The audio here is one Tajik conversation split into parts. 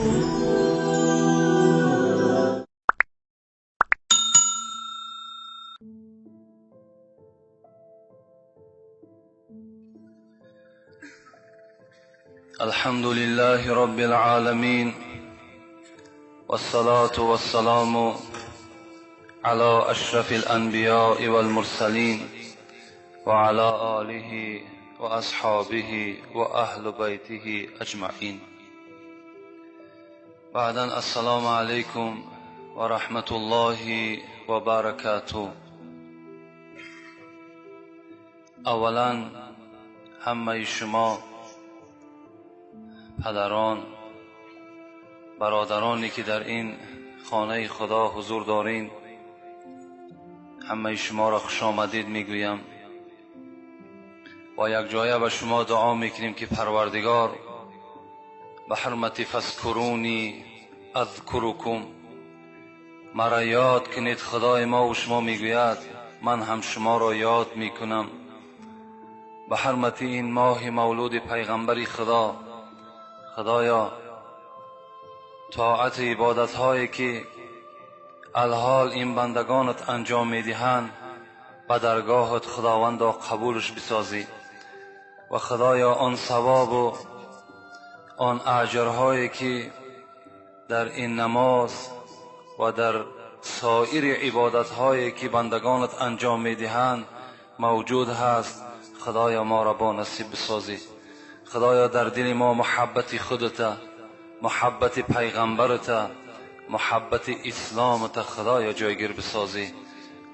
الحمد لله رب العالمين والصلاة والسلام على أشرف الأنبياء والمرسلين وعلى آله وأصحابه وأهل بيته أجمعين. بعدا السلام عليكم ورحمة الله وبركاته. اولا همه شما پدران، برادرانی که در این خانه خدا حضور دارین، همه شما را خوش آمدید میگویم و یک جایه به شما دعا میکنیم که پروردگار به حرمت فذکرونی اذکرکم مرا یاد کنید. خدای ما و شما میگوید من هم شما را یاد میکنم. به حرمت این ماه مولود پیغمبر خدا، خدایا طاعت عبادت هایی که الحال این بندگانت انجام میدهند به درگاهت خداوندا قبولش بسازی و خدایا آن ثواب و آن اجرهایی که در این نماز و در سایر عبادت هایی که بندگانت انجام میدهند موجود هست، خدایا ما را با نصیب بسازی. خدایا در دل ما محبت خودت، محبت پیغمبرت، محبت اسلامت خدایا جایگیر بسازی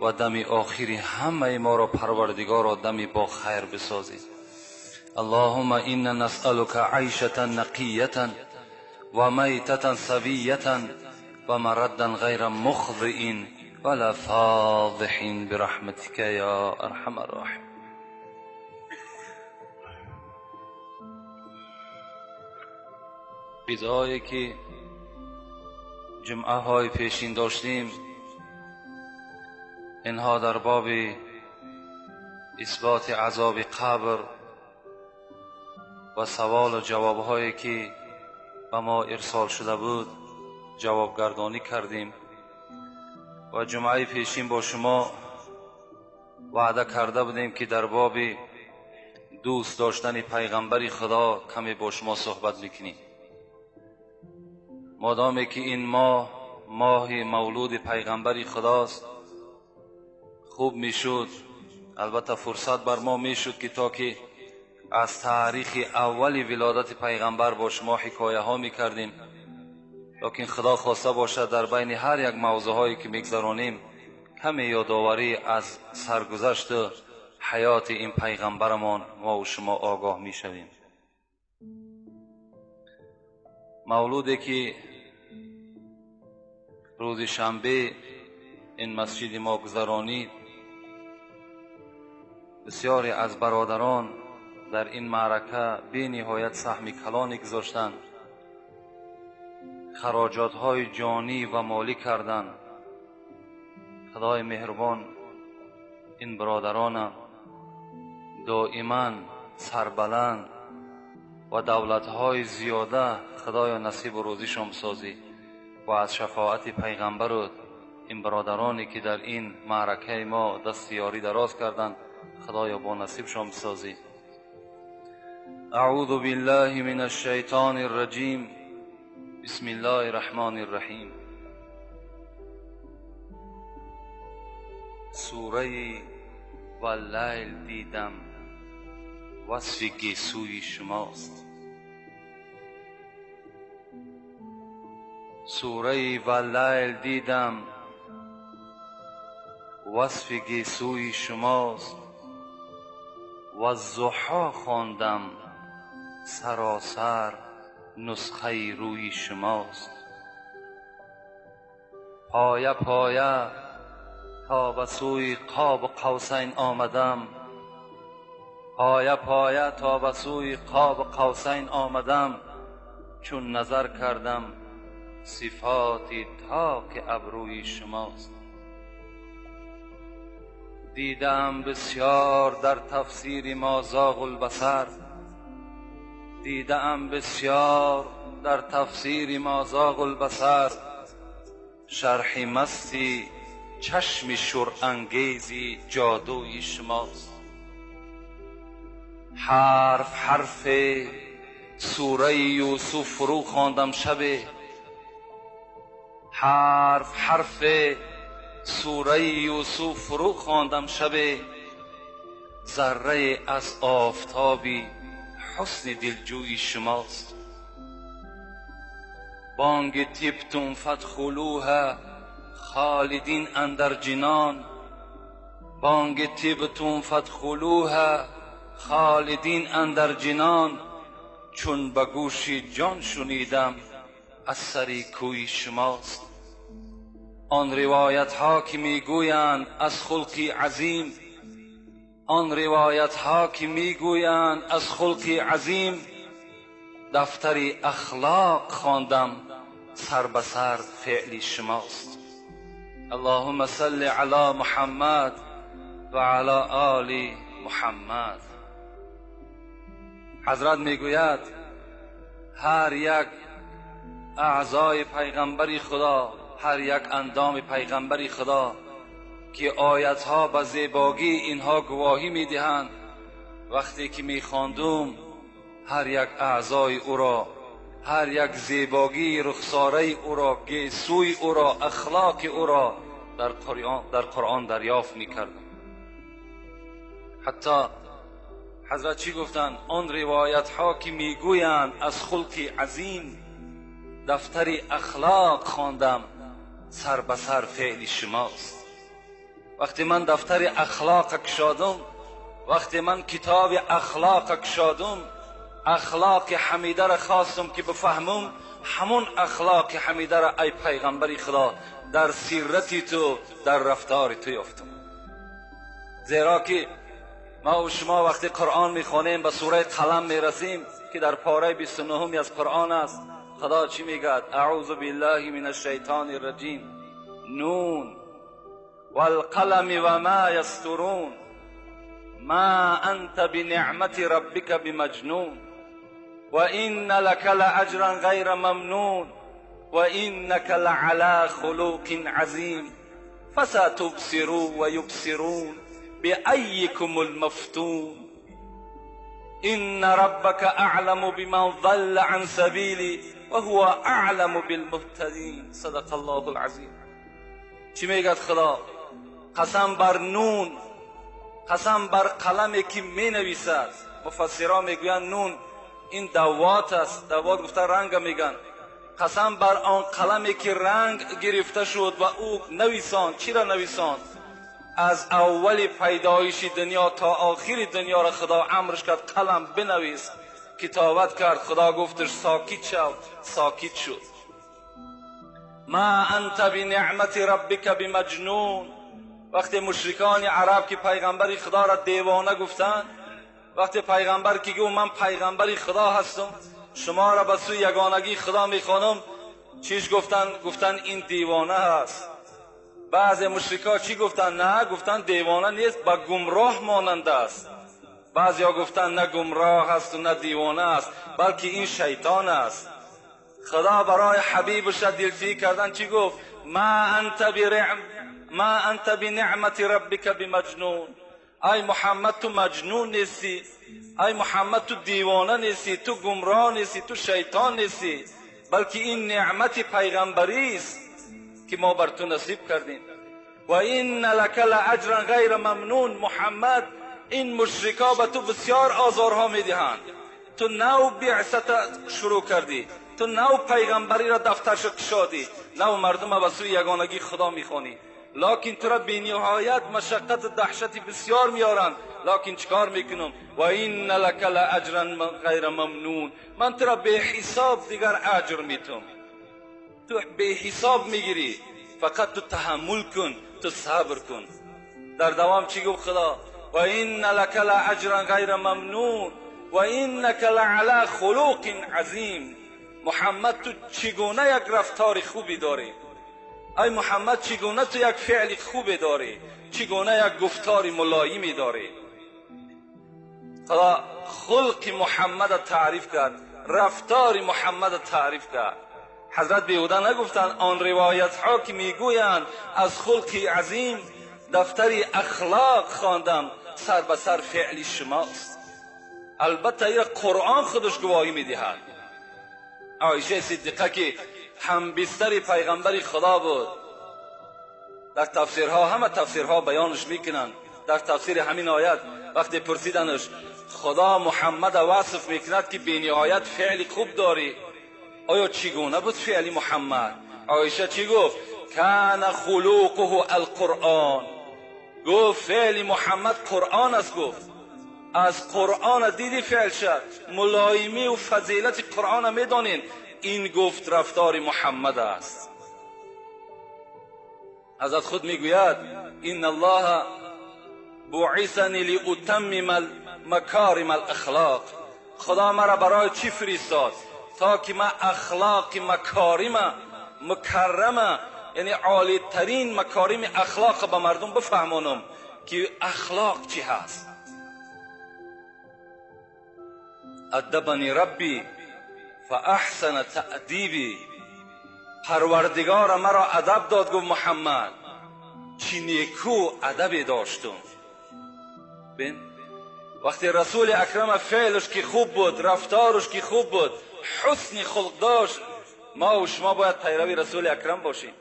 و دم آخری همه ما را پروردگار را دمی با خیر بسازی. اللهم انا نسألك عیشة نقیة و میتة سویة و مردا غیر مخزئ ولا فاضح برحمتك یا ارحم الراحمین. چیزهایی که جمعه های پیشین داشتیم، اینها در باب اثبات عذاب قبر و سوال و جواب هایی که به ما ارسال شده بود جواب گردانی کردیم و جمعه پیشین با شما وعده کرده بودیم که در باب دوست داشتن پیغمبر خدا کمی با شما صحبت میکنیم. مادامی که این ماه ماه مولود پیغمبر خداست، خوب میشد، البته فرصت بر ما میشد که تا که از تاریخ اول ولادت پیغمبر با شما حکایه ها میکردیم، لیکن خدا خواسته باشد در بین هر یک موضوع هایی که میگذرانیم کمی یادآوری از سرگذشت حیات این پیغمبرمان ما و شما آگاه میشویم. مولودی که روز شنبه این مسجد ما گذرانید، بسیاری از برادران در این معرکه بی نهایت سهم کلانی گذاشتند، خراجات های جانی و مالی کردند. خدای مهربان این برادران دائما سربلند و دولت‌های زیاده خدایا نصیب و روزیشان بسازی و از شفاعت پیغمبر این برادرانی که در این معرکه ما دست یاری دراز کردند خدایا با نصیبشان بسازی. اعوذ بالله من الشیطان الرجیم. بسم الله الرحمن الرحیم. سوره واللیل دیدم وصف گیسوی شماست. سوره واللیل دیدم وصف گیسوی شماست و الضحی خواندم سراسر نسخه روی شماست. پایه پایه تا به سوی قاب قوسین آمدم، پایه پایه تا به سوی قاب قوسین آمدم، چون نظر کردم صفات تاک ابروی شماست. دیدم بسیار در تفسیر ما زاغ البصر، دیدم بسیار در تفسیر ما زاغ البصر، شرح مستی چشم شورانگیزی جادوی شماست. حرف حرف سوره یوسف فرو خواندم شب، حرف حرف سوره یوسف فرو خواندم شب، ذره از آفتابی حسن دلجوی شماست. بانگ طبتم فادخلوها خالدین اندر جنان، بانگ طبتم فادخلوها خالدین اندر جنان، چون به گوش جان شنیدم از سر کوی شماست. آن روایت ها که میگویند از خلق عظیم، آن روایت ها که میگویند از خلق عظیم، دفتر اخلاق خواندم سر به سر فعل شماست. اللهم صل علی محمد و علی آل محمد. حضرت میگوید هر یک اعضای پیغمبر خدا، هر یک اندام پیغمبر خدا که آیتها به زیباگی اینها گواهی میدهند، وقتی که میخواندم هر یک اعضای او را، هر یک زیباگی رخساره او را، گیسوی او را، اخلاق او را در قرآن دریافت میکردم. حتی حضرت چی گفتند؟ آن روایت ها که میگویند از خلق عظیم، دفتر اخلاق خواندم سر به سر فعل شماست. وقتی من دفتر اخلاق کشادم، وقتی من کتاب اخلاق کشادم، اخلاق حمیده را خواستم که بفهمم، همون اخلاق حمیده را ای پیغمبر خدا در سیرتی تو، در رفتار تو یافتم. زیرا که ما و شما وقتی قرآن میخوانیم به سوره قلم میرسیم که در پاره 29 از قرآن است، خدا چی میگه؟ اعوذ بالله من الشیطان الرجیم، نون والقلم وما یسطرون ما انت بنعمت ربک بمجنون وان لك لاجرا غیر ممنون وانك لعلى خلق عظیم فستبصر ویبصرون بأیکم المفتون ان ربک اعلم بمن ضل عن سبیلی وهو اعلم بالمهتدین. صدق الله العظیم. چی میگد خدا؟ قسم بر نون، قسم بر قلمی که می نویسد. مفسران میگویند نون این دوات است، دوات گفته رنگ میگن. قسم بر آن قلمی که رنگ گرفته شد و او نویسان. چی را نویسان؟ از اول پیدایش دنیا تا آخر دنیا را خدا امرش کرد قلم بنویس. کتابت کرد، خدا گفتش ساکت شو، ساکت شد. ما انت بنعمت ربک بمجنون. وقتی مشرکان عرب که پیغمبر خدا را دیوانه گفتند، وقتی پیغمبر که گفت من پیغمبر خدا هستم، شما را به سوی یگانگی خدا میخوانم، چیش گفتن؟ گفتن این دیوانه هست. بعض مشرکا چی گفتن؟ نه، گفتن دیوانه نیست، به گمراه مانند است. بعضیا گفتن نه گمراه است و نه دیوانه است، بلکه این شیطان است. خدا برای حبیبش دلفی کردن چی گفت؟ ما انت بنعمت ربک بمجنون. ای محمد تو مجنون نیستی، ای محمد تو دیوانه نیستی، تو گمراه نیستی، تو شیطان نیستی، بلکه این نعمت پیغمبری است که ما بر تو نصیب کردیم. و این لک لاجرا غیر ممنون. محمد این مشرکا به تو بسیار آزارها میدهند، تو نو بعثت شروع کردی، تو نو پیغمبری را دفترش کشادی، نو مردم به سوی یگانگی خدا میخوانی، لکن تو را بینهایت مشقت و دهشت بسیار میارند. لکن چیکار میکنم؟ و این لک لاجرا غیر ممنون. من تو را به حساب دیگر اجر میتم، تو به حساب میگیری، فقط تو تحمل کن، تو صبر کن. در دوام چی گفت خدا؟ و این لک لاجرا غیر ممنون و انک لعلی خلق عظیم. محمد تو چگونه یک رفتار خوبی داری، ای محمد چگونه تو یک فعل خوبی داری، چگونه یک گفتار ملایمی داری. خدا خلق محمد تعریف کرد. рафтори Муҳаммад таъриф кард. Ҳазрат беҳуда нагуфтанд он ривоятҳо ки мегӯянд аз хулқи азим дафтари ахлоқ хондам, сар ба сар феъли шумост. Албатта ин Қуръон худаш гувоҳӣ медиҳад. Оиша Сиддиқа ки ҳамбистари пайғамбари Худо буд, дар тафсирҳо ҳама тафсирҳо баёнаш мекунанд. Дар тафсири ҳамин оят вақте пурсиданаш Худо Муҳаммад васф мекунад ки бениҳоят феъли хуб дорӣ, оё чӣ гуна буд феъли Муҳаммад? Оиша чӣ гуфт? Кана хулуқуҳу алқуръон. Гуфт феъли Муҳаммад Қуръон аст. Гуфт аз Қуръон диди феъл шад, мулоимӣ ва фазилати Қуръона медонед. Ин гуфт рафтори Муҳаммад аст. Ҳазрат худ мегӯяд ин Аллоҳ بعثنی لأتمم مکارم الاخلاق. خدا مرا برای چی فرستاد؟ تا که من اخلاق مکارم مکرمه، یعنی عالی ترین مکارم اخلاق به مردم بفهمانم که اخلاق چی هست. ادبنی ربی فاحسن تأدیبی. پروردگار مرا ادب داد. گفت محمد چی نیکو ادب داشتم. بین وقتی رسول اکرم فعلش که خوب بود، رفتارش که خوب بود، حسن خلق داشت، ما و شما باید پیروی رسول اکرم باشیم.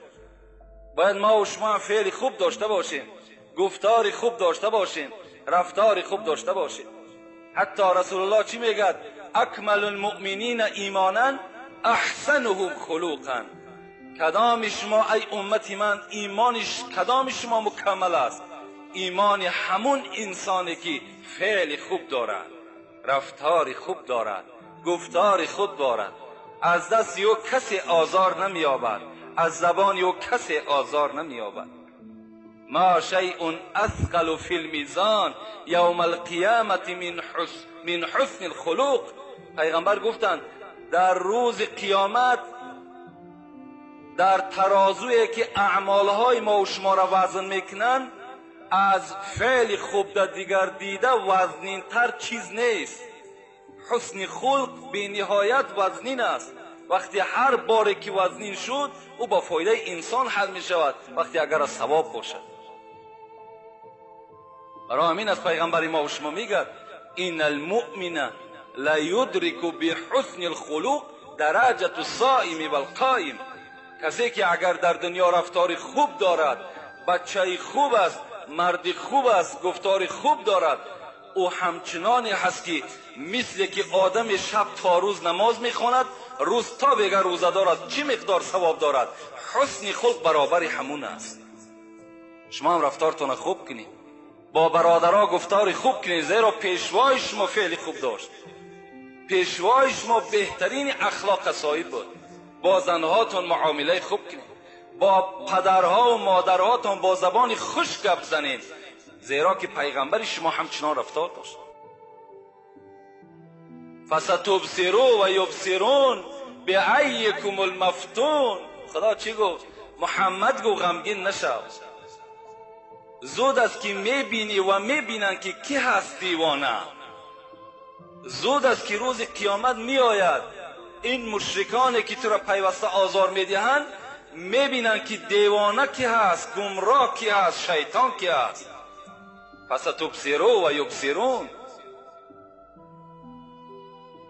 باید ما و شما فعل خوب داشته باشیم، گفتار خوب داشته باشیم، رفتار خوب داشته باشیم. حتی رسول الله چی میگه؟ اکمل المؤمنین ایمانا احسنهم خلقا. کدام شما ای امت من ایمانش کدام شما مکمل است؟ ایمان همون انسانی که فعل خوب دارد، رفتار خوب دارد، گفتار خوب دارد، از دست او کسی آزار نمییابد، از زبان او کسی آزار نمییابد. ما شیء اثقل فی المیزان یوم القیامت من حسن الخلق. پیغمبر گفتند در روز قیامت در ترازویی که اعمالهای ما و شما را وزن میکنند، از فعل خوب در دیگر دیده وزنینتر چیز نیست. حسن خلق به نهایت وزنین است. وقتی هر باری که وزنین شد او با فایده انسان حل می شود، وقتی اگر از ثواب باشد. برای همین از پیغمبر ما و شما میگد ان المؤمن لا یدرک بحسن الخلق درجة الصائم والقائم. کسی که اگر در دنیا رفتار خوب دارد، بچه خوب است، مرد خوب است، گفتار خوب دارد، او همچنانی هست که مثل که آدم شب تا روز نماز میخواند، روز تا بگر روزه دارد، چی مقدار ثواب دارد؟ حسن خلق برابر همون است. شما هم رفتارتون خوب کنید، با برادرها گفتار خوب کنید، زیرا پیشوای شما فعل خوب داشت، پیشوای شما بهترین اخلاق صاحب بود. با زنهاتون معامله خوب کنید، با پدرها و مادرهاتون با زبان خوش گپ زنید، زیرا که پیغمبر شما همچنان رفتار داشت. فستبصروا و یبصرون بعیکم المفتون. خدا چی گفت؟ محمد گفت غمگین نشو، زود است که میبینی و میبینن که کی هست دیوانه. زود است که روز قیامت میآید، این مشرکانی که تو را پیوسته آزار میدهند میبینن که دیوانه کی هست، گمراه کی هست، شیطان کی هست. فستبصروا و یبصرون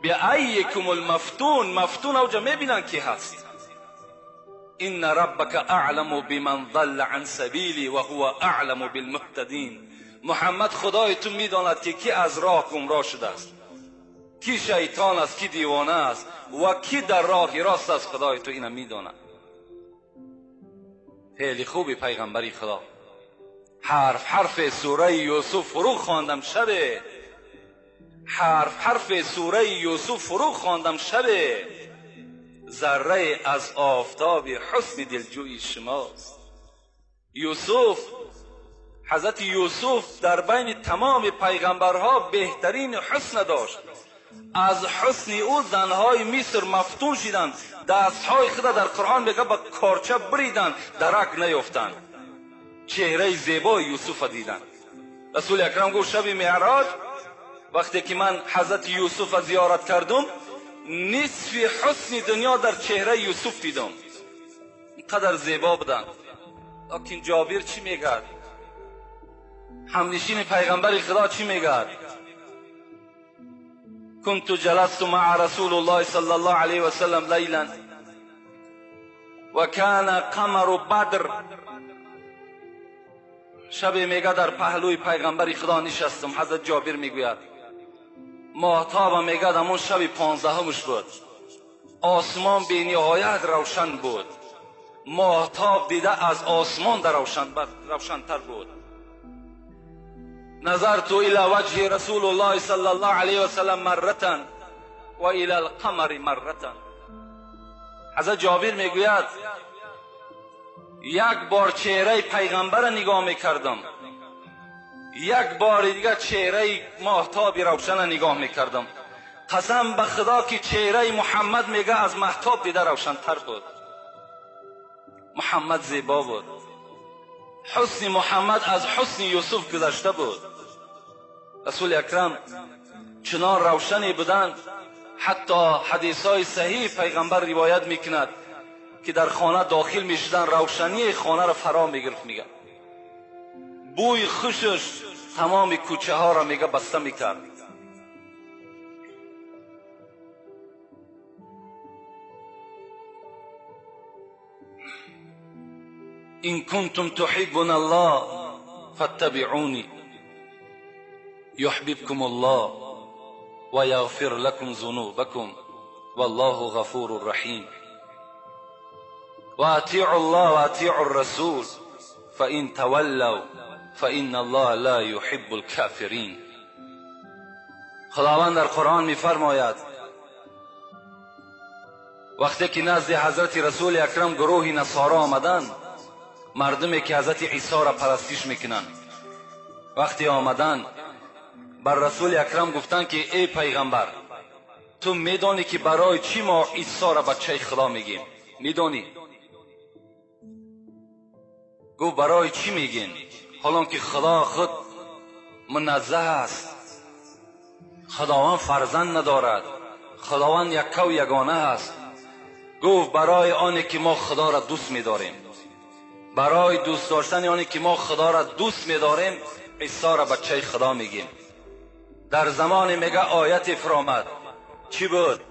بعیکم المفتون. مفتون اوجا میبینن کی هست. ان ربک اعلم بمن ضل عن سبیلی و هو اعلم بالمهتدین. محمد خدای تو میداند که کی از راه گمراه شده است، کی شیطان است، کی دیوانه است و کی در راه راست است. خدای تو اینو میداند. فعل خوبی پیغمبری خدا. حرف حرف سوره یوسف فرو خواندم شب، حرف حرف سوره یوسف فرو خواندم شب، ذره از آفتاب حسن دلجوی شماست. یوسف، حضرت یوسف در بین تمام پیغمبرها بهترین حسن داشت. از حسن او زنهای مصر مفتون شدند، دستهای خود در قرآن میگه با کارچه بریدند، درک نیافتند. چهره زیبای یوسف دیدند. رسول اکرم گفت شب معراج وقتی که من حضرت یوسف زیارت کردم، نصف حسن دنیا در چهره یوسف دیدم. اینقدر زیبا بودن. لکن جابر چی میگه؟ همنشین پیغمبر خدا چی میگه؟ كنت جلست مع رسول الله صلى الله عليه وسلم ليلا وكان قمر بدر. شب میگه در پهلوی پیغمبر خدا نشستم. حضرت جابر میگوید ماهتاب میگه همون شب 15 بود، آسمان بی نهایت روشن بود، ماهتاب دیده از آسمان در روشنتر بود. نظرت الى وجه رسول الله صلى الله عليه وسلم مرة و الى القمر مرة. حضرت جابر میگوید یک بار چهره پیغمبر نگاه میکردم، یک بار دیگه چهره ماهتاب روشن نگاه میکردم. قسم به خدا که چهره محمد میگه از ماهتاب دیده روشنتر بود. محمد زیبا بود، حسن محمد از حسن یوسف گذشته بود. رسول اکرم چنان روشنی بودند، حتی حدیث های صحیح پیغمبر روایت میکند که در خانه داخل میشدن روشنی خانه را فرا میگرفت. میگه بوی خوشش تمام کوچه ها را میگه بسته میکرد. إن كنتم تحبون الله فاتبعوني يحببكم الله ويغفر لكم ذنوبكم والله غفور رحيم. وأطيعوا الله وأطيعوا الرسول فإن تولوا فإن الله لا يحب الكافرين. خداوند در قرآن می‌فرماید وقتی که نزد حضرت رسول اکرم گروه نصارا آمدند، مردمی که حضرت عیسی را پرستش میکنند، وقتی آمدن بر رسول اکرم گفتند که ای پیغمبر، تو میدانی که برای چی ما عیسی را بچه خدا میگیم؟ میدانی؟ گفت برای چی میگین؟ حالان که خدا خود منزه است، خداوند فرزند ندارد، خداوند یکه و یگانه است. گفت برای آنی که ما خدا را دوست میداریم، برای دوست داشتن آنی که ما خدا را دوست میداریم عیسی را بچه خدا میگیم. در زمان میگه آیت فرامد، چی بود؟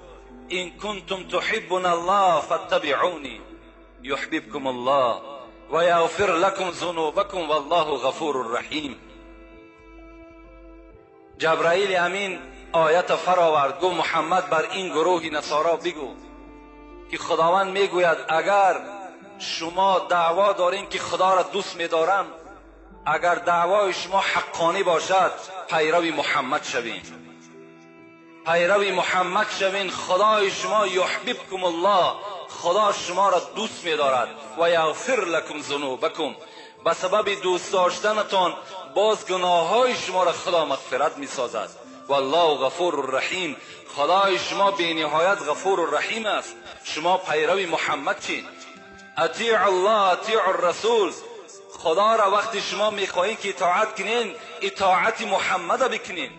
این کنتم تحبون الله فاتبعونی یحببکم الله و یغفر لکم ذنوبکم والله غفور رحیم. جبرائیل امین آیت فراورد، گفت محمد بر این گروه نصارا بگو که خداوند میگوید اگر شما دعوا دارین که خدا را دوست میدارم، اگر دعوای شما حقانی باشد پیروی محمد شوین، پیروی محمد شوین، خدای شما یحببکم الله، خدا شما را دوست میدارد و یغفر لکم ذنوبکم، به سبب دوست داشتنتان باز گناههای شما را خدا مغفرت میسازد. والله غفور رحیم، خدای شما بی نهایت غفور رحیم است. شما پیروی محمد چین. اطیع الله اطیع الرسول، خدا را وقتی شما میخواهید که اطاعت کنین اطاعت محمد را بکنین.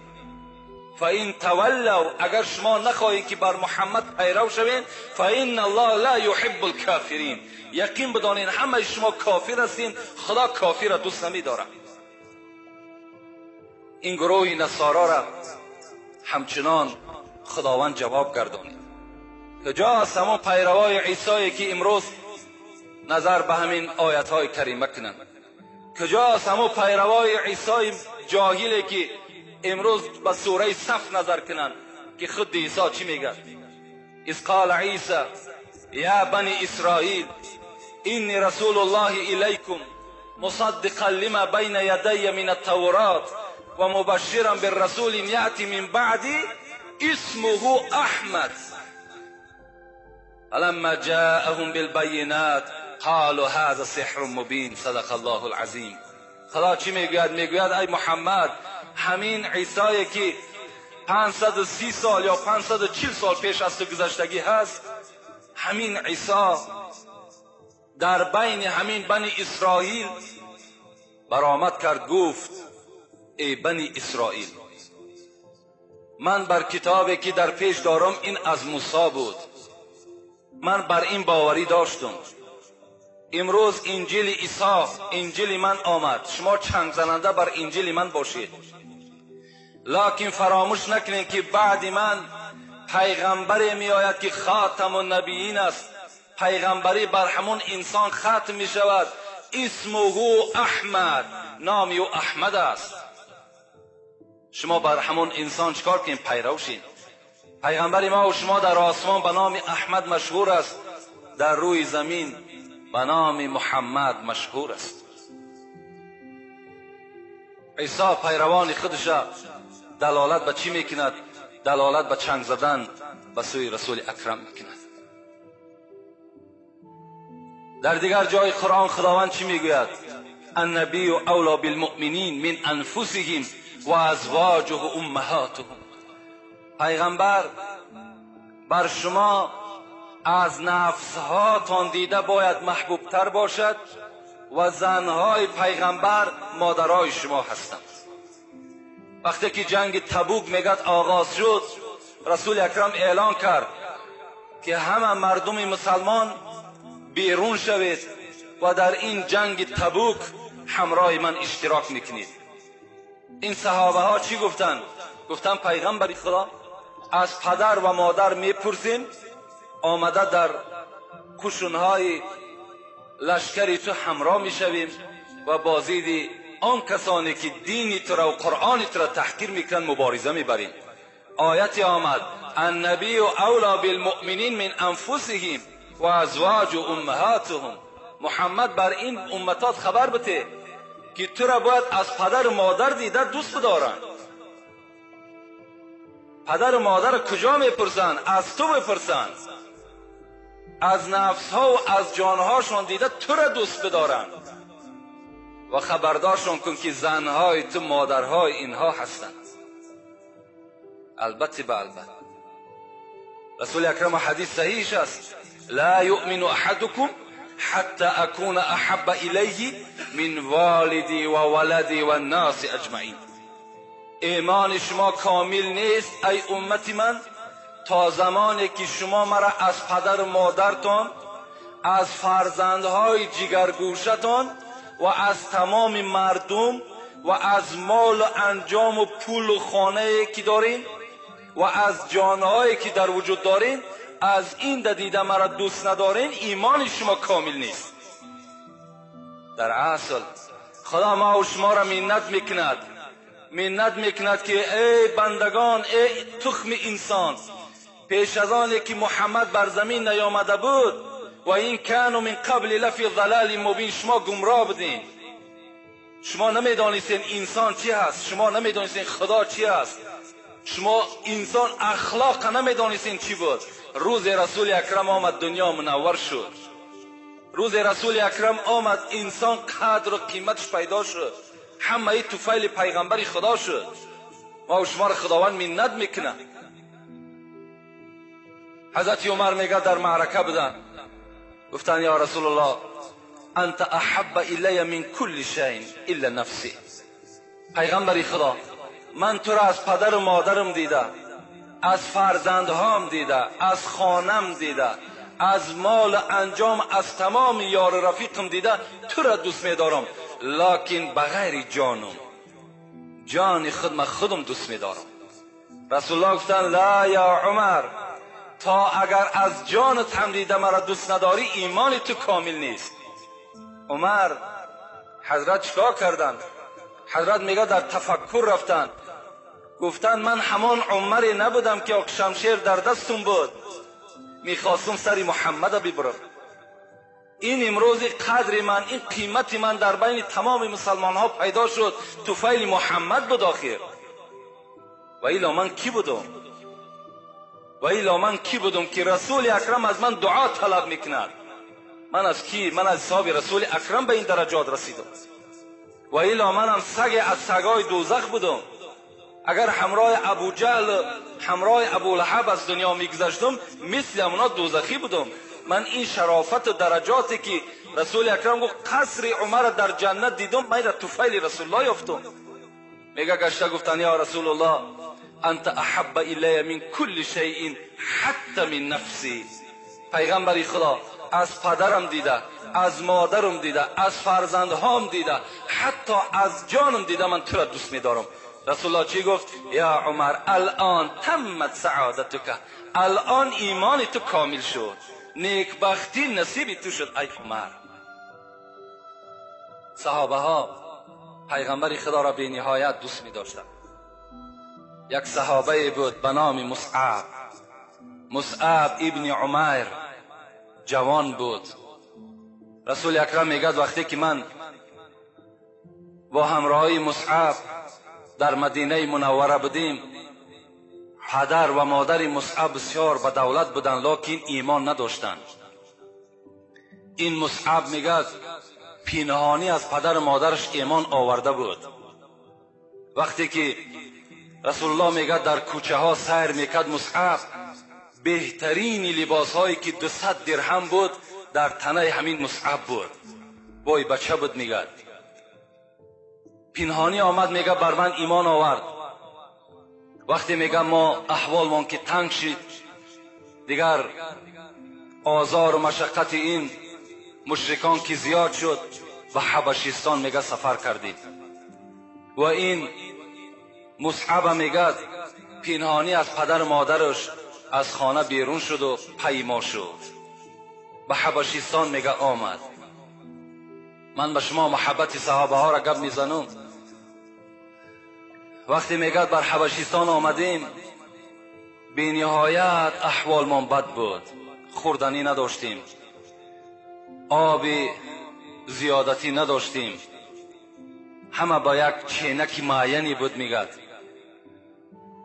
فإن تولوا، اگر شما نخواهید که بر محمد پیرو شوین، فإن الله لا يحب الكافرین، یقین بدانین همه شما کافر هستین، خدا کافر را دوست نمیدارد. این گروه نصارا را همچنان خداوند جواب گردانید. کجاست همان پیروای عیسی که امروز نظر به همین آیت های کریمه کنند؟ کجاست همون پیروای عیسی جاهلی که امروز به سوره صف نظر کنند که خود عیسی چی میگه؟ اذ قال عیسی یا بنی اسرائیل انی رسول الله الیکم مصدقا لما بین یدی من التورات و مبشرا بالرسول یأتی من بعدی اسمه احمد فلما جاءهم بالبینات قالوا هذا سحر مبین صدق الله العظیم. خدا چی میگوید؟ میگوید ای محمد، همین عیسی که 530 سال یا 540 سال پیش از تو گذشتگی هست، همین عیسی در بین همین بنی اسرائیل برآمد کرد، گفت ای بنی اسرائیل، من بر کتابی که در پیش دارم این از موسی بود، من بر این باوری داشتم. امروز انجیل عیسی، انجیل من آمد، شما چنگ زننده بر انجیل من باشید، لکن فراموش نکنید که بعد من پیغمبری می آید که خاتم النبیین است. پیغمبری بر همون انسان ختم می شود. اسمه احمد، نام او احمد است. شما بر همون انسان چکار کنید؟ پیرو شید. پیغمبر ما و شما در آسمان به نام احمد مشهور است، در روی زمین به نام محمد مشهور است. عیسی پیروان خودش دلالت به چی میکند؟ دلالت به چنگ زدن به سوی رسول اکرم میکند. در دیگر جای قرآن خداوند چی میگوید؟ النبی اولی بالمؤمنین من انفسهم و ازواجه امهاتهم. پیغمبر بر شما از نفسهاتان دیده باید محبوبتر باشد و زنهای پیغمبر مادرای شما هستند. وقتی که جنگ تبوک میگد آغاز شد، رسول اکرم اعلان کرد که همه مردم مسلمان بیرون شوید و در این جنگ تبوک همراه من اشتراک میکنید. این صحابه ها چی گفتند؟ گفتن پیغمبر خدا از پدر و مادر میپرسیم، آمده در قشونهای لشکری تو همراه میشویم و بازید آن کسانی که دین تو را و قرآن تو را تحقیر میکنند مبارزه میبریم. آیت آمد النبی اولی بالمؤمنین من انفسهم و ازواج امهاتهم. محمد بر این امتات خبر بده که تو را باید از پدر و مادر دیده دوست بدارند. پدر و مادر کجا میپرسند؟ از تو میپرسند. از نفس ها و از جانهاشان دیده تو را دوست بدارند و خبردارشان کن که زنهای تو مادرهای اینها هستند. البته به البته رسول اکرم حدیث صحیح است، لا یؤمن احدکم حتی اکون احب الیه من والدی و ولدی و الناس اجمعین. ایمان شما کامل نیست ای امت من تا زمانی که شما مرا از پدر و مادرتان، از فرزندهای جگرگوشتان و از تمام مردم و از مال و انجام و پول و خانه که دارین و از جانهایی که در وجود دارین، از این دیده مرا دوست ندارین، ایمان شما کامل نیست. در اصل خدا ما و شما را منت میکند، منت میکند که ای بندگان، ای تخم انسان، پیش از آن که محمد بر زمین نیامده بود و این کانوا من قبل لفی ضلال مبین، شما گمراه بودین، شما نمیدانستین انسان چی هست، شما نمیدانستین خدا چی هست، شما انسان اخلاق نمیدانستین چی بود. روز رسول اکرم آمد دنیا منور شد. روز رسول اکرم آمد انسان قدر و قیمتش پیدا شد، همه طفیل پیغمبر خدا شد. ما و شما را خداوند منت میکنه. حضرت عمر میگه در معرکه بودن، گفتن یا رسول الله انت احب الی من کل شیء الا نفسی. پیغمبر خدا من تو را از پدر و مادرم دیده، از فرزندهام دیده، از خانم دیده، از مال انجام، از تمام یار رفیقم دیده، تو را دوست میدارم، لکن بغیر جانم، جان خود من خودم دوست میدارم. رسول الله گفتن لا یا عمر، تا اگر از جانت هم دیده مرا دوست نداری ایمان تو کامل نیست. عمر حضرت چیکار کردند؟ حضرت میگه در تفکر رفتند، گفتند من همان عمری نبودم که شمشیر در دستم بود، میخواستم سر محمد ببرم. این امروز قدر من، این قیمت من در بین تمام مسلمان ها پیدا شد، طفیل محمد بود آخر. و الا من کی بودم؟ و الا من کی بودم که رسول اکرم از من دعا طلب میکند؟ من از کی؟ من از حساب رسول اکرم به این درجات رسیدم. و الا منم سگ از سگای دوزخ بودم. اگر همراه ابو جهل، همراه ابو لهب از دنیا میگذشتم، مثل اونا دوزخی بودم. من این شرافت و درجاتی که رسول اکرم گفت قصر عمر در جنت دیدم، من را طفیل رسول الله یافتم. میگه گشته گفتن یا رسول الله انت احب الی من کل شیء حتی من نفسی. پیغمبر خدا از پدرم دیده، از مادرم دیده، از فرزندهام دیده، حتی از جانم دیده، من تو را دوست می‌دارم. رسول الله چی گفت؟ یا عمر الان تمت سعادتک، الان ایمان تو کامل شد، نیکبختی نصیب تو شد ای عمر. صحابه ها پیغمبر خدا را به نهایت دوست می داشتند. یک صحابه بود به نام مصعب، مصعب ابن عمیر، جوان بود. رسول اکرم میگد وقتی که من با همراهی مصعب در مدینه منوره بودیم، پدر و مادر مصعب بسیار به دولت بودند، لکن ایمان نداشتند. این مصعب میگد پینهانی از پدر و مادرش ایمان آورده بود. وقتی که رسول الله میگد در کوچه ها سیر میکرد، مصعب بهترین لباس هایی که 200 درهم بود در تنه همین مصعب بود. بای بچه بود. میگد پینهانی آمد، میگه بر من ایمان آورد. وقتی میگه ما احوالمان که تنگ شد، دیگر آزار و مشقت این مشرکان که زیاد شد، به حبشستان میگه سفر کردیم و این مصعب میگه پینهانی از پدر و مادرش از خانه بیرون شد و پیما شد، به حبشستان میگه آمد. من به شما محبت صحابه ها را گپ میزنم. وقتی میگه بر حبشستان آمدیم، بی نهایت احوالمان بد بود، خوردنی نداشتیم، آب زیادتی نداشتیم، همه با یک چینک معینی بود. میگد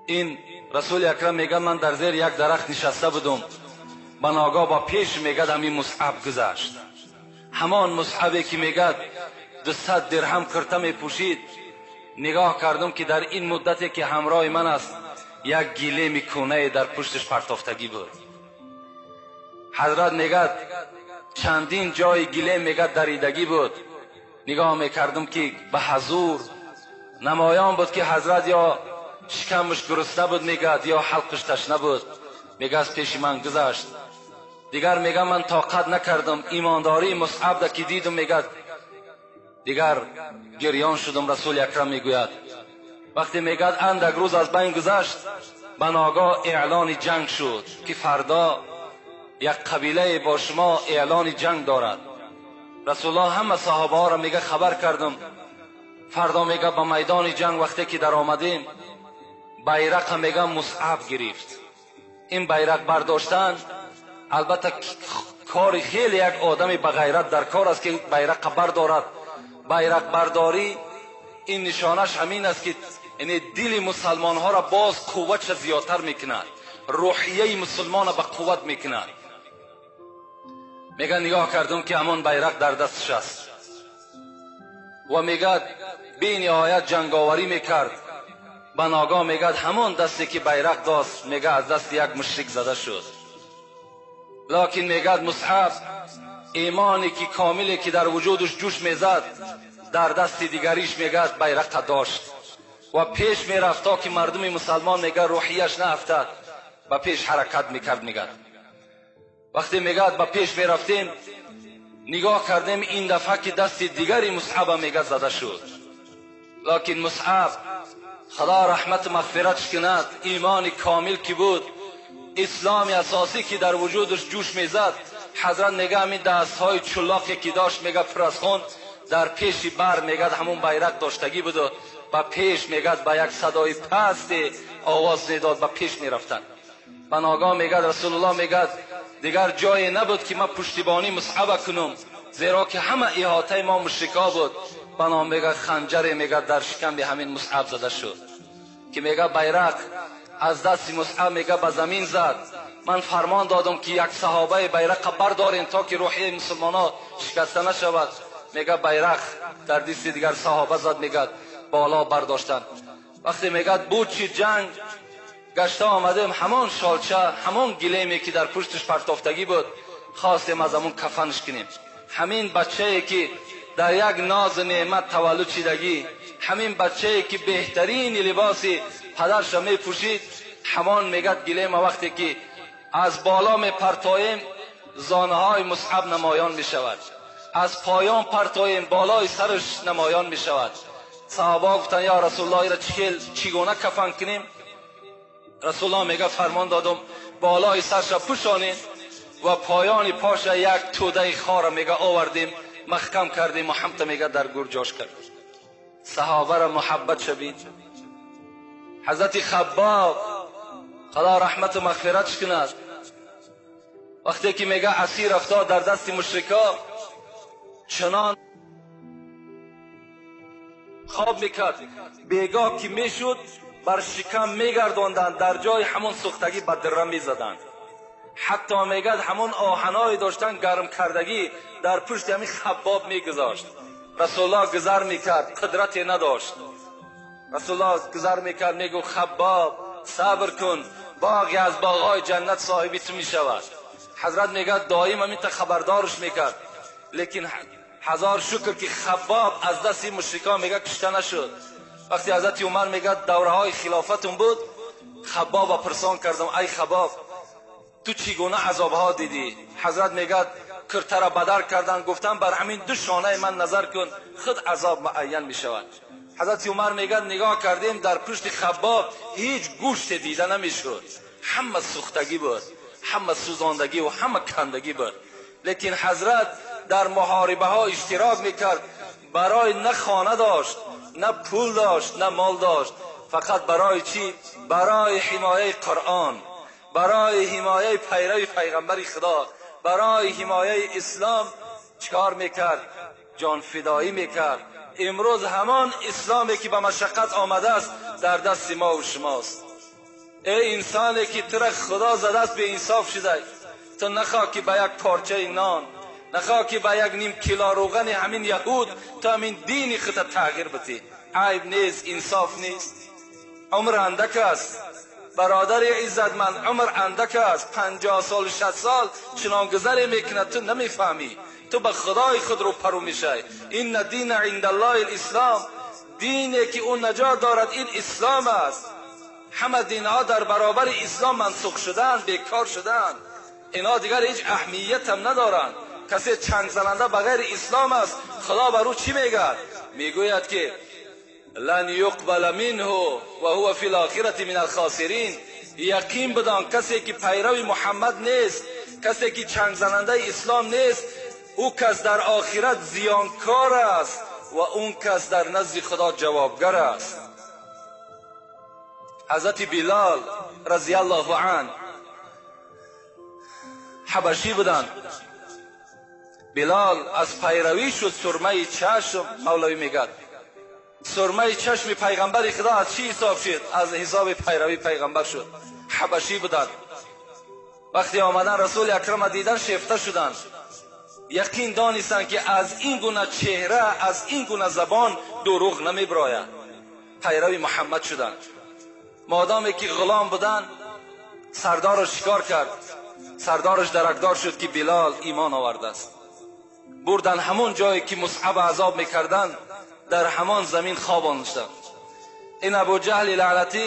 این رسول اکرم میگه من در زیر یک درخت نشسته بودم، به ناگاه با پیش میگد همین مصعب گذشت، همان مصعبی که میگد 200 درهم کرته میپوشید. نگاه کردم که در این مدتی که همراه من است یک گلیم کونه در پشتش پرتافتگی بود. حضرت میگد چندین جای گلیم میگد دریدگی بود. نگاه میکردم که به حضور نمایان بود که حضرت یا شکمش گرسنه بود میگد یا حلقش تشنه بود. میگه از پیش من گذشت. دیگر میگه من طاقت نکردم، ایمانداری مصعب ده که دیدم میگد دیگر گریان شدم. رسول اکرم میگوید وقتی میگد اندک روز از بین گذشت، به ناگاه اعلان جنگ شد که فردا یک قبیله با شما اعلان جنگ دارد. رسول الله همه صحابه ها را میگه خبر کردم، فردا میگه به میدان جنگ وقتی که در آمدیم، بیرق میگه مصعب گرفت. این بیرق برداشتن البته کار خیلی یک آدمی به غیرت در کار است که بیرق بردارد. بیرق برداری این نشانش همین است که یعنی دل مسلمان ها را باز قوتش زیادتر میکند، روحیه مسلمان را به قوت میکند. میگه نگاه کردم که همان بیرق در دستش است و میگه بی نهایت جنگاوری میکرد. به ناگاه میگه همان دستی که بیرق داشت میگه از دست یک مشرک زده شد. لکن میگه مصعب ایمانی که کاملی که در وجودش جوش میزد در دست دیگریش میگه بیرق داشت و پیش میرفت تا که مردم مسلمان میگه روحیش نه افتد، به پیش حرکت میکرد. میگه وقتی میگه به پیش میرفتیم، نگاه کردیم این دفعه که دست دیگری مصعب میگه زده شد. لکن مصعب خدا رحمت مغفرتش کند، ایمان کامل که بود، اسلام اساسی که در وجودش جوش میزد، حضرت میگه همین دست های چلاقی که داشت میگه پر از خون در پیش بر میگه همون بیرق داشتگی بود و به پیش میگه با یک صدای پست آواز میداد، به پیش میرفتن. به ناگاه میگه رسول الله میگه دیگر جای نبود که من پشتیبانی مصعب کنم، زیرا که همه احاطه ما مشرکا بود. بنا میگه خنجر میگه در شکم به همین مصعب زده شد که میگه بیرق از دست مصعب میگه به زمین زد. من فرمان دادم که یک صحابه بیرق بردارین تا که روحیه مسلمان ها شکسته نشود. میگه بیرق در دست دیگر صحابه زد، میگه بالا برداشتن. وقتی میگه بود چی جنگ گشته آمدیم، همان شالچه همان گلیمی که در پشتش پرتافتگی بود خواستیم از همون کفنش کنیم. همین بچه که در یک ناز نعمت تولد شدگی ҳамин бачае ки беҳтарин либоси падарша мепӯшид, ҳамон мегӯяд гилема вақте ки аз боло мепартоем, зонаҳои Мусъаб намоён мешавад, аз поён партоем, болои сараш намоён мешавад. Саҳоба гуфтанд: ё Расулуллоҳ, ира чӣ гуна кафан кунем? Расулуллоҳ мегӯяд: фармон додам болои сарша пӯшонем ва поёни поша як тӯдаи хора мега овардем, маҳкам кардем ва ҳамта мега дар гур ҷош кард. Саҳобаро муҳаббат шавид. Ҳазрати Хаббоб, Худо раҳмату мағфиратш кунад, вақте ки мега асир афтод дар дасти мушрикҳо, чунон хоб мекард, бегоҳ ки мешуд бар шикам мегардонданд, дар ҷои ҳамон сӯхтагӣ ба дирра мезаданд. Ҳатто мегӯяд ҳамон оҳаное доштан гарм кардагӣ дар пушти ҳамин Хаббоб мегузошт. Расулуллоҳ гузар мекард, қудрате надошт. Расулуллоҳ гузар мекард, мегуфт: Хаббоб, сабр кун, боғе аз боғҳои ҷаннат соҳиби ту мешавад. Ҳазрат мегӯяд доим ҳамин та хабардорш мекард. Лекин ҳазор шукр ки Хаббоб аз дасти мушрикон мегӯяд кушта нашуд. Вақте ҳазрати Умар мегӯяд давраҳои хилофатум буд, Хаббоба пурсон кардам: ай Хаббоб, ту чӣ гуна азобҳо дидӣ? Ҳазрат мегӯяд куртара бадар кардан, гуфтам бар ҳамин ду шонаи ман назар кун, худ азоб муайян мешавад. Ҳазрати Умар мегӯяд нигоҳ кардем, дар пушти Хаббоб ҳеҷ гӯште дида намешуд, ҳама сӯхтагӣ буд, ҳама сӯзондагӣ ва ҳама кандагӣ буд. Лекин ҳазрат дар муҳорибаҳо иштирок мекард, барои на хона дошт, на пул дошт, на мол дошт, фақат барои чӣ? Барои ҳимояи Қуръон, барои ҳимояи пайрави пайғамбари Худо, барои ҳимояи ислом чикор мекард? Ҷонфидоӣ мекард. Имрӯз ҳамон исломе ки ба машаққат омадааст дар дасти мо ва шумост. Эй инсоне ки тура Худо задааст, беинсоф шудай, ту нахоҳ ки ба як порчаи нон, нахоҳ ки ба як ним кило рӯғани ҳамин яҳуд ту ҳамин дини худта тағйир бидиҳӣ. Айб нест, инсоф нест. Умр андак аст, бародари иззатманд, умр андак аст. 50 сол, 60 сол чунон гузаре мекунад, ту намефаҳмӣ. Ту ба худои худ рӯпарӯ мешавӣ. Инна дина индаллоҳи лислом, дине ки ӯ наҷот дорад ин ислом аст. Ҳама динҳо дар баробари ислом мансух шуданд, бекор шуданд. Инҳо дигар ҳеҷ аҳамиятам надоранд. Касе чангзананда ба ғайри ислом аст, Худо бар ӯ чӣ мегӯяд? Мегӯяд ки лан юқбала минҳу ва ҳува фил охирати мин алхосирин. Яқин бидон касе ки пайрави Муҳаммад нест, касе ки чангзанандаи ислом нест, ӯ кас дар охират зиёнкор аст ва он кас дар назди Худо ҷавобгар аст. Ҳазрати Билол разияллоҳу ан ҳабашӣ буданд. Билол аз пайравӣ шуд сурмаи чашм. Мавлавӣ мегӯяд сурмаи чашми пайғамбари Худо аз чӣ ҳисоб шуд? Аз ҳисоби пайравии пайғамбар шуд. Ҳабашӣ буданд. Вақте омадан Расули Акрама дидан, шефта шуданд. Яқин донистанд ки аз ин гуна чеҳра, аз ин гуна забон дурӯғ намебирояд. Пайрави Муҳаммад шуданд. Модоме ки ғулом буданд, сардараш шикор кард. Сардараш даракдор шуд ки Билол имон овардааст. Бурдан ҳамон ҷое ки Мусъаб азоб мекарданд, дар ҳамон замин хоб онданд. Ин Абу Ҷаҳли лаънатӣ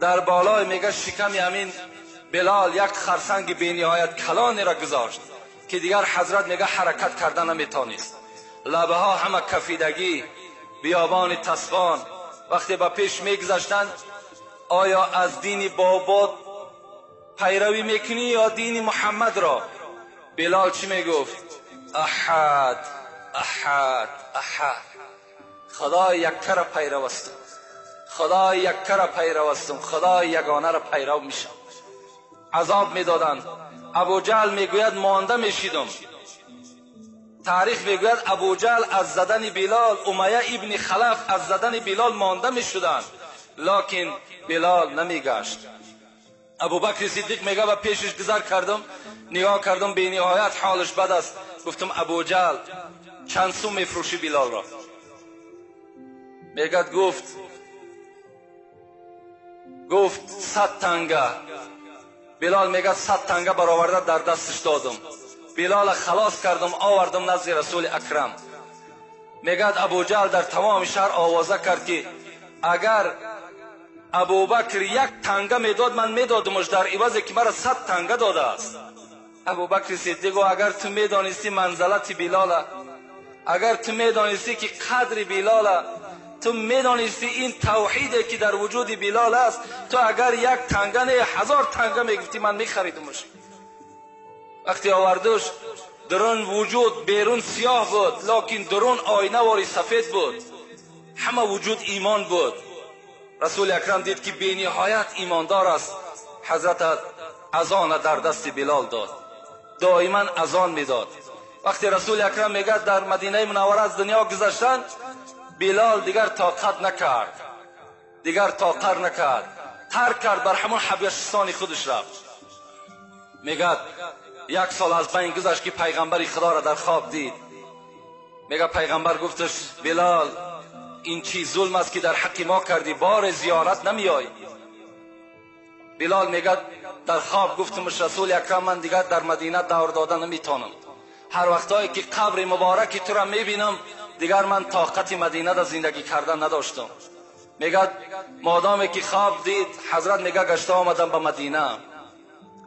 дар болои мега шиками ҳамин Билол як харсанги бениҳоят калонеро гузошт ки дигар ҳазрат мега ҳаракат карда наметонист. Лабаҳо ҳама кафидагӣ, биёбони тасбон. Вақте ба пеш мегузаштанд, оё аз дини бобод пайравӣ мекунӣ ё дини Муҳаммадро? Билол чӣ мегуфт? Аҳад, аҳад, аҳад. Худои яккара пайрав ҳастам, Худои яккара пайрав ҳастам, Худои ягонаро пайрав мешавам. Азоб медоданд. Абу Ҷаҳл мегӯяд монда мешидам. Таърих мегӯяд Абу Ҷаҳл аз задани Билол, Умайя ибни Халаф аз задани Билол монда мешуданд, лекин Билол намегашт. Абубакри Сиддиқ мегӯяд ба пешаш гузар кардам, нигоҳ кардам, бениҳоят ҳолаш бад аст. Гуфтам Абу Ҷаҳл, чанд сум мефурӯшӣ Билолро? Мегӯяд гуфт 100 танга. Билол мегӯяд 100 танга бароварда дар дасташ додам. Билола халос кардам, овардам назди Расули Акрам. Мегӯяд Абуҷаҳл дар тамоми шаҳр овоза кард ки агар Абубакр як танга медод, ман медодумаш дар ивазе ки мара 100 танга додааст. Абубакри Сиддиқ гуфт агар ту медонисти манзалати Билола, агар ту медонисти ки қадри Билола, ту медонисти ин тавҳиде ки дар вуҷуди Билол аст, ту агар як танга не 1000 танга мегуфтӣ, ман мехаридумаш. Вақте овардуш, дарун вуҷуд берун сиёҳ буд, лекин дарун оинавори сафед буд. Ҳама вуҷуд имон буд. Расули акрам дид ки бениҳоят имондор аст. Ҳазрат азона дар дасти Билол дод, доиман азон медод. Вақте Расули акрам мегӯяд дар Мадинаи Мунаввара аз дунё гузаштанд, Билол дигар тоқат накард, дигар тоқат накард, тарк кард, бар ҳамон ҳабашистони худаш рафт. Мегӯяд як сол аз байн гузашт ки пайғамбари Худоро дар хоб дид. Мегӯяд пайғамбар гуфташ Билол, ин чӣ зулм аст ки дар ҳаққи мо кардӣ, бори зиёрат намеоӣ. Билол мегӯяд дар хоб гуфтумаш Расули акрам, ман дигар дар Мадина давр дода наметавонам. Ҳар вақтое ки қабри мубораки туро мебинам, дигар ман тоқати Мадина дар зиндагӣ кардан надоштам. Мегӯяд модоме ки хоб дид, ҳазрат мегӯяд гашта омадам ба Мадина.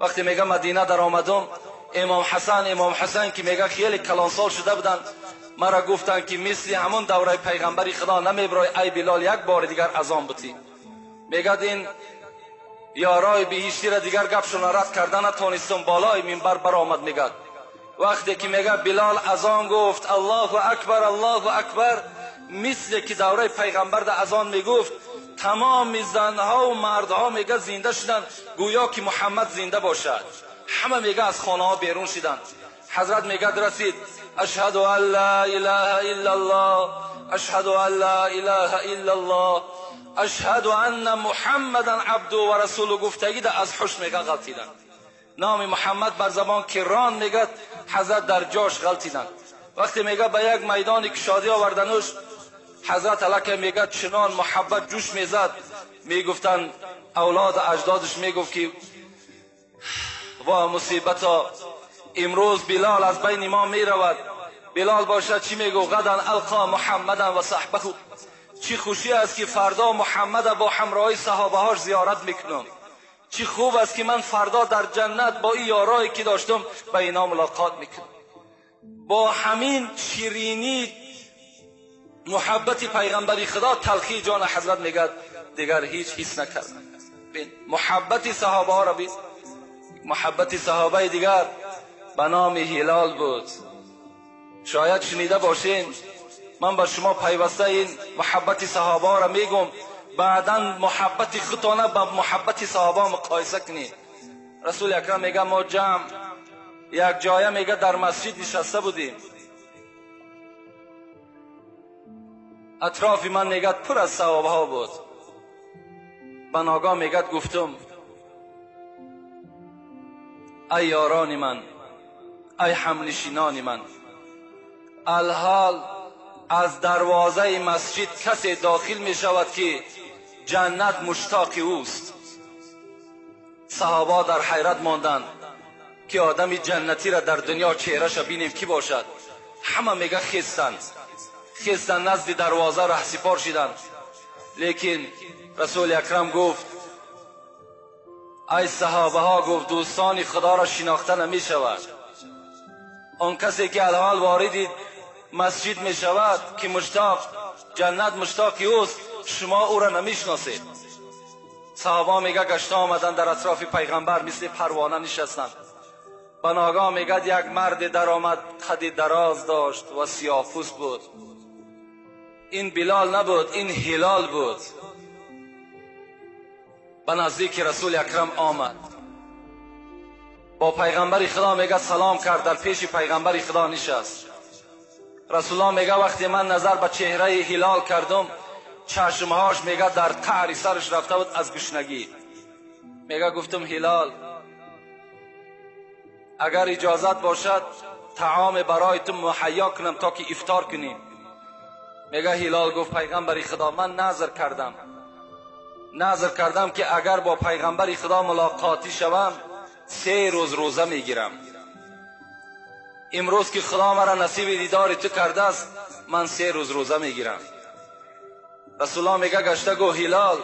Вақте мегӯяд Мадина дар омадам, Имом Ҳасан ки мегӯяд хеле калонсол шуда буданд, мара гуфтанд ки мисли ҳамон давраи пайғамбари Худо намебарой, ай Билол, як бори дигар азон бутӣ. Мегӯяд ин ёрои биҳиштиро дигар гапшона рад карда натонистам, болои минбар баромад. Мегӯяд вақте ки мегӯяд Билол азон гуфт, Аллоҳу акбар, Аллоҳу акбар, мисле ки давраи пайғамбар да азон мегуфт, тамоми занҳо ва мардҳо мегӯяд зинда шуданд, гӯё ки Муҳаммад зинда бошад. Ҳама мегӯяд аз хонаҳо берун шуданд. Ҳазрат мегӯяд расид, ашҳаду ан ла илаҳа иллаллоҳ, ашҳаду ан ла илаҳа иллаллоҳ, ашҳаду анна муҳаммадан абдуҳу ва расулуҳу гуфтагида аз ҳуш мегӯяд ғалтиданд. Номи Муҳаммад бар забон ки рон мегӯяд, ҳазрат дар ҷош ғалтиданд. Вақте мегӯяд ба як майдони кушодӣ овардануш, ҳазрат аллакай мегӯяд чунон муҳаббат ҷӯш мезад, мегуфтанд авлоду аҷдодаш мегуфт ки ва мусибато, имрӯз Билол аз байни мо меравад. Билол бошад чӣ мегуфт? Ғадан алқо муҳаммадан ва саҳбаҳу. Чӣ хушӣ аст ки фардо Муҳаммада бо ҳамроҳи саҳобаҳош зиёрат мекунам. Чӣ хуб аст ки ман фардо дар ҷаннат бо ин ёрое ки доштам ба ино мулоқот мекунам. Бо ҳамин ширинӣ муҳаббати пайғамбари Худо талхии ҷони ҳазрат мегӯяд дигар ҳеҷ ҳис накардам. Муҳаббати саҳобаҳоро бин. Муҳаббати саҳобаи дигар ба номи Ҳилол буд. Шояд шунида бошед, ман ба шумо пайваста ин муҳаббати саҳобаҳоро мегӯм, баъдан муҳаббати худтона ба муҳаббати саҳоба муқоиса кунед. Расули акрам мегӯяд мо ҷамъ як ҷоя мегӯяд дар масҷид нишаста будем. Атрофи ман мегӯяд пур аз саҳобаҳо буд. Ба ногоҳ мегӯяд гуфтум ай ёрони ман, ай ҳамнишинони ман, алҳол аз дарвозаи масҷид касе дохил мешавад ки ҷаннат муштоқи ӯст. Саҳоба дар ҳайрат монданд ки одами ҷаннатиро дар дунё чеҳраша бинем ки бошад. Ҳама мега хестанд, хестанд назди дарвоза раҳсипор шиданд. Лекин Расули акрам гуфт ай саҳобаҳо, гуфт дӯстони Худоро шинохта намешавад. Он касе ки алҳол вориди масҷид мешавад ки муштоқ ҷаннат муштоқи ӯст, шумо ӯро намешиносед. Саҳоба мега гашта омаданд дар атрофи пайғамбар мисли парвона нишастанд. Ба ногоҳ мегӯяд як марде даромад, қади дароз дошт ва сиёҳпӯст буд. Ин Билол набуд, ин Ҳилол буд. Ба наздики Расули акрам омад, бо пайғамбари Худо мегӯяд салом кард, дар пеши пайғамбари Худо нишаст. Расулуллоҳ мегӯяд вақте ман назар ба чеҳраи Ҳилол кардам, чашмҳош мегӯяд дар қаъри сараш рафта буд аз гушнагӣ. Мегӯяд гуфтам Ҳилол, агар иҷозат бошад таоме барои ту муҳайё кунам то ки ифтор кунӣ. Мегӯяд Ҳилол гуфт пайғамбари Худо, ман назр кардам, назр кардам ки агар бо пайғамбари Худо мулоқотӣ шавам 3 рӯз рӯза мегирам. Имрӯз ки Худо маро насиби дидори ту кардааст, من 3 روز روزه میگیرم. رسول الله میگه گشته گو هلال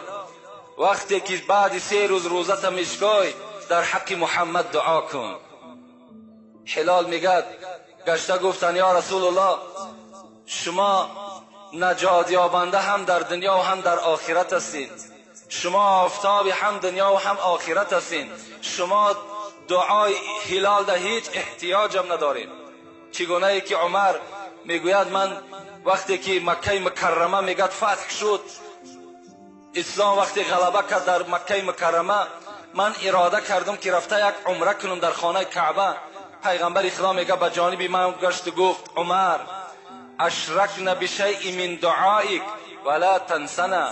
وقتی که بعد 3 روز روزه تا میشکای در حق محمد دعا کن. هلال میگه گشته گفتن یا رسول الله شما نجات یابنده هم در دنیا و هم در آخرت هستید، شما آفتاب هم دنیا و هم آخرت هستید، شما دعای هلال در هیچ احتیاجم ندارید. چگونه ای که عمر میگوید من وقتی که مکه مکرمه میگد فتح شد، اسلام وقتی غلبه کرد در مکه مکرمه، من اراده کردم که رفته یک عمره کنم در خانه کعبه. پیغمبر خدا میگه به جانب من گشت و گفت عمر اشرکنا بشیء من دعائک ولا تنسنا.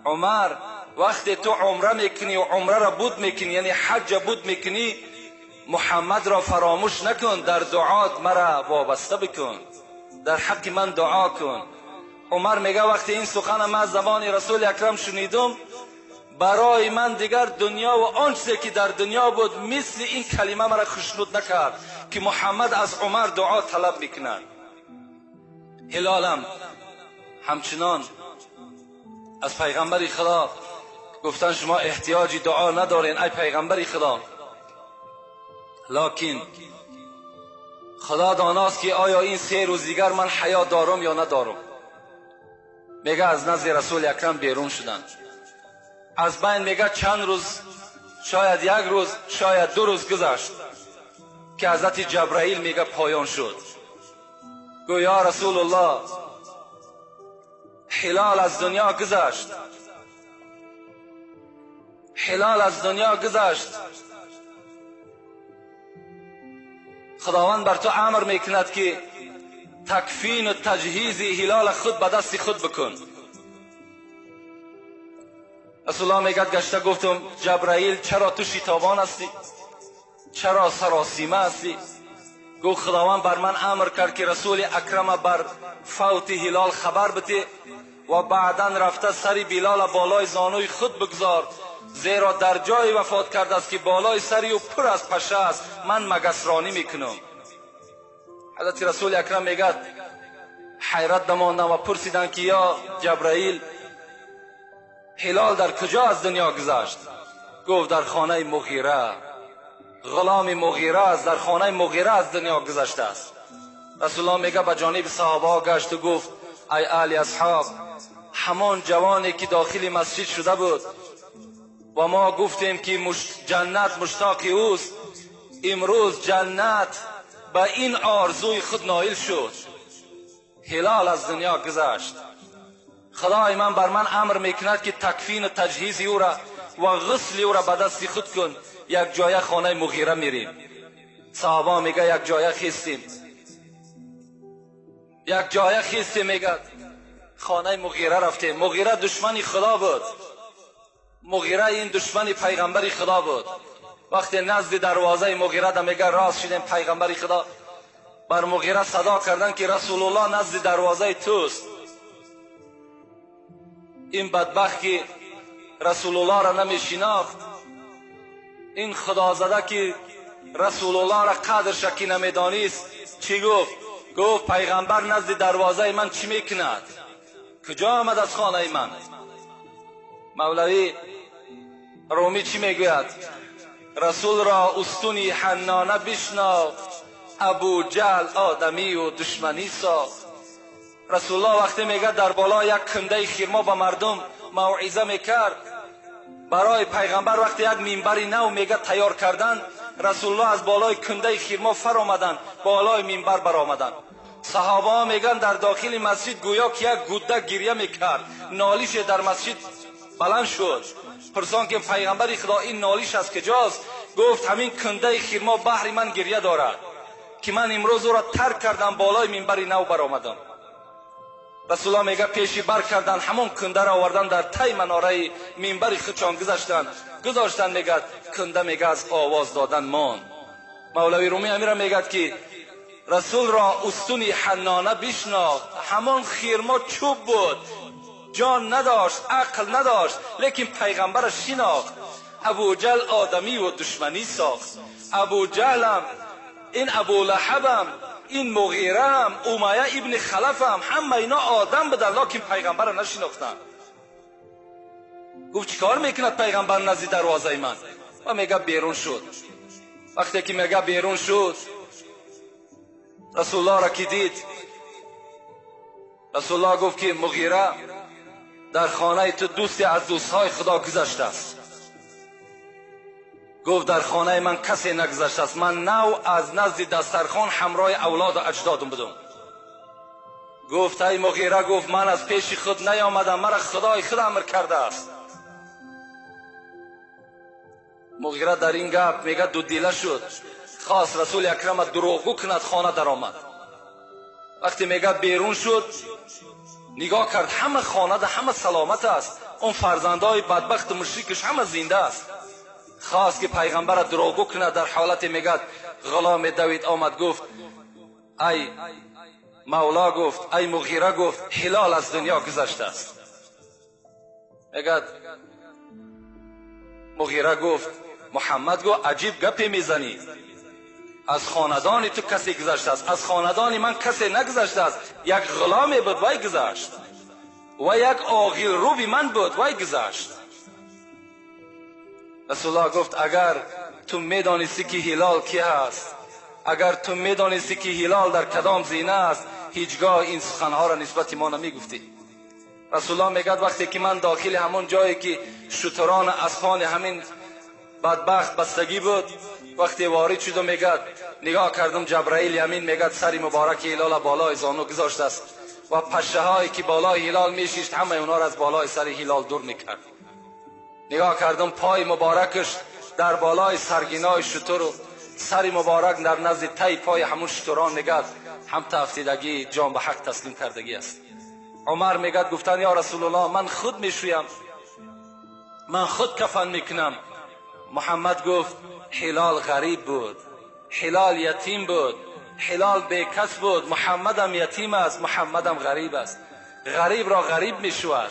عمر وقتی تو عمره میکنی و عمره را بود میکنی، یعنی حج بود میکنی، محمد را فراموش نکن، در دعات مرا وابسته بکن، در حق من دعا کن. عمر میگه وقتی این سخن من از زبان رسول اکرم شنیدم، برای من دیگر دنیا و آن چیزی که در دنیا بود مثل این کلمه مرا خوشنود نکرد که محمد از عمر دعا طلب میکند. هلالم همچنان از پیغمبر خدا گفتن شما احتیاجی دعا ندارین ای پیغمبر خدا، لکن خدا داناست که آیا این 3 روز دیگر من حیات دارم یا ندارم. میگه از نزد رسول اکرم بیرون شدن، از بین میگه چند روز، شاید 1 روز شاید 2 روز گذشت که حضرت جبرائیل میگه پایان شد. گو یا رسول الله هلال از دنیا گذشت، هلال از دنیا گذشت، خداوند بر تو امر میکند که تکفین و تجهیز هلال خود به دست خود بکن. رسول الله میگه گشته گفتم جبرائیل چرا تو شتابان هستی، چرا سراسیمه هستی؟ گفت خداوند بر من امر کرد که رسول اکرم بر فوت هلال خبر بده و بعدا رفته سر بلال بالای زانوی خود بگذار، زیرا در جای وفات کرده است که بالای سری او پر از پشه است، من مگسرانی میکنم. حضرت رسول اکرم میگه حیرت نماندم و پرسیدن که یا جبرائیل هلال در کجا از دنیا گذشت؟ گفت در خانه مغیره، غلام مغیره است، در خانه مغیره از دنیا گذشته است. رسول الله میگه به جانب صحابه گشت و گفت ای اهل اصحاب، همان جوانی که داخل مسجد شده بود و ما گفتیم که جنت مشتاق اوست، امروز جنت به این آرزوی خود نایل شد. هلال از دنیا گذشت. خدای من بر من امر میکند که تکفین و تجهیز او را و غسل او را به دست خود کن. یک جایه خانه مغیره میریم. صحابه میگه یک جایه خیستیم، یک جایه خیستیم، میگه خانه مغیره رفتیم. مغیره دشمن خدا بود، مغیره این دشمن پیغمبر خدا بود. وقتی نزد دروازه مغیره ده میگه راست شدیم، پیغمبر خدا بر مغیره صدا کردن که رسول الله نزد دروازه توست. این بدبخت که رسول الله را نمیشناخت، این خدازده که رسول الله را قدرش که نمیدانست، چی گفت؟ گفت پیغمبر نزد دروازه من چی میکند؟ کجا آمد از خانه من؟ مولوی رومی چی میگوید؟ رسول را استونی حنانه بشناخت، ابو جهل آدمی و دشمنی ساخت. رسول الله وقتی میگه در بالا یک کنده خرما به مردم موعظه میکرد، برای پیغمبر وقتی یک منبر نو میگه تیار کردن، رسول الله از بالای کنده خرما فر آمدن، بالای منبر برآمدن. صحابه ها میگن در داخل مسجد گویا که یک گوده گریه میکرد، نالیش در مسجد بلند شد. پرسان که پیغمبر خدا این نالیش از کجاست؟ گفت همین کنده خرما بهر من گریه دارد که من امروز او را ترک کردم، بالای منبر نو برآمدم. رسول الله میگه پیشی بر کردن، همون کنده را آوردن در تای مناره منبر خودشان گذاشتن. میگه کنده میگه از آواز دادن ماند. مولوی رومی امیر میگه که رسول را استونی حنانه بشناخت، همان خرما چوب بود، جان نداشت، عقل نداشت، لیکن پیغمبر شناخت. ابو جهل آدمی و دشمنی ساخت. ابو جهلم، این ابو لهبم، این مغیره هم، امیه ابن خلف هم، همه اینا آدم بودن، لکن پیغمبر را نشناختن. گفت چیکار میکند پیغمبر نزد دروازه من؟ و میگه بیرون شد. وقتی که میگه بیرون شد، رسول الله را که دید، رسول الله گفت که مغیره، در خانه تو دوستی از دوستهای خدا گذشته است. گفت در خانه من کسی نگذشته است، من نو از نزد دسترخوان همراه اولاد و اجدادم بودم. گفت ای مغیره، گفت من از پیش خود نیامدم، مرا خدای خود امر کرده است. مغیره در این گپ میگه دو دیله شد، خواست رسول اکرم دروغگو کند، خانه در آمد. وقتی میگه بیرون شد، نگاه کرد همه خانه ده همه سلامت است، اون فرزندای بدبخت مشرکش همه زنده است. خواست که پیغمبر دروغگو کند، در حالت میگه غلام دوید آمد، گفت ای مولا، گفت ای مغیره، گفت هلال از دنیا گذشته است. میگه مغیره گفت محمد گفت عجیب گپی میزنی، از خاندان تو کسی گذشته است، از خاندان من کسی نگذشته است، یک غلامی بود وای گذشت و یک آغیل روبی من بود وای گذشت. رسول الله گفت اگر تو میدانستی که هلال کی هست، اگر تو میدانستی که هلال در کدام زینه است، هیچگاه این سخنها را نسبت ما نمیگفتی. رسول الله میگد وقتی که من داخل همون جایی که شتران اسپان همین بدبخت بستگی بود، وقتی وارد شدم میگد نگاه کردم جبرائیل یمین میگد سری مبارک هلال بالای زانو گذاشته است و پشه هایی که بالای هلال میشیشت همه اونا را از بالای سر هلال دور میکرد. نگاه کردم پای مبارکش در بالای سرگینای شتر و سر مبارک در نزد تای پای همون شتران میگد هم تفتیدگی جان به حق تسلیم کردگی است. عمر میگد گفتن یا رسول الله من خود میشویم، من خود کفن میکنم. محمد گفت هلال غریب بود، هلال یتیم بود، هلال بیکس بود، محمدم یتیم است، محمدم غریب است، غریب را غریب میشود.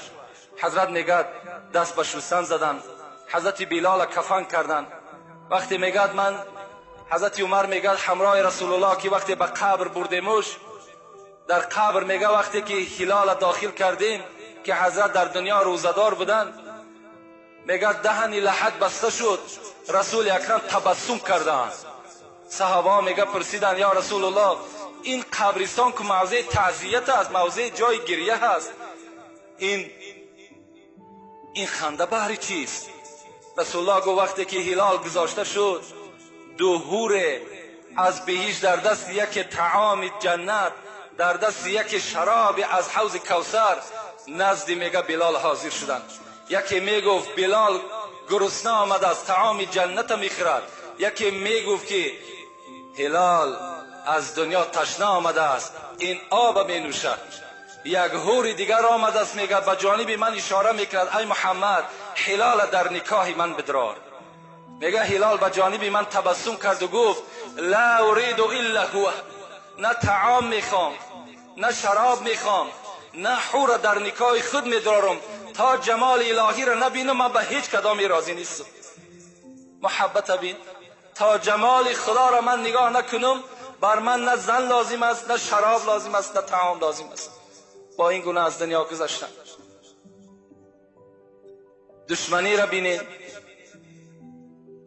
حضرت میگد دست به شستن زدن، حضرت بلال کفن کردن. وقتی میگد من، حضرت عمر میگد همراه رسول الله که وقتی به قبر بردیمش، در قبر میگه وقتی که هلال داخل کردیم که حضرت در دنیا روزدار بودن، میگه دهن لحد بسته شد، رسول اکرم تبسم کردند. صحابه میگه پرسیدن یا رسول الله این قبرستان که موضع تعزیت است، موضع جای گریه هست، این خنده بهر چیست؟ رسول الله گفت وقتی که هلال گذاشته شد، دو حور از بهشت در دست یک طعام جنت، در دست یک شراب از حوض کوثر نزد میگه بلال حاضر شدند. یکی میگفت بلال گرسنه آمد از طعام جنت میخورد، یکی میگفت که هلال از دنیا تشنه آمده است، این آب مینوشد. یک حور دیگر آمده است میگه به جانب من اشاره میکرد ای محمد هلال در نکاح من بدرار. میگه هلال به جانب من تبسم کرد و گفت لا اريد الا هو، نه طعام میخوام، نه شراب میخوام، نه حور در نکاح خود میدرارم، تا جمال الهی را نبینم من به هیچ کدامی راضی نیستم. محبت بین، تا جمال خدا را من نگاه نکنم بر من نه زن لازم است، نه شراب لازم است، نه طعام لازم است. با این گونه از دنیا گذشتن. دشمنی را بینید.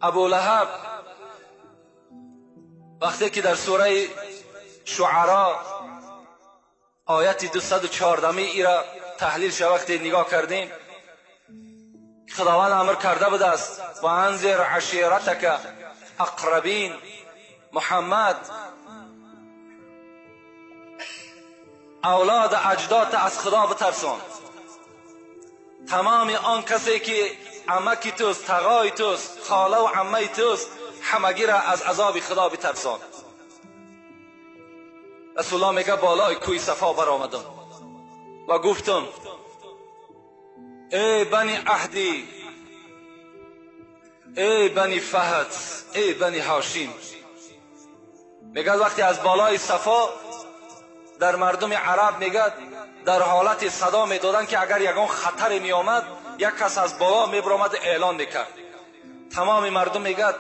ابو لهب وقتی که در سوره شعرا آیت 214 ای را تحلیل شد، وقتی نگاه کردیم خداوند امر کرده بوده است و انذر عشیرتک اقربین، محمد اولاد اجداد از خدا بترسان. تمام آن کسی که عمکی توست، تغای توست، خاله و عمه توست، همگی را از عذاب خدا بترسان. رسول الله میگه بالای کوی صفا برآمدم و گفتم ای بنی عهدی، ای بنی فهد، ای بنی هاشم. میگه وقتی از بالای صفا در مردم عرب میگه در حالت صدا میدادن که اگر یگان خطر میآمد یک کس از بالا میبرآمد اعلان میکرد. تمام مردم میگه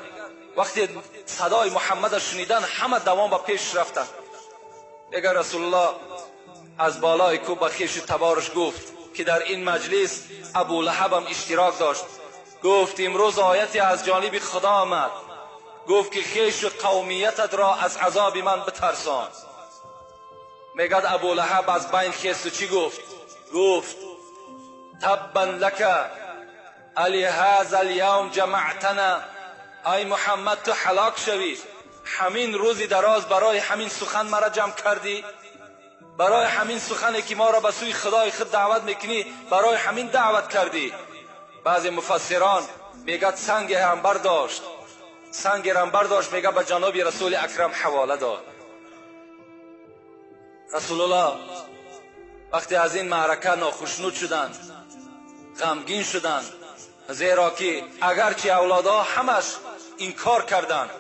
وقتی صدای محمد شنیدن همه دوام به پیش رفتن. Мега Расулуллоҳ аз болои кӯҳ ба хешу табораш гуфт ки дар ин маҷлис Абу Лаҳаб ҳам иштирок дошт. Гуфт имрӯз ояте аз ҷониби Худо омад. Гуфт ки хешу қавмиятат ро аз азоби ман битарсон. Мегӯяд Абу Лаҳаб аз байн хесту чӣ гуфт? Гуфт таббан лака алиҳаза алявм ҷамаътана. Ай Муҳаммад, ту ҳалок шавӣ. Ҳамин рӯзи дароз барои ҳамин сухан маро ҷамъ кардӣ? Барои ҳамин сухане ки моро ба сӯи Худои худ даъват мекунӣ, барои ҳамин даъват кардӣ? Баъзе муфассирон мегӯяд санге ҳам бардошт, санге ҳам бардошт, мегӯяд ба ҷаноби Расули Акрам ҳавола дод. Расулуллоҳ вақте аз ин маърака нохушнуд шуданд, ғамгин шуданд, зеро ки агарчи авлодҳо ҳамаш инкор карданд,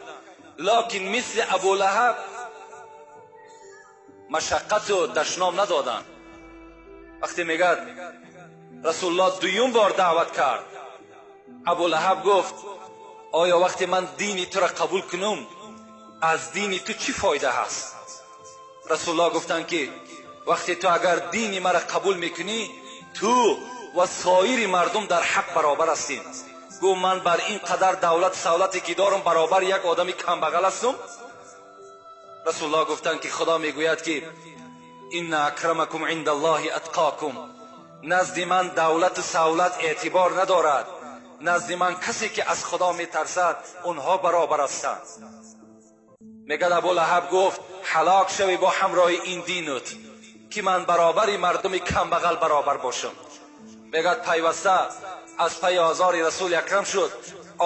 локин мисли Абу Лаҳаб машаққату дашном надоданд. Вақте мегӯяд Расулуллоҳ дуюм бор даъват кард, Абу Лаҳаб гуфт оё вақте ман дини туро қабул кунам, аз дини ту чӣ фоида ҳаст? Расулуллоҳ гуфтанд ки вақте ту агар дини маро қабул мекунӣ, ту ва соири мардум дар ҳақ баробар ҳастем. Гуфт ман бар ин қадар давлат савлате ки дорам баробар як одами камбағал ҳастам? Расулуллоҳ гуфтанд ки Худо мегӯяд ки инна акрамакум индаллоҳи атқокум. Назди ман давлату савлат эътибор надорад. Назди ман касе ки аз Худо метарсад, онҳо баробар ҳастанд. Мегӯяд Абу Лаҳаб гуфт ҳалок шавӣ бо ҳамроҳи ин динут ки ман баробари мардуми камбағал баробар бошам. Мегӯяд пайваста аз пайи озори Расули Акрам шуд.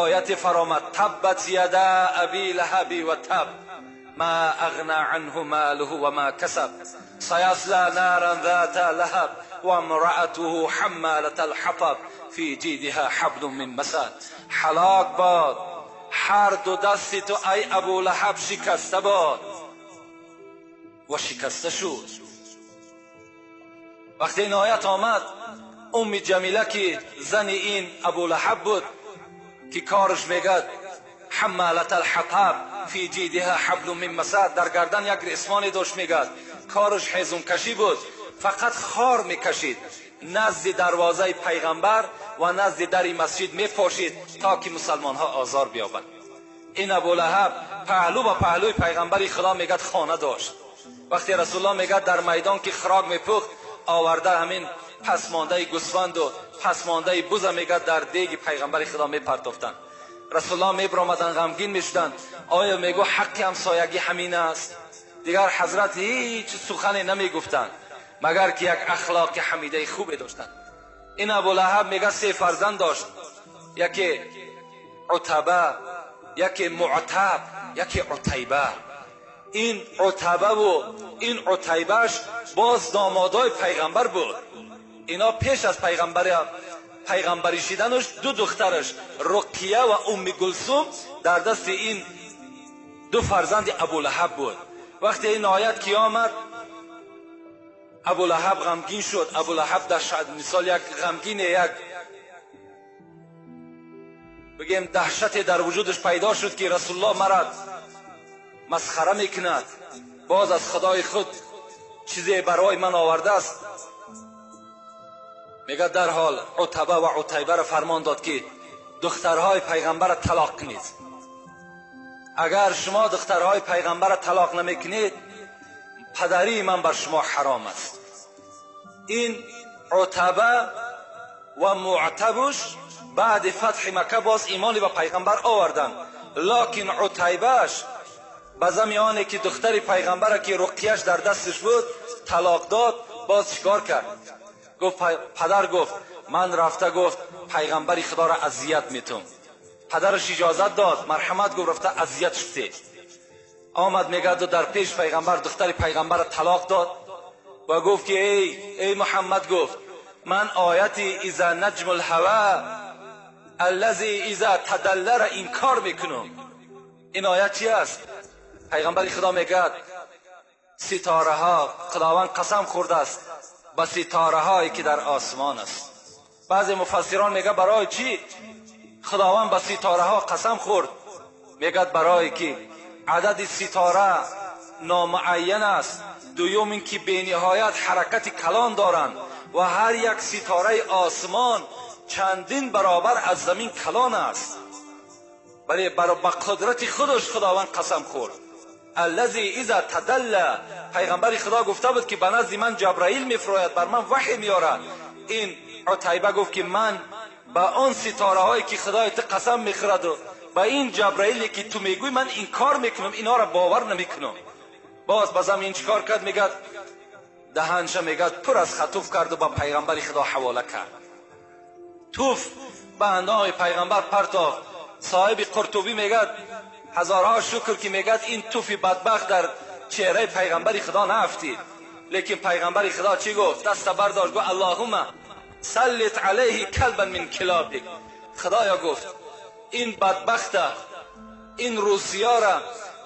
Ояте фаромад таббат яда аби лаҳаби ва таб ма ағна анҳу малуҳу ва ма касаб саясла наран зата лаҳаб ва имраатуҳу ҳаммалата алҳатаб фи ҷидиҳа ҳаблун мин масад. Ҳалок бод ҳар ду дасти ту ай Абу Лаҳаб, шикаста бод. Ва шикаста шуд. Вақте ин оят омад, Умми Ҷамила ки зани ин Абу Лаҳаб буд, ки кораш мегӯяд ҳаммалата алҳатаб фи ҷидиҳа ҳаблун мин масад, дар гардан як ресмоне дошт, мегӯяд кораш ҳезумкашӣ буд, фақат хор мекашид, назди дарвозаи пайғамбар ва назди дари масҷид мепошид то ки мусалмонҳо озор биёбанд. Ин Абу Лаҳаб паҳлӯ ба паҳлӯи пайғамбари Худо мегӯяд хона дошт. Вақте Расулуллоҳ мегӯяд дар майдон ки хӯрок мепухт, оварда ҳамин пасмондаи гӯсфанду пасмондаи буза мегӯяд дар деги пайғамбари Худо мепартофтанд. Расулуллоҳ мебаромаданд, ғамгин мешуданд. Оё мегӯ ҳаққи ҳамсоягӣ ҳамин аст? Дигар ҳазрат ҳеҷ сухане намегуфтанд, магар ки як ахлоқи ҳамидаи хубе доштанд. Ин Абу Лаҳаб мегӯяд се фарзанд дошт, яке Утаба, яке Муътаб, яке Утайба. Ин Утабаву ин Утайбаш боз домодои пайғамбар буд. Ино пеш аз пайғамбарӣ шиданаш ду духтараш Руқия ва Умми Гулсум дар дасти ин ду фарзанди Абу Лаҳаб буд. Вақте ин оят ки омад, Абу Лаҳаб ғамгин шуд. Абу Лаҳаб мисол як ғамгине, як бигем даҳшате дар вуҷудаш пайдо шуд ки Расулуллоҳ мара масхара мекунад, боз аз Худои худ чизе барои ман овардааст. Мегӯяд дарҳол Утаба ва Утайбаро фармон дод ки духтарҳои пайғамбарро талоқ кунед. Агар шумо духтарҳои пайғамбарро талоқ намекунед, падарии ман бар шумо ҳаром аст. Ин Утаба ва Муътабуш баъди фатҳи Макка боз имони ба пайғамбар оварданд, локин Утайбаш ба зами оне ки духтари пайғамбара ки Руқияш дар дасташ буд талоқ дод, боз чикор кард? Гуфт падар, гуфт ман рафта, гуфт пайғамбари Худоро азият метум. Падараш иҷозат дод, марҳамат гуфт, рафта азият шуд. Омад мегӯяд дар пеш пайғамбар духтари пайғамбарро талоқ дод ва гуфт ки эй Муҳаммад, гуфт ман ояти иза наҷму лҳава аллази иза тадаллара инкор мекунам. Ин оят чи аст? Пайғамбари Худо мегӯяд ситораҳо, Худованд қасам хӯрдааст ба ситораҳое ки дар осмон аст. Баъзе муфассирон мегӯяд барои чӣ Худованд ба ситораҳо қасам хӯрд? Мегӯяд барое ки адади ситора номуайян аст, дуюм ин ки бениҳоят ҳаракати калон доранд ва ҳар як ситораи осмон чандин баробар аз замин калон аст. Вале ба қудрати худаш Худованд қасам хӯрд. Аллази иза тадалла, пайғамбари Худо гуфта буд ки ба назди ман Ҷабраил мефирояд, бар ман ваҳй меорад. Ин Утайба гуфт ки ман ба он ситораҳое ки Худои ту қасам мехӯрад ва ба ин Ҷабраиле ки ту мегӯӣ ман инкор мекунам, инҳоро бовар намекунам. Боз ба замин чикор кард? Мегӯяд даҳанша мегӯяд пур аз хатуф кард ва ба пайғамбари Худо ҳавола кард. Туф ба андоми пайғамбар партофт. Соҳиби Қуртубӣ мегӯяд ҳазорҳо шукр ки мегӯяд ин туфи бадбахт дар чеҳраи пайғамбари Худо наафтид. Лекин пайғамбари Худо чӣ гуфт? Даста бардошт, гуфт Аллоҳумма саллит алайҳи калбан мин килобик. Худоё гуфт ин бадбахта, ин русиёра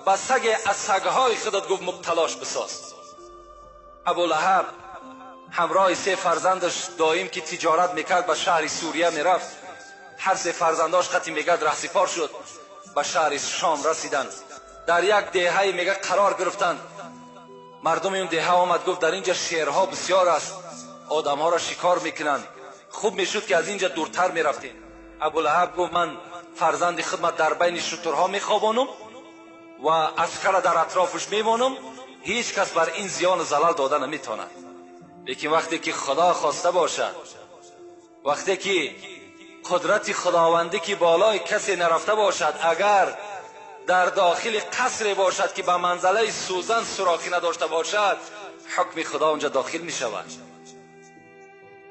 ба саге аз сагҳои худат гуфт мубталош бисоз. Абулаҳаб ҳамроҳи се фарзандаш доим ки тиҷорат мекард ба шаҳри Сурия мерафт. Ҳар се фарзандош қати мегӯяд раҳсипор шуд, ба шаҳри Шом расиданд. Дар як деҳае мегӯяд қарор гирифтанд. Мардуми он деҳа омад, гуфт дар инҷа шерҳо бисёр аст, одамҳоро шикор мекунанд, хуб мешуд ки аз инҷа дуртар мерафтем. Абулаҳаб гуфт ман фарзанди худма дар байни шутурҳо мехобонам ва аскара дар атрофаш мемонам, ҳеҷ кас бар ин зиёну залал дода наметавонад. Лекин вақте ки Худо хоста бошад, вақте ки қудрати худовандӣ ки болои касе нарафта бошад, агар дар дохили қасре бошад ки ба манзалаи сӯзан сурохӣ надошта бошад, ҳукми Худо онҷа дохил мешавад.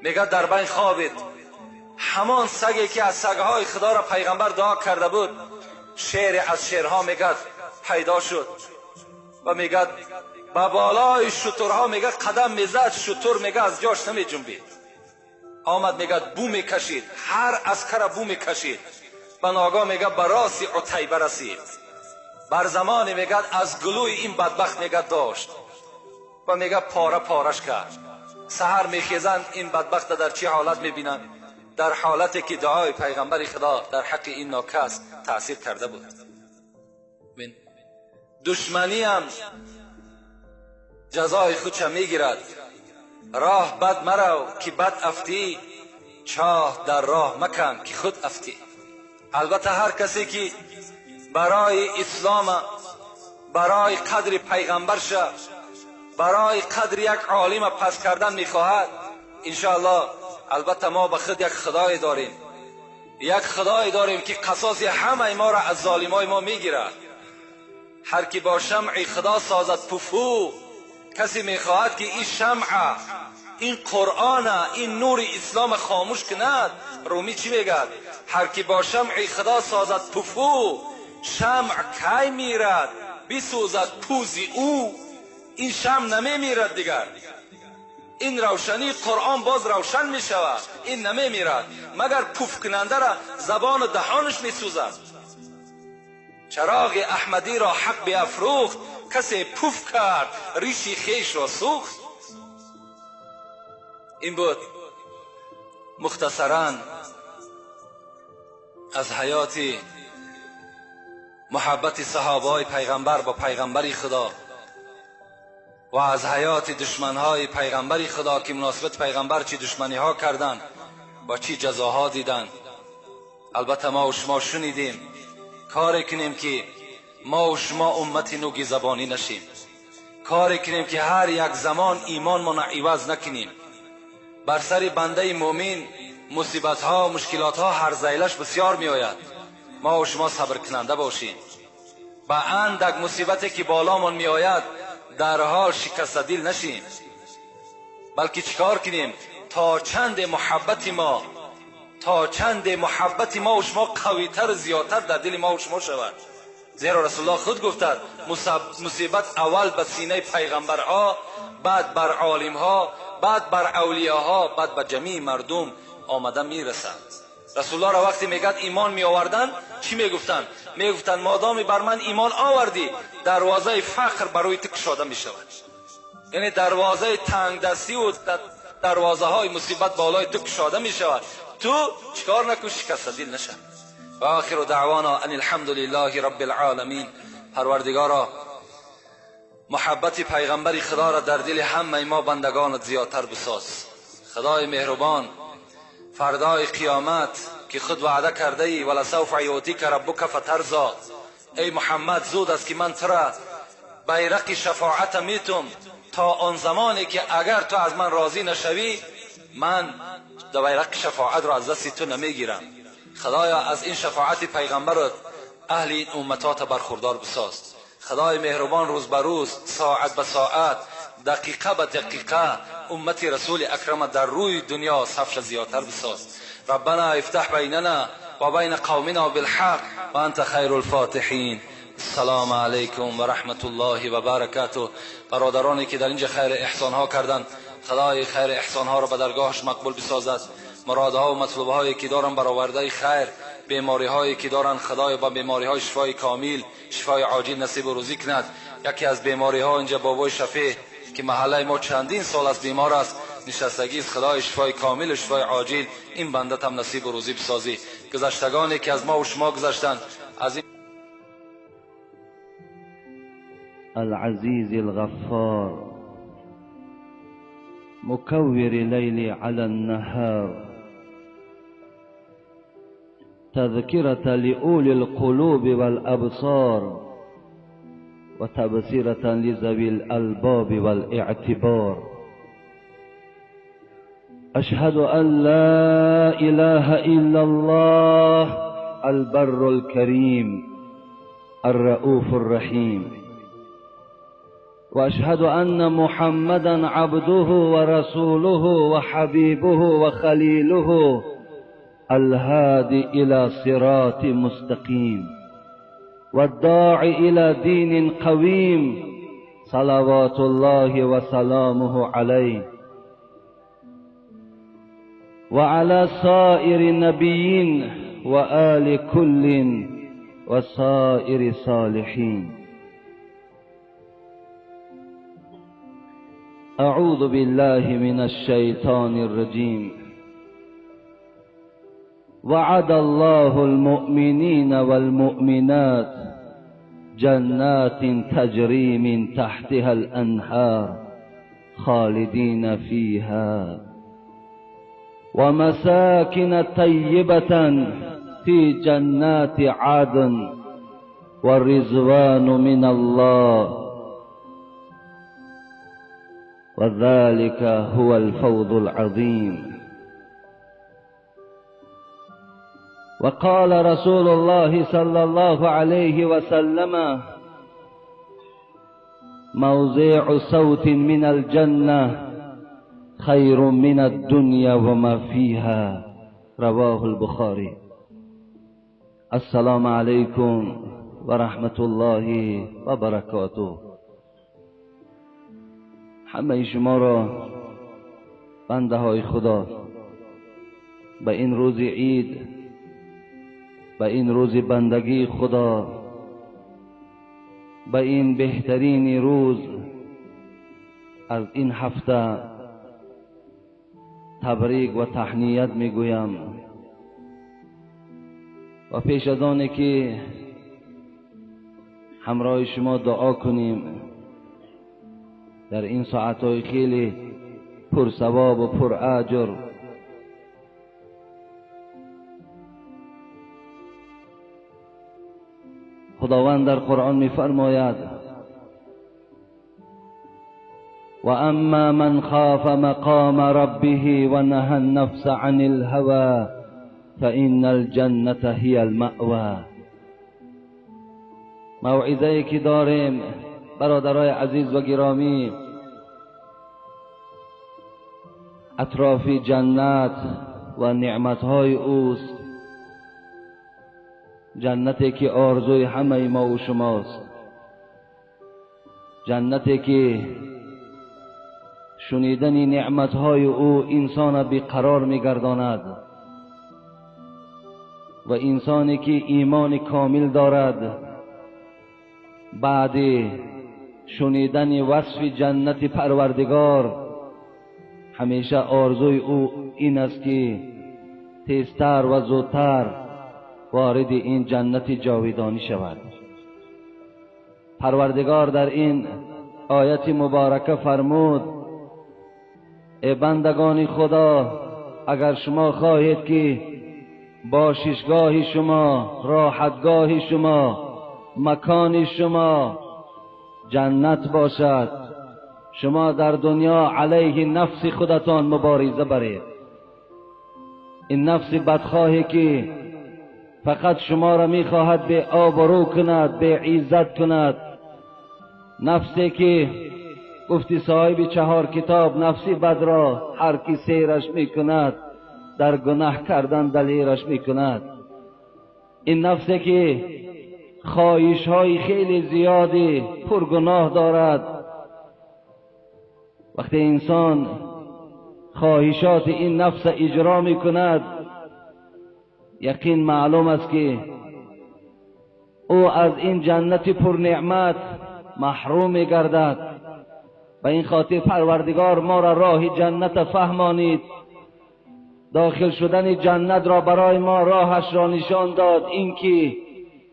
Мегӯяд дар байн хобид. Ҳамон саге ки аз сагҳои Худоро пайғамбар дуо карда буд, шере аз шерҳо мегӯяд пайдо шуд ва мегӯяд ба болои шутурҳо мегӯяд қадам мезад, шутур мегӯяд аз ҷош намеҷунбид. Омад мегӯяд бу мекашид, ҳар аскара бу мекашид. Ба ногоҳ мегӯяд ба роси Утайба расид. Бар замоне мегӯяд аз гулӯи ин бадбахт мегӯяд дошт ва мегӯяд пора пораш кард. Саҳар мехезанд, ин бадбахта дар чӣ ҳолат мебинанд? Дар ҳолате ки дуои пайғамбари Худо дар ҳаққи ин нокас таъсир карда буд. Душманиам ҷазои худша мегирад. Роҳ бад марав ки бад афтӣ, чоҳ дар роҳ макан ки худ афтӣ. Албатта ҳар касе ки барои ислом, барои қадри пайғамбарша, барои қадри як олима пас кардан мехоҳад, иншоаллоҳ албатта мо ба худ як худое дорем, як худое дорем ки қасоси ҳамаи моро аз золимои мо мегирад. Ҳар ки бо шамъи Худо созад пуфу, касе мехоҳад ки ин шамъа, ин Қуръона, ин нури ислома хомӯш кунад. Румӣ чӣ мегӯяд? Ҳар ки бо шамъи Худо созад пуфу, шамъ кай мирад бисӯзад пӯзи ӯ. Ин шамъ намемирад дигар. Ин равшании Қуръон боз равшан мешавад, ин намемирад, магар пуфкунандара забону даҳонаш месӯзад. Чароғи Аҳмадиро ҳақ биафрӯхт, касе пуф кард риши хешро сӯхт. Ин буд мухтасаран аз ҳаёти муҳаббати саҳобаҳои пайғамбар ба пайғамбари Худо ва аз ҳаёти душманҳои пайғамбари Худо ки муносибати пайғамбар чӣ душманиҳо карданд ва чӣ ҷазоҳо диданд. Албатта мо шумо шунидем, коре кунем ки мо шумо уммати нуги забонӣ нашем, коре кунем ки ҳар як замон имонмонро иваз накунем. Бар сари бандаи мӯмин мусибатҳо, мушкилотҳо ҳар зайлаш бисёр меояд. Мо шумо сабркунанда бошем. Ба андак мусибате ки боломон меояд дарҳол шикастадил нашем, балки чикор кунем то чанде муҳаббати мо, то чанде муҳаббати мо шумо қавитар зиёдтар дар дили мо шумо шавад. Зеро Расулуллоҳ худ гуфтад мусибат аввал ба синаи пайғамбарҳо, баъд бар олимҳо, баъд бар авлиёҳо, баъд ба ҷамии мардум омада мерасад. Расулуллоҳро вақте мегӯяд имон меоварданд, чӣ мегуфтанд? Мегуфтанд модоми бар ман имон овардӣ, дарвозаи фақр барои ту кушода мешавад. Яъне дарвозаи тангдастӣ ва дарвозаҳои мусибат болои ту кушода мешавад. Ту чикор накун, шикастадил нашав. ва охиру даъвона ан алҳамду лиллаҳи рабби алъоламин. Парвардигоро, محبت پیغمبر خدا را در دل همه ما بندگانت زیادتر بساز. خدای مهربان، فردای قیامت که خود وعده کرده ای، ولسوف یعطیک ربک فترضی، ای محمد زود است که من تو را بیرق شفاعت میتم تا آن زمانی که اگر تو از من راضی نشوی من بیرق شفاعت را از دست تو نمیگیرم. خدایا از این شفاعت پیغمبرت اهل این امتات برخوردار بساز. خدای مهربان، روز به روز، ساعت به ساعت، دقیقه به دقیقه امت رسول اکرم در روی دنیا صفش زیادتر بساز. ربنا افتح بیننا و بین قومنا بالحق و انت خیر الفاتحین. السلام علیکم و رحمت الله و برکاته. برادرانی که در اینجا خیر احسان ها کردند، خدای خیر احسان ها را به درگاهش مقبول بسازد. مرادها و مطلوب هایی که دارن برآورده خیر، بیماری هایی که دارن خدای با بیماری های شفای کامل، شفای عاجل نصیب و روزی کند. یکی از بیماری ها اینجا بابای شفیع که محله ما چندین سال از بیمار است، نشستگی است، خدای شفای کامل و شفای عاجل این بنده هم نصیب و روزی بسازی. گذشتگانی که از ما و شما گذشتند از این العزیز الغفار مكور الليل على النهار تذكرة لأولي القلوب والأبصار وتبصرة لذوي الألباب والاعتبار. أشهد أن لا إله إلا الله البر الكريم الرؤوف الرحيم، وأشهد أن محمدا عبده ورسوله وحبيبه وخليله الهادي إلى صراط مستقيم والداعي إلى دين قويم، صلوات الله وسلامه عليه وعلى سائر النبيين وآل كل وسائر صالحين. أعوذ بالله من الشيطان الرجيم. وعد الله المؤمنين والمؤمنات جنات تجري من تحتها الأنهار خالدين فيها ومساكن طيبة في جنات عدن والرضوان من الله وذلك هو الفوز العظيم. وقال رسول الله صلى الله عليه وسلم: موضع صوت من الجنة خير من الدنيا وما فيها. رواه البخاري. السلام عليكم ورحمة الله وبركاته. همه شما را بنده های خدا به این روز عید، به این روز بندگی خدا، به این بهترین روز از این هفته تبریک و تهنیت میگویم. و پیش از آن که همراه شما دعا کنیم در این ساعتهای خیلی پر ثواب و پر اجر، خداوند در قرآن می‌فرماید: و اما من خاف مقام ربه و نهى النفس عن الهوى فإن الجنة هي المأوى. موعظه‌ای که داریم برادرای عزیز و گرامی، اطراف جنت و نعمتهای اوست، جنتی که آرزوی همه ما و شماست، جنتی که شنیدن نعمتهای او انسان بیقرار میگرداند و انسانی که ایمان کامل دارد بعد شنیدن وصف جنت پروردگار همیشه آرزوی او این است که تیزتر و زودتر وارد این جنت جاویدانی شود. پروردگار در این آیت مبارکه فرمود: ای بندگان خدا، اگر شما خواهید که باششگاه شما، راحتگاه شما، مکان شما جنت باشد، شما در دنیا علیه نفس خودتان مبارزه برید. این نفس بدخواهی که فقط شما را میخواهد به آبرو کند، به عزت کند، نفسی که گفتی صاحب 4 کتاب، نفسی بد را هر کی سیرش میکند در گناه کردن دلیرش میکند. این نفسی که خواهش های خیلی زیادی پرگناه دارد، وقتی انسان خواهشات این نفس اجرا میکند، یقین معلوم است که او از این جنت پر نعمت محروم میگردد. به این خاطر پروردگار ما را راه جنت فهمانید، داخل شدن جنت را برای ما راهش را نشان داد، اینکه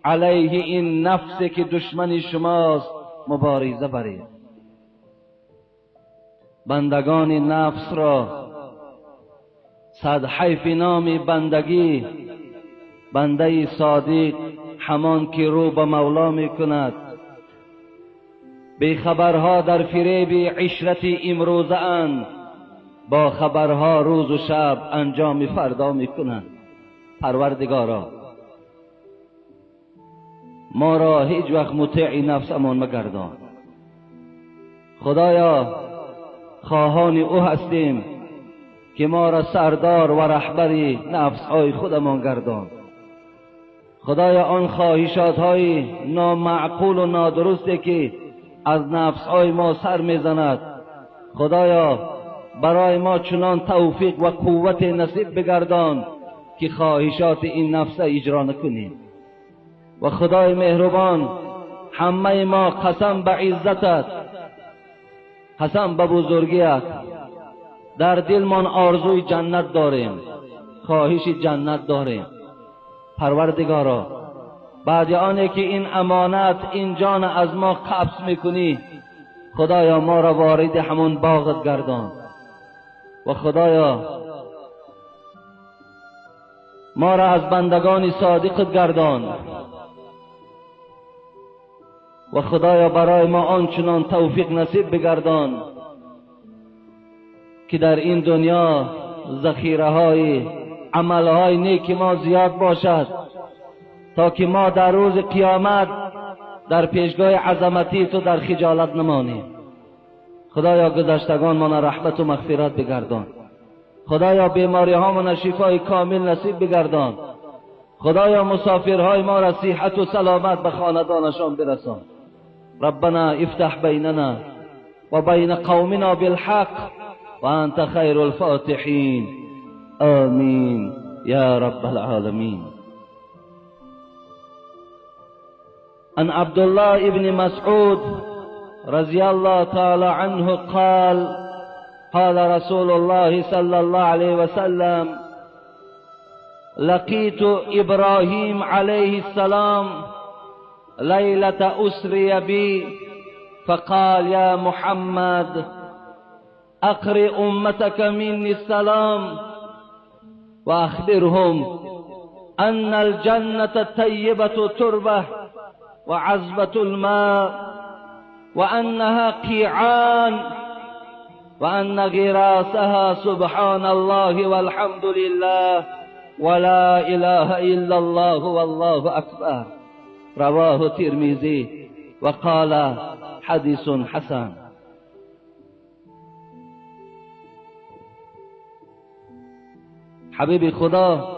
علیه این نفس که دشمن شماست مبارزه برید. بندگان نفس را صد حیف نام بندگی، بنده صادق همان که رو به مولا میکند. بیخبرها در فریب عشرت امروزه اند، با خبرها روز و شب انجام فردا میکنند. پروردگارا، ما را هیچ وقت مطیع نفسمان مگردان. خدایا، خواهان او هستیم که ما را سردار و رهبر نفسهای خودمان گردان. خدایا، آن خواهشات های نامعقول و نادرستی که از نفسهای ما سر میزند، خدایا برای ما چنان توفیق و قوت نصیب بگردان که خواهشات این نفس اجرا نکنیم. و خدای مهربان، همه ما قسم به عزتت، قسم به بزرگیت، در دلمان آرزوی جنت داریم، خواهش جنت داریم. پروردگارا، بعد آنه که این امانت، این جان از ما قبض میکنی، خدایا ما را وارد همون باغت گردان. و خدایا ما را از بندگان صادقت گردان. و خدایا برای ما آنچنان توفیق نصیب بگردان که در این دنیا ذخیره های عمل های نیک ما زیاد باشد، تا که ما در روز قیامت در پیشگاه عظمتی تو در خجالت نمانیم. خدایا گذشتگان ما رحمت و مغفرت بگردان. خدایا بیماری ها ما شفای کامل نصیب بگردان. خدایا مسافرهای ما را صحت و سلامت به خاندانشان برسان. ربنا افتح بیننا و بین قومنا بالحق و انت خیر الفاتحین. آمین یا رب العالمین. عن عبد الله ابن مسعود رضي الله تعالى عنه قال: قال رسول الله صلى الله عليه وسلم: لقيت إبراهيم عليه السلام ليلة أسري بي فقال: يا محمد أقرئ أمتك مني السلام وأخبرهم أن الجنة الطيبة تربة وعذبة الماء وأنها قيعان وأن غراسها سبحان الله والحمد لله ولا إله إلا الله والله أكبر. رواه الترمذي وقال حديث حسن. حبیب خدا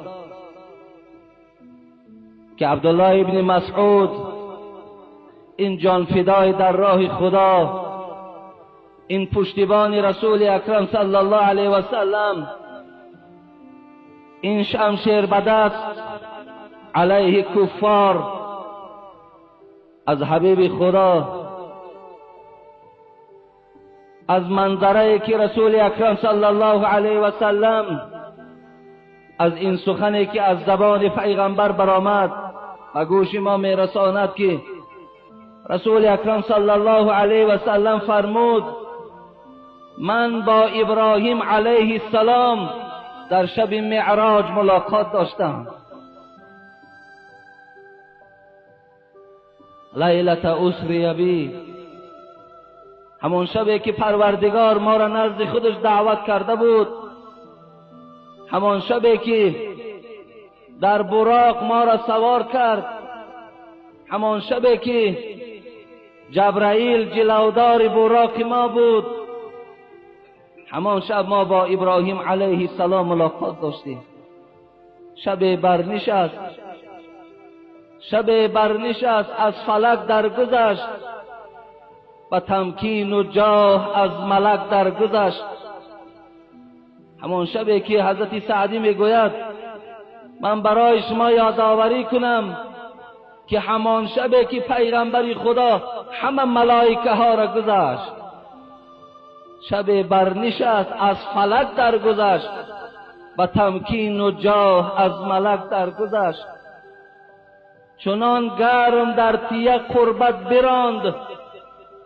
که عبدالله ابن مسعود، این جان فدای در راه خدا، این پشتیبان رسول اکرم صلی الله علیه و سلم، این شمشیر به دست علیه کفار، از حبیب خدا، از منظره که رسول اکرم صلی الله علیه و سلم، از این سخنی که از زبان پیغمبر برآمد و گوش ما میرساند که رسول اکرم صلی الله علیه و سلم فرمود من با ابراهیم علیه السلام در شب معراج ملاقات داشتم. لیلة اسری بی، همون شبی که پروردگار ما را نزد خودش دعوت کرده بود، همان شبی که در براق ما را سوار کرد، همان شبی که جبرائیل جلودار براق ما بود، همان شب ما با ابراهیم علیه السلام ملاقات داشتیم. شب برنشست، شب برنشست، از فلک درگذشت، و تمکین و جاه از ملک درگذشت. همان شبی که حضرت سعدی میگوید من برای شما یادآوری کنم که همان شبی که پیغمبر خدا همه ملائکه ها را گذشت، شب برنشست، از فلک درگذشت، و تمکین و جاه از ملک درگذشت. چنان گرم در تیه قربت براند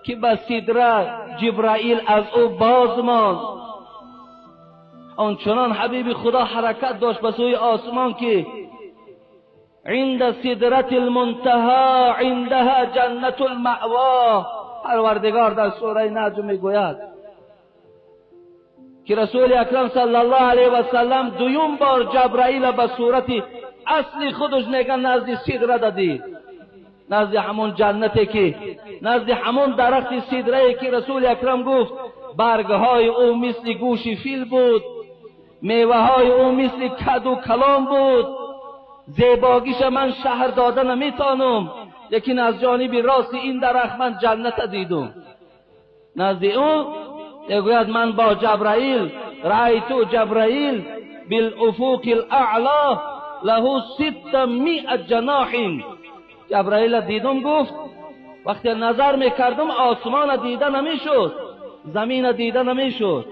که به سدره جبرائیل از او باز ماند. آنچنان حبیب خدا حرکت داشت به سوی آسمان که عند سدرة المنتهى عندها جنة المأوا. پروردگار در سوره نجم میگوید که رسول اکرم صلی الله علیه و سلم دویم بار جبرائیل به صورت اصلی خودش میگن نزد سدره دادی، نزد همون جنتی که نزد همون درخت سدره که رسول اکرم گفت برگهای او مثل گوش فیل بود، میوه های او مثل کد و کلام بود، زیباگیش من شهر داده نمیتانم، لیکن از جانب راست این درخت من جنت دیدم. نزد او میگوید من با جبرائیل رأیت جبرائیل بالافق الاعلی له 600 جناح. جبرائیل دیدم، گفت وقتی نظر میکردم آسمان دیده نمیشد، زمین دیده نمیشد،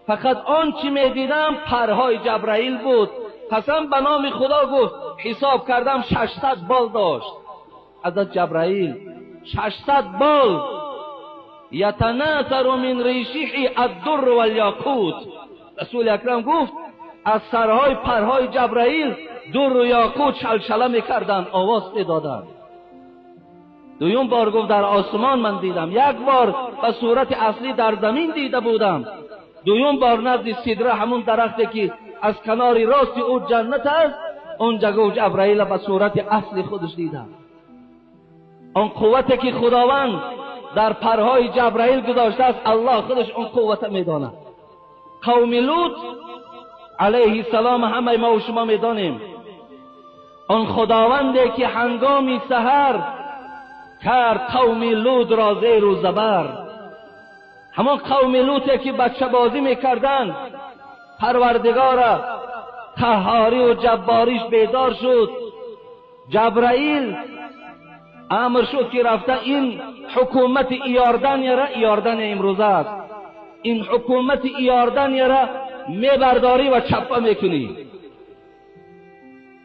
فقط آن چی میدیدم پرهای جبرائیل بود. قسم به نام خدا گفت حساب کردم 600 بال داشت حضرت جبرائیل، 600 بال. یتناثر من ریشه الدر والیاقوت. رسول اکرم گفت از سرهای پرهای جبرائیل در و یاقوت شلشله میکردند، آواز میدادند. دویم بار گفت در آسمان من دیدم، یک بار به صورت اصلی در زمین دیده بودم، دویم بار نزد سدره همون درختی که از کنار راست او جنت است، اونجا گفت جبرائیل به صورت اصلی خودش دیدم. آن قوتی که خداوند در پرهای جبرائیل گذاشته است، الله خودش اون قوت میداند. قوم لوط علیه السلام همه ما و شما میدانیم، آن خداوندی که هنگام سحر کرد قوم لوط را زیر و زبر، همان قوم لوطی که بچه بازی میکردند، پروردگار قهاری و جباریش بیدار شد. جبرائیل امر شد که رفته این حکومت ایاردن را، ایاردن امروزه است، این حکومت ایاردن را میبرداری و چپه میکنی.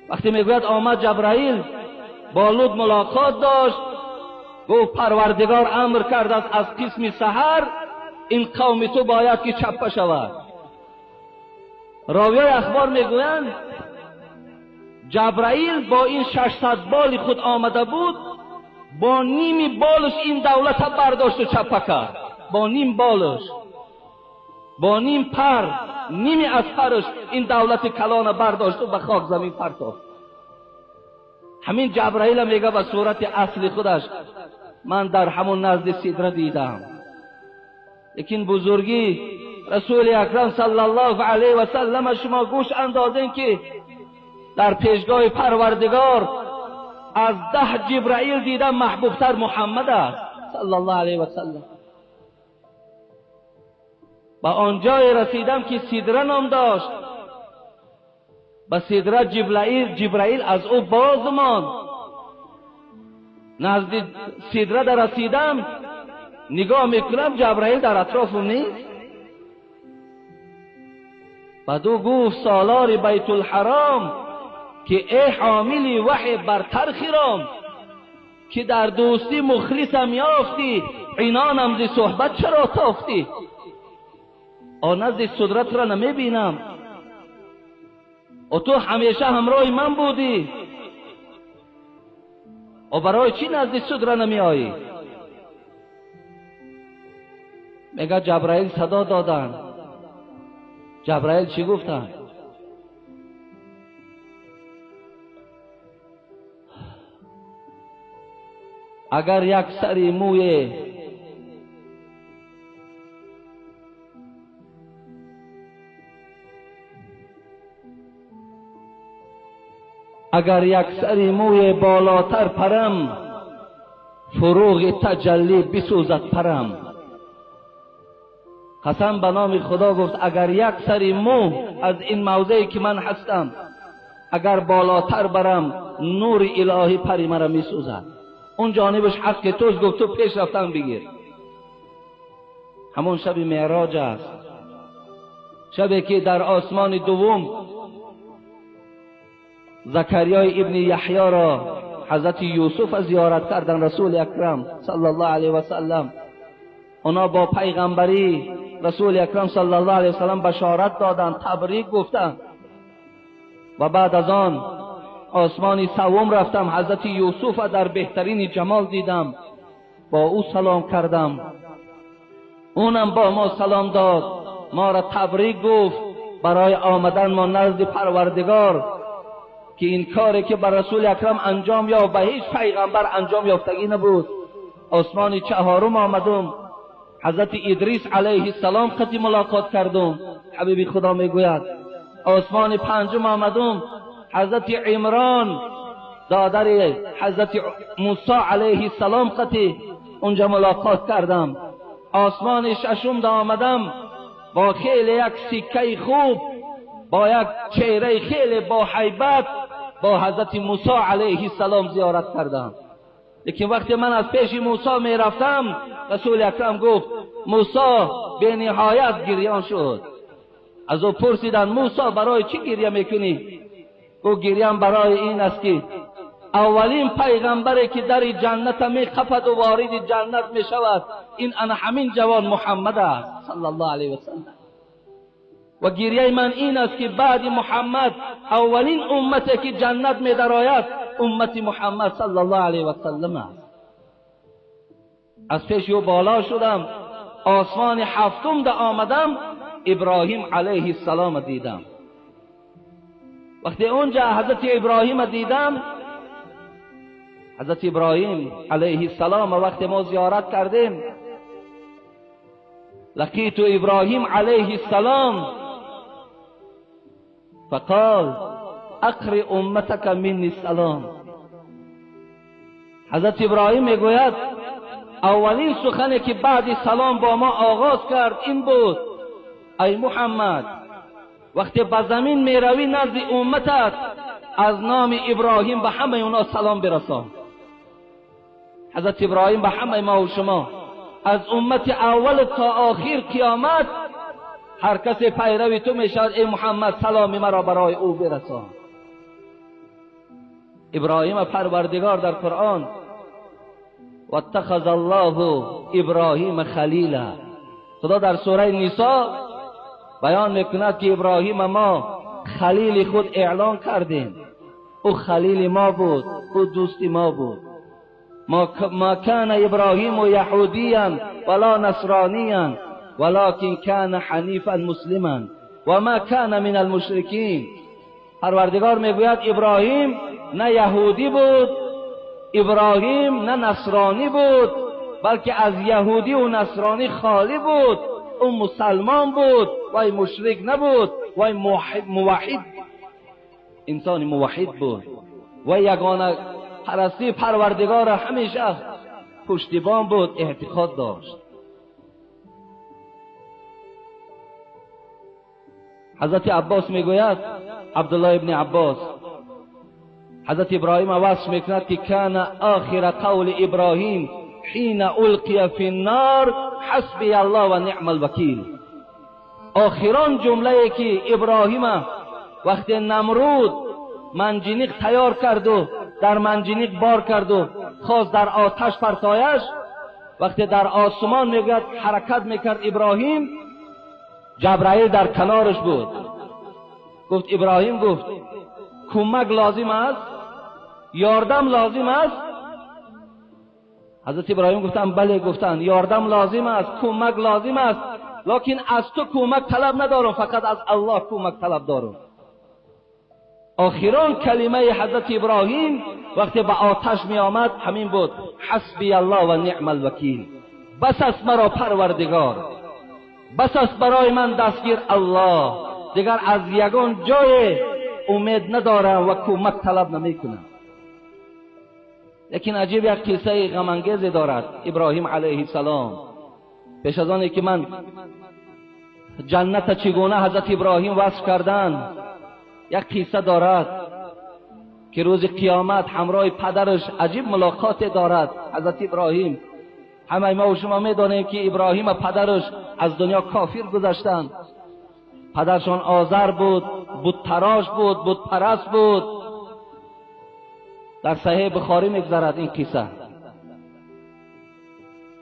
وقتی میگوید آمد جبرائیل با لوط ملاقات داشت، گفت پروردگار امر کرد است از قسم سحر این قوم تو باید که چپه شود. راویای اخبار میگویند جبرائیل با این 600 بال خود آمده بود، با نیم بالش این دولت برداشت و چپه کرد، با نیم بالش، با نیم پر، نیمی از پرش این دولت کلان برداشت و به خاک زمین پرتافت. همین جبرائیل میگه به صورت اصل خودش من در همون نزد سدره دیدم. لیکن بزرگی رسول اکرم صلی الله علیه و سلم شما گوش اندازین که در پیشگاه پروردگار از 10 جبرائیل دیدم محبوبتر محمد است صلی الله علیه و سلم. به آنجای رسیدم که سدره نام داشت، به سدره جبرائیل از او باز ماند. نزد سدره در رسیدم، نگاه میکنم جبرائیل در اطرافم نیست. بعد او گفت سالار بیت الحرام که ای حامل وحی برتر خرام، که در دوستی مخلصم یافتی، عنانم ز صحبت چرا تافتی؟ آن نزد صدرت را نمیبینم، و تو همیشه همراه من بودی، و برای چی نزد صدر نمی آیی؟ میگه جبرائیل صدا دادن. جبرائیل چی گفتن؟ اگر یک سری موی اگر یک سری موی بالاتر پرم، فروغ تجلی بسوزد پرم. قسم به نام خدا گفت اگر یک سری مو از این موضعی که من هستم اگر بالاتر برم، نور الهی پری مرا میسوزد. اون جانبش حق توست، گفت تو پیش رفتن بگیر. همون شب معراج است، شبی که در آسمان دوم زکریای ابن یحیی را حضرت یوسف زیارت کردن رسول اکرم صلی الله علیه و سلم. اونا با پیغمبری رسول اکرم صلی الله علیه و سلم بشارت دادند، تبریک گفتند. و بعد از آن آسمان سوم رفتم، حضرت یوسف در بهترین جمال دیدم، با او سلام کردم، اونم با ما سلام داد، ما را تبریک گفت برای آمدن ما نزد پروردگار، که این کاری که بر رسول اکرم انجام یافت به هیچ پیغمبر انجام یافتگی نبود. آسمان چهارم آمدم، حضرت ادریس علیه السلام خطی ملاقات کردم، حبیبی خدا میگوید. آسمان پنجم آمدم، حضرت عمران دادر حضرت موسی علیه السلام خطی اونجا ملاقات کردم. آسمان ششم آمدم، با خیلی یک سکه خوب، با یک چهره خیلی با هیبت با حضرت موسی علیه السلام زیارت کردم. لیکن وقتی من از پیش موسی می رفتم، رسول اکرم گفت موسی به نهایت گریان شد. از او پرسیدن موسی برای چی گریه میکنی؟ او گریان برای این است که اولین پیغمبری که در جنت می خفد و وارد جنت می شود این انا همین جوان محمد است صلی الله علیه و سلم. و گریه من این است که بعد محمد اولین امتی که جنت می درآید امت محمد صلی الله علیه و سلم است. از پیش او بالا شدم، آسمان هفتم ده آمدم، ابراهیم علیه السلام دیدم. وقتی اونجا حضرت ابراهیم دیدم، حضرت ابراهیم علیه السلام وقتی ما زیارت کردیم، لقیت ابراهیم علیه السلام فقال اقرئ امتک منی السلام. حضرت ابراهیم میگوید اولین سخنی که بعد سلام با ما آغاز کرد این بود: ای محمد، وقتی به زمین میروی نزد امتت از نام ابراهیم به همه اونا سلام برسان. حضرت ابراهیم به همه ما و شما از امت اول تا آخر قیامت هر کسی پیروی تو میشود ای محمد سلام مرا برای او برسان. ابراهیم پروردگار در قرآن واتخذ الله ابراهیم خلیلا، خدا در سوره نساء بیان میکند که ابراهیم ما خلیل خود اعلان کردیم، او خلیل ما بود، او دوست ما بود. ما كان ابراهیم یهودیا ولا نصرانیا ولكن كان حنیفا مسلما و ما كان من المشرکین. پروردگار میگوید ابراهیم نه یهودی بود، ابراهیم نه نصرانی بود، بلکه از یهودی و نصرانی خالی بود، او مسلمان بود و مشرک نبود و موحد، انسان موحد بود و یگانه پرستی پروردگار همیشه پشتیبان بود، اعتقاد داشت. حضرت عباس میگوید، عبدالله ابن عباس، حضرت ابراهیم وصف میکند که کان آخر قول ابراهیم حین القی فی النار حسبی الله و نعم الوکیل. آخران جمله که ابراهیم وقتی نمرود منجنیق تیار کرد و در منجنیق بار کرد و خواست در آتش پرتایش، وقتی در آسمان میگوید حرکت میکرد ابراهیم، جبرائیل در کنارش بود. گفت ابراهیم، گفت کمک لازم است، یاردم لازم است. حضرت ابراهیم گفتند بله. گفتند یاردم لازم است، کمک لازم است، لکن از تو کمک طلب ندارم، فقط از الله کمک طلب دارم. آخران کلمه حضرت ابراهیم وقتی به آتش می آمد همین بود: حسبی الله و نعم الوکیل. بس است مرا پروردگار، بس است برای من دستگیر الله، دیگر از یگان جای امید ندارم و کمک طلب نمی کنم. لیکن عجیب یک قصه غم انگیزی دارد ابراهیم علیه السلام. پیش از آنی که من جنت چگونه حضرت ابراهیم وصف کردن، یک قصه دارد که روز قیامت همراه پدرش عجیب ملاقات دارد حضرت ابراهیم. همه ما و شما میدانیم که ابراهیم و پدرش از دنیا کافر گذشتند. پدرشان آذر بود، بت تراش بود، بت پرست بود. در صحیح بخاری میگذرد این قصه.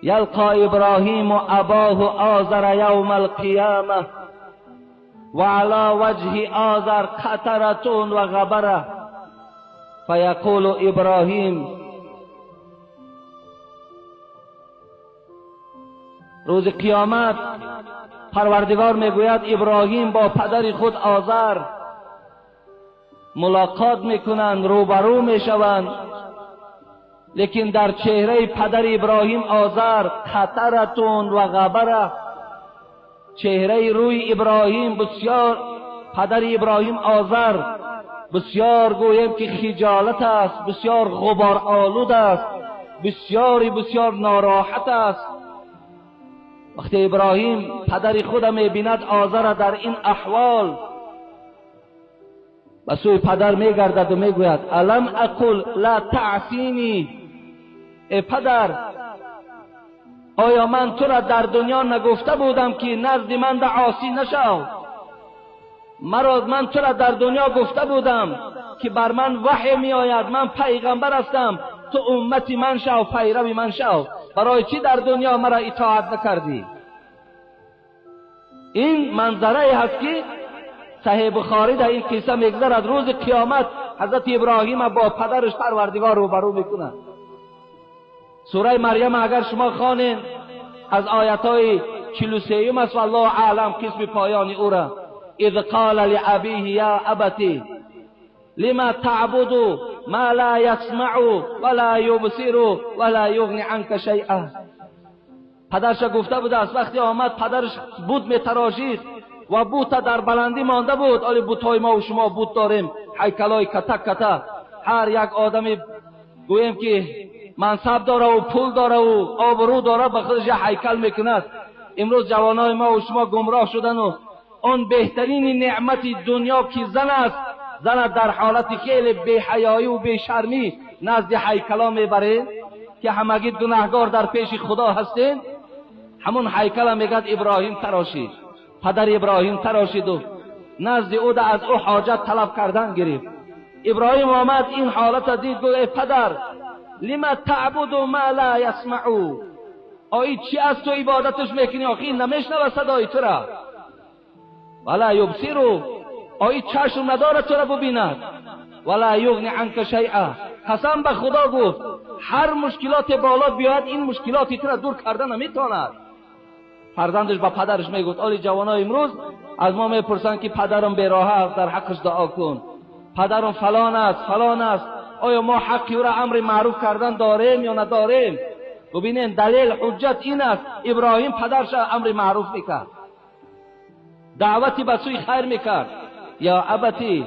یلقا ابراهیم اباه آذر یوم القیامه و علی وجه آذر قطرة و غبره فیقول ابراهیم. روز قیامت پروردگار میگوید ابراهیم با پدر خود آذر ملاقات میکنند، روبرو میشوند، لیکن در چهره پدر ابراهیم آذر قطرتون و غبره، چهره روی ابراهیم بسیار، پدر ابراهیم آذر بسیار گویم که خجالت است، بسیار غبار آلود است، بسیار بسیار ناراحت است. وقتی ابراهیم پدر خود میبیند آذر در این احوال، به سوی پدر میگردد و میگوید الم اقل لا تعصینی، ای پدر آیا من تو را در دنیا نگفته بودم که نزد من در عاصی نشو؟ مرا من تو را در دنیا گفته بودم که بر من وحی می آید، من پیغمبر هستم، تو امتی من شو، پیرو من شو، برای چی در دنیا مرا اطاعت نکردی؟ این منظره هست که صحیح بخاری در این قصه میگذرد. روز قیامت حضرت ابراهیم با پدرش پروردگار روبرو میکند. سوره مریم اگر شما خوانین از آیت های 43 است و الله اعلم قسم پایان او را. اذ قال لابیه یا ابتی لما تعبد ما لا یسمع ولا یبصر ولا یغنی عنک شیئا. پدرش گفته بوده است وقتی آمد پدرش بت میتراشید و بت در بلندی مانده بود. آلی بتهای ما و شما بت داریم، هیکلای کته کته، هر یک آدمی گوییم که منصب داره و پول داره و آبرو داره به خودش یک هیکل میکند. امروز جوانای ما و شما گمراه شدن و آن بهترین نعمت دنیا که زن است، زن در حالت خیلی بی‌حیایی و بی‌شرمی نزد هیکلا میبره که همگی گناهگار در پیش خدا هستین. همون هیکل میگد ابراهیم تراشید، پدر ابراهیم تراشید و نزد او از او حاجت طلب کردن گرفت. ابراهیم آمد این حالت دید، گفت ای پدر لما تعبد ما لا یسمع، آی چی از تو عبادتش میکنی؟ آخی نمیشنوه صدای تو را، ولا یبصر، آی چشم نداره تو را ببیند، ولا یغنی عنک شیئا. قسم به خدا گفت هر مشکلات بالا بیاید این مشکلات تو را دور کرده نمیتواند. فرزندش با پدرش میگفت آلی جوانای امروز از ما میپرسند که پدرم بیراه است، در حقش دعا کن، پدرم فلان است فلان است، آیا ما حقی او را امر معروف کردن داریم یا نداریم؟ ببینین دلیل حجت این است. ابراهیم پدرش امر معروف میکرد، دعوتی به سوی خیر میکرد. یا ابتی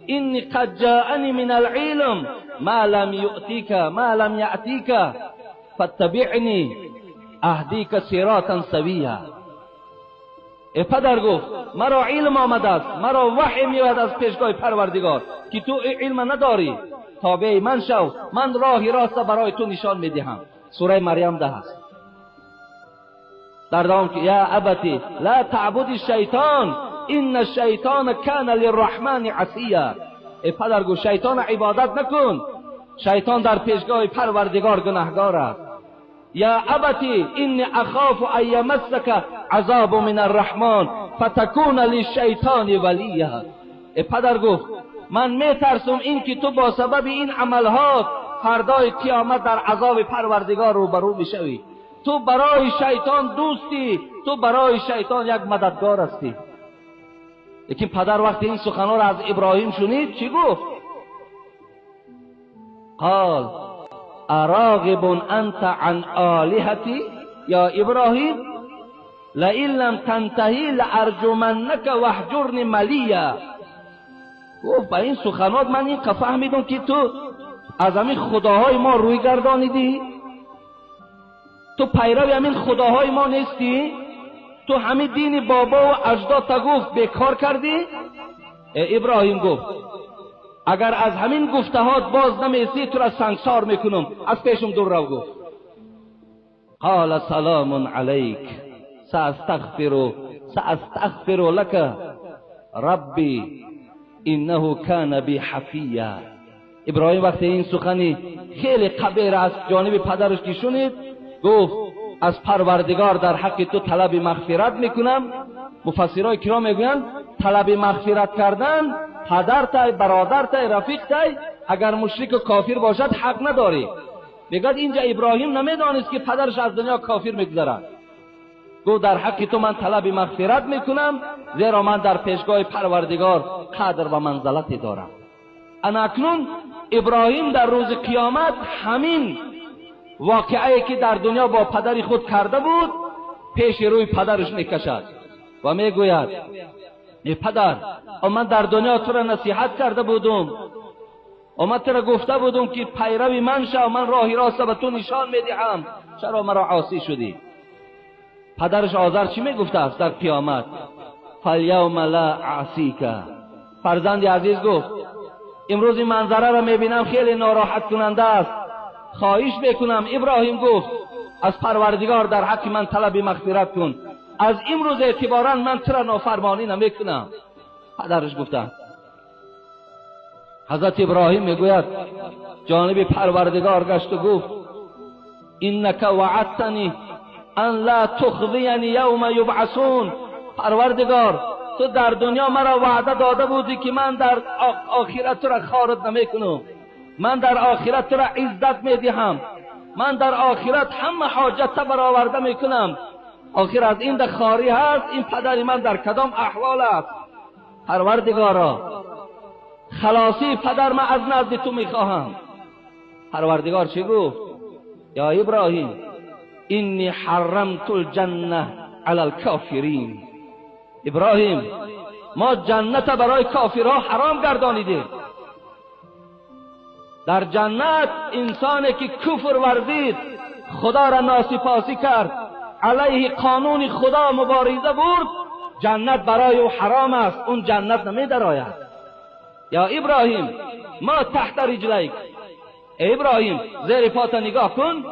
انی قد جاءنی من العلم ما لم یؤتیک ما لم یأتیک فاتبعنی اهدیک صراطا سویا. ای پدر گفت مرا علم آمده است، مرا وحی میآید از پیشگاه پروردگار که تو علم نداری، تابع من شو، من راه راست برای تو نشان میدهم. سوره مریم 10 است. در دوام که یا ابتی لا تعبد الشیطان ان الشیطان کان للرحمن عصیا. ای پدر گفت شیطان عبادت نکن، شیطان در پیشگاه پروردگار گناهگار است. یا ابتی انی اخاف ان یمسک عذاب من الرحمن فتکون للشیطان ولیا. پدر گفت من میترسم این که تو با سبب این عملها فردای قیامت در عذاب پروردگار روبرو بشوی. تو برای شیطان دوستی، تو برای شیطان یک مددگار هستی. لیکن پدر وقتی این سخنها را از ابراهیم شنید چی گفت؟ قال اراغب انت عن آلهتی یا ابراهیم لئن لم تنتهی لارجمنک واهجرنی ملیا. گفت با این سخنات من این فهمیدم که تو از همین خداهای ما روی گردانیدی، تو پیرو همین خداهای ما نیستی، تو همین دین بابا و اجداد تا گفت بیکار کردی. ابراهیم گفت اگر از همین گفتهات باز نمیسی تو را سنگسار میکنم، از پیشم دور رو. گفت قال سلام علیک ساستغفر لك ربی انه کان بی حفیا. ابراهیم وقتی این سخنی خیلی قبیح را از جانب پدرش که شنید گفت از پروردگار در حق تو طلب مغفرت میکنم. مفسرای کرام میگویند طلب مغفرت کردن پدر تای، برادر تای، رفیق تای، اگر مشرک و کافر باشد حق نداری. میگد اینجا ابراهیم نمیدانست که پدرش از دنیا کافر میگذرد. گفت در حق تو من طلب مغفرت میکنم، زیرا من در پیشگاه پروردگار قدر و منزلتی دارم. انا اکنون ابراهیم در روز قیامت همین واقعه که در دنیا با پدر خود کرده بود پیش روی پدرش میکشد و میگوید ای پدر، من در دنیا تو را نصیحت کرده بودم، من تو را گفته بودم که پیرو من شو، من راه راست به تو نشان میدهم، چرا مرا عاصی شدی؟ پدرش آذر چی میگفته است در قیامت؟ فالیوم لا اعصیک. فرزند عزیز گفت امروز این منظره را میبینم خیلی ناراحت کننده است، خواهش میکنم. ابراهیم گفت از پروردگار در حق من طلب مغفرت کن، از امروز اعتبارا من تو را نافرمانی نمیکنم. پدرش گفته. حضرت ابراهیم میگوید جانب پروردگار گشت و گفت انک وعدتنی ان لا تخزینی یوم یبعثون. پروردگار تو در دنیا مرا وعده داده بودی که من در آخرت تو را خارج نمیکنم، من در آخرت تو را عزت میدهم، من در آخرت همه حاجت برآورده میکنم. آخر از این خاری هست، این پدر من در کدام احوال است؟ پروردگارا خلاصی پدر من از نزد تو میخواهم. پروردگار چی گفت؟ یا ابراهیم انی حرمت الجنه علی الکافرین. ابراهیم ما جنت برای کافرها حرام گردانیدیم. در جنت انسانی که کفر ورزید، خدا را ناسپاسی کرد، علیه قانون خدا مبارزه برد، جنت برای او حرام است، اون جنت نمی درآید. یا ابراهیم ما تحت رجلیک، ابراهیم زیر پات نگاه کن.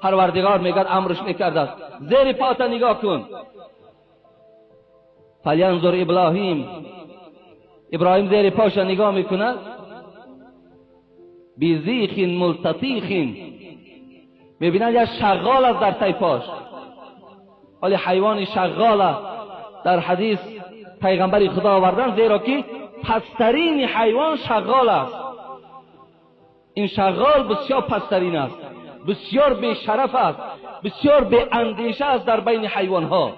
پروردگار میگد امرش میکرد است زیر پات نگاه کن. فلینظر ابراهیم، ابراهیم زیر پاش نگاه میکند، بیزیخ ملتطیخ، میبیند یک شغال است در تای پاش. ولی حیوان شغال در حدیث پیغمبر خدا آوردن، زیرا که پسترین حیوان شغال است. این شغال بسیار پسترین است، بسیار بی شرف است، بسیار بی اندیشه است در بین حیوان ها.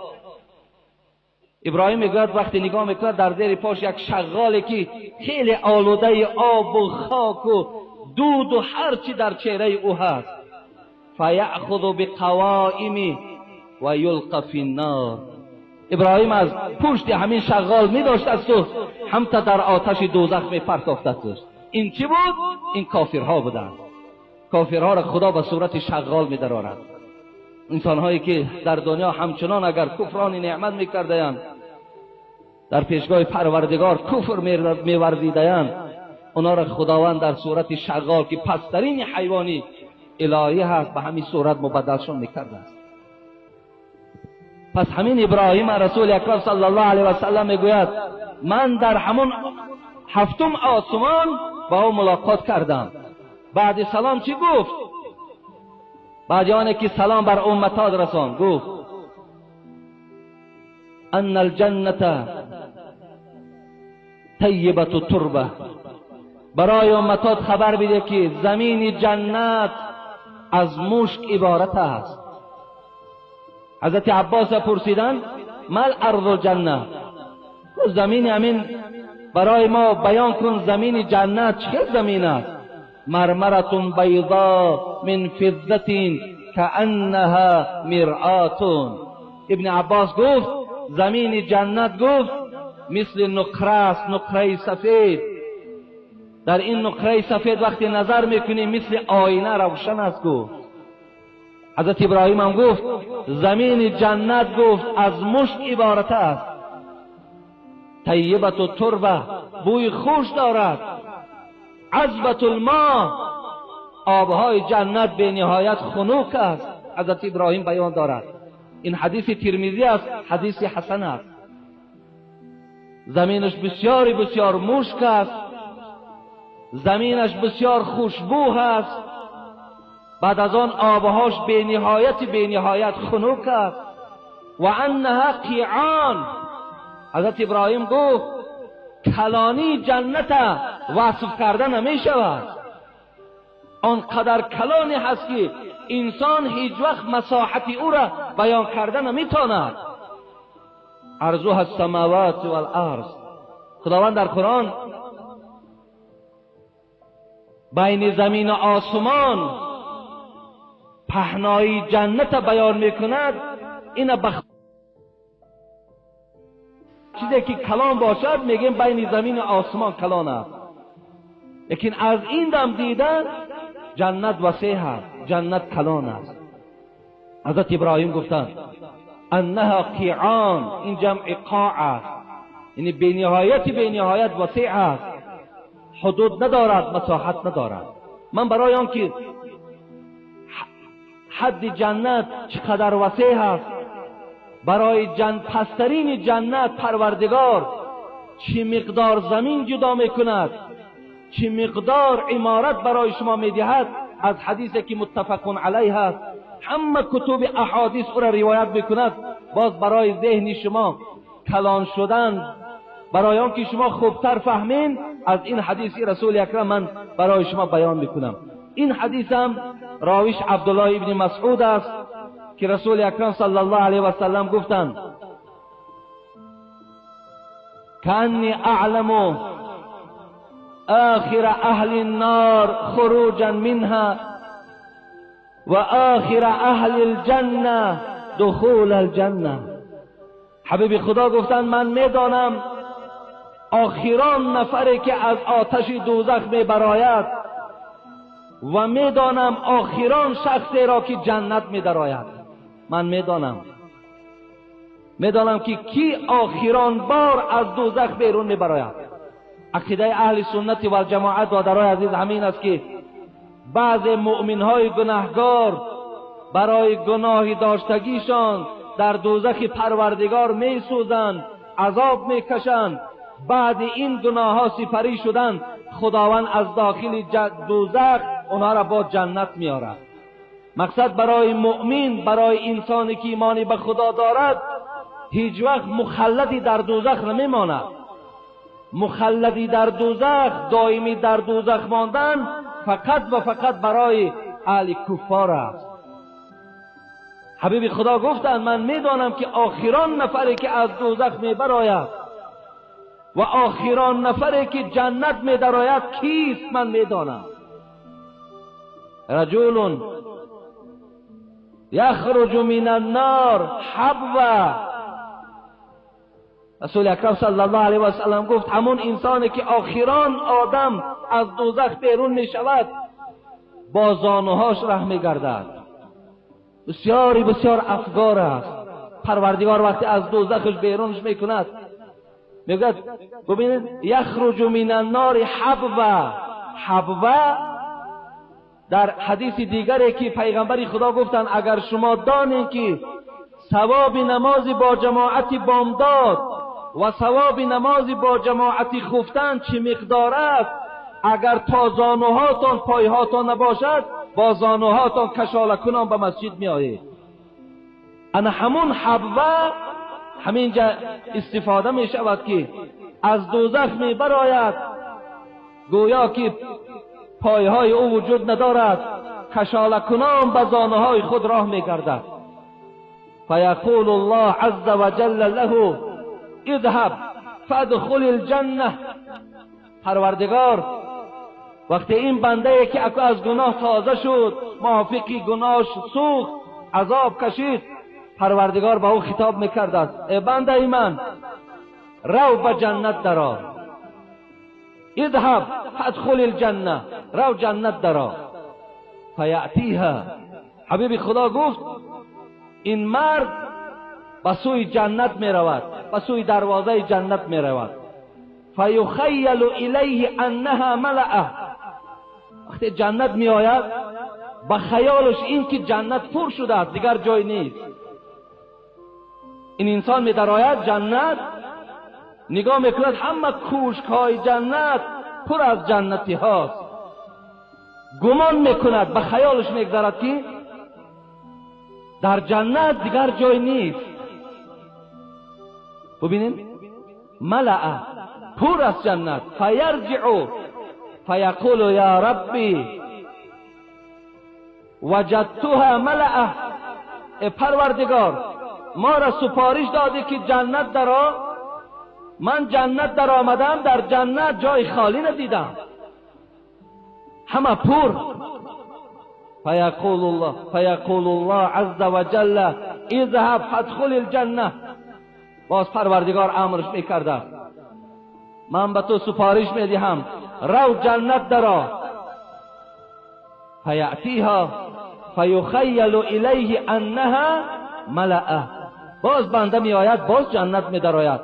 ابراهیم میگوید وقتی نگاه میکند در زیر پاش یک شغالی که خیلی آلوده آب و خاک و دود و هرچی در چهره او هست، فیأخذ بقوائمه و یلقی فی النار. ابراهیم از پشت همین شغال می داشت است و هم تا در آتش دوزخ می پرتافت است. این چی بود؟ این کافرها بودند. کافرها را خدا به صورت شغال می درآورد. انسانهایی که در دنیا همچنان اگر کفران نعمت میکردند، در پیشگاه پروردگار کفر میورزیدند، اونا را خداوند در صورت شغال که پسترین حیوانی الهی هست به همین صورت مبدلشون میکرده است. پس همین ابراهیم رسول اکرم صلی الله علیه و سلم میگوید من در همون هفتم آسمان با او ملاقات کردم. بعد سلام چی گفت؟ بعد آنه که سلام بر امتات رسان گفت ان الجنة طیبة التربة. برای امتات خبر بده که زمین جنت از مشک عبارت است. حضرت عباس پرسیدن ما الارض الجنه، زمین همین برای ما بیان کن زمین جنت چه زمین است؟ مرمرة بیضا من فضة كأنها مرآة. ابن عباس گفت زمین جنت گفت مثل نقره است، نقره سفید. در این نقره سفید وقتی نظر میکنی مثل آینه روشن است. گفت حضرت ابراهیم هم گفت زمین جنت گفت از مشک عبارت است، طیبة التربه، بوی خوش دارد، عذبة الماء، آبهای جنت به نهایت خنک است. حضرت ابراهیم بیان دارد. این حدیث ترمذی است، حدیث حسن است. زمینش بسیار بسیار مشک است، زمینش بسیار خوشبو است، بعد از آن آبهاش به نهایت خنک است. و انها قیعان. حضرت ابراهیم گفت کلانی جنت وصف کرده نمی شود، آنقدر کلانی هست که انسان هیچ وقت مساحت او را بیان کرده نمیتواند. عرضها السماوات والارض. خداوند در قرآن بین زمین و آسمان پهنای جنت بیان میکند. این چیزی که کلان باشد میگیم بین زمین و آسمان کلان است، لیکن از این دم دیدن جنت وسیع است، جنت کلان است. حضرت ابراهیم گفتند انها قیعان، این جمع قاع است، یعنی بی نهایت وسیع است، حدود ندارد، مساحت ندارد. من برای آن که حد جنت چقدر وسیع است، برای پسترین جنت پروردگار چه مقدار زمین جدا میکند، چه مقدار عمارت برای شما میدهد، از حدیثی که متفق علیه است، همه کتب احادیث او را روایت میکند. باز برای ذهن شما کلان شدن، برای آن که شما خوبتر فهمین، از این حدیث رسول اکرم من برای شما بیان میکنم. این حدیث هم راویش عبدالله ابن مسعود است که رسول اکرم صلی الله علیه و سلم گفتند کانی اعلم آخر اهل النار خروجا منها و آخر اهل الجنه دخول الجنه. حبیب خدا گفتند من میدانم آخران نفری که از آتش دوزخ میبراید و میدانم آخران شخصی را که جنت میدراید. من میدانم که کی آخران بار از دوزخ بیرون میبراید. عقیده اهل سنت و الجماعت و درای عزیز همین است که بعض مؤمن های گناهگار برای گناه داشتگیشان در دوزخ پروردگار میسوزند، عذاب میکشند. بعد این گناه ها سپری شدن، خداوند از داخل دوزخ اونها را با جنت میارد. مقصد برای مؤمن، برای انسانی که ایمانی به خدا دارد، هیچ وقت مخلدی در دوزخ نمیماند. مخلدی در دوزخ، دائمی در دوزخ ماندن فقط و فقط برای اهل کفار است. حبیب خدا گفتند من میدانم که آخران نفری که از دوزخ میبراید و آخران نفری که جنت میدراید کیست؟ من میدانم. رجل یخرج من النار حبوا. رسول اکرم صلی الله علیه و سلم گفت همون انسانی که آخران آدم از دوزخ بیرون می شود با زانوهاش ره می گردد. بسیاری بسیار افگار است. پروردگار وقتی از دوزخش بیرونش میکند میگوید ببینید یخرج من النار حبوا. حبوا در حدیث دیگری که پیغمبر خدا گفتند اگر شما دانید که ثواب نماز با جماعت بامداد و ثواب نماز با جماعت خفتن چه مقدار است، اگر تا زانوهاتان پایهاتان نباشد با زانوهاتان کشاله کنان به مسجد می آیید. انا همون حبوه همینجا استفاده می شود که از دوزخ می براید، گویا که پایهای او وجود ندارد، کشاله کنان به زانوهای خود راه می گردد. فیقول الله عز وجل له اذهب فادخل الجنه. پروردگار وقتی این بنده که اکو از گناه تازه شد، موافقی گناهش سوخت، عذاب کشید، پروردگار با او خطاب میکرد است: ای بنده من، رو به جنت درآ. اذهب فادخل الجنه، رو جنت درآ. فیأتیها. حبیب خدا گفت این مرد به سوی جنت می رود، به سوی دروازه جنت می رود. فیخیل الیه انها ملأه. وقتی جنت می آید به خیالش این که جنت پر شده است، دیگر جای نیست. این انسان می درآید جنت، نگاه میکند همه کوشک های جنت پر از جنتی هاست. گمان میکند، به خیالش میگذرد که در جنت دیگر جای نیست. ببینید ملأ، پر از جنت. فیرجع فیقول یا ربی وجدتها ملأ. ای پروردگار، ما را سپارش دادی که جنت درآ، من جنت در آمدم، در جنت جای خالی ندیدم، همه پر. فیقول الله عز وجل اذهب فادخل الجنه. باز پروردگار امرش میکرده من به تو سپارش میدهم، رو جنت درآ. فیأتیها فیخیل الیه انها ملأ. باز بنده میآید، باز جنت میدرآید،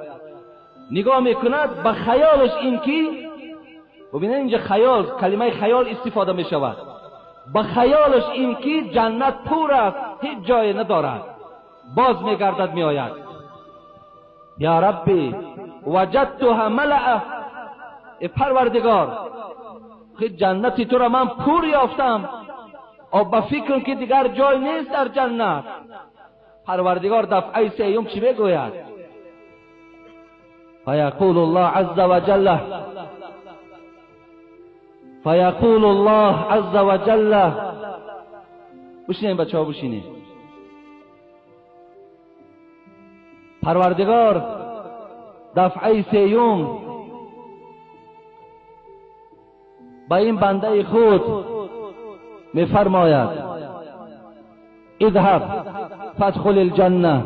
نگاه میکند به خیالش این که، ببینید اینجا خیال، کلمه خیال استفاده میشود، به خیالش این که جنت پر است، هیچ جای ندارد. باز میگردد میآید، یا ربی وجدتها ملأ. ای پروردگار، خود جنتی تو را من پر یافتم، او به فکر که دیگر جای نیست در جنت. پروردگار دفعه سیوم چی میگوید؟ فیقول الله عز وجل، فیقول الله عز وجل. بشینیم بچه ها، بشینیم. پروردگار دفعه سیوم به این بنده خود میفرماید اذهب فادخل الجنه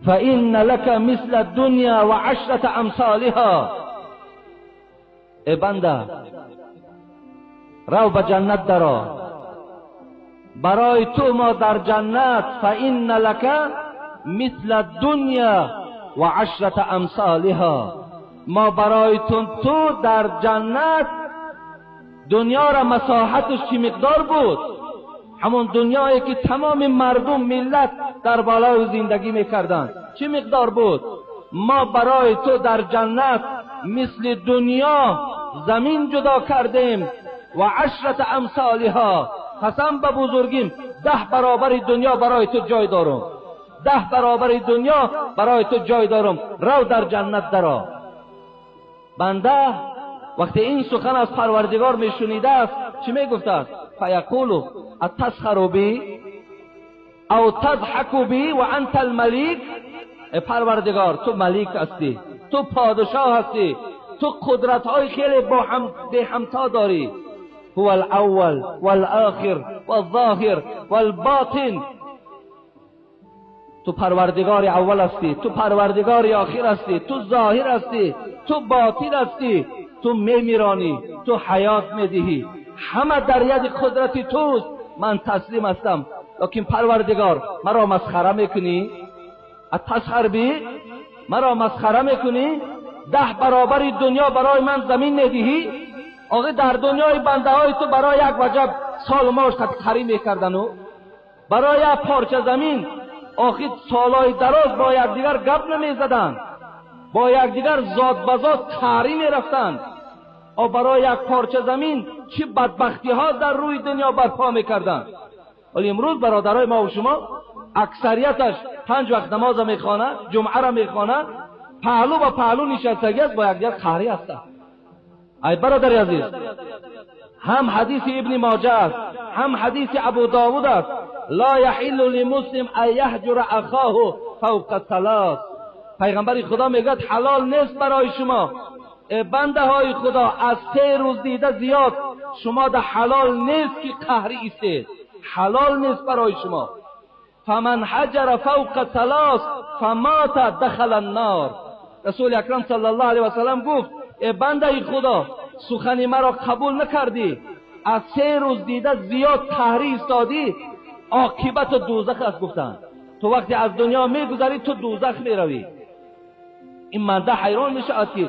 فإن لك مثل الدنيا وعشرة امثالها. ای بنده، رو به جنت درآ، برای تو ما در جنت فإن لك مثل الدنيا وعشرة امثالها، ما برای تو در جنت دنیا را مساحتش چی مقدار بود؟ همون دنیایی که تمام مردم ملت در بالای زندگی میکردند چی مقدار بود؟ ما برای تو در جنت مثل دنیا زمین جدا کردیم و عشرت امثالها، قسم به بزرگیم 10 برابر دنیا برای تو جای دارم، 10 برابر دنیا برای تو جای دارم، رو در جنت درآ. بنده وقتی این سخن از پروردگار میشنیده است چی میگفته است؟ فیقولو اتسخر بی او تضحک بی و انت الملیک. ای پروردگار، تو ملیک هستی، تو پادشاه هستی، تو قدرت های خیلی با هم به همتا داری. هو الاول والآخر والظاهر والباطن. تو پروردگار اول هستی، تو پروردگار آخر هستی، تو ظاهر هستی، تو باطن هستی، تو میمیرانی، تو حیات میدهی، همه در ید قدرت توست، من تسلیم هستم. لیکن پروردگار مرا مسخره میکنی؟ اتسخر بی؟ مرا مسخره میکنی؟ 10 برابر دنیا برای من زمین ندهی؟ آقا در دنیای بنده های تو برای یک وجب سال ماش تخری میکردن و برای یک پارچه زمین آخر سالهای دراز با یکدیگر گپ نمیزدن، با یکدیگر زاد به زاد تری میرفتند. برای یک پارچه زمین چه بدبختی ها در روی دنیا برپا میکردند. ولی امروز برادرای ما و شما اکثریتش 5 وقت نماز میخوانه، جمعه را میخوانه، پهلو با پهلو نشستگی است، با یکدیگر قهری هستند. ای برادر عزیز، هم حدیث ابن ماجه است، هم حدیث ابو داود است، لا یحل لمسلم ان یهجر اخاه فوق ثلاث. پیغمبر خدا میگه حلال نیست برای شما بنده های خدا از 3 روز دیده زیاد شما ده حلال نیست که قهری ایستید، حلال نیست برای شما. فمن حجر فوق ثلاث فمات دخل النار. رسول اکرم صلی الله علیه و سلم گفت ای بنده خدا، سخن مرا قبول نکردی، از 3 روز دیده زیاد قهری ایستادی، عاقبت دوزخ است. گفتند تو وقتی از دنیا میگذری تو دوزخ میروی. این مرده حیران میشود که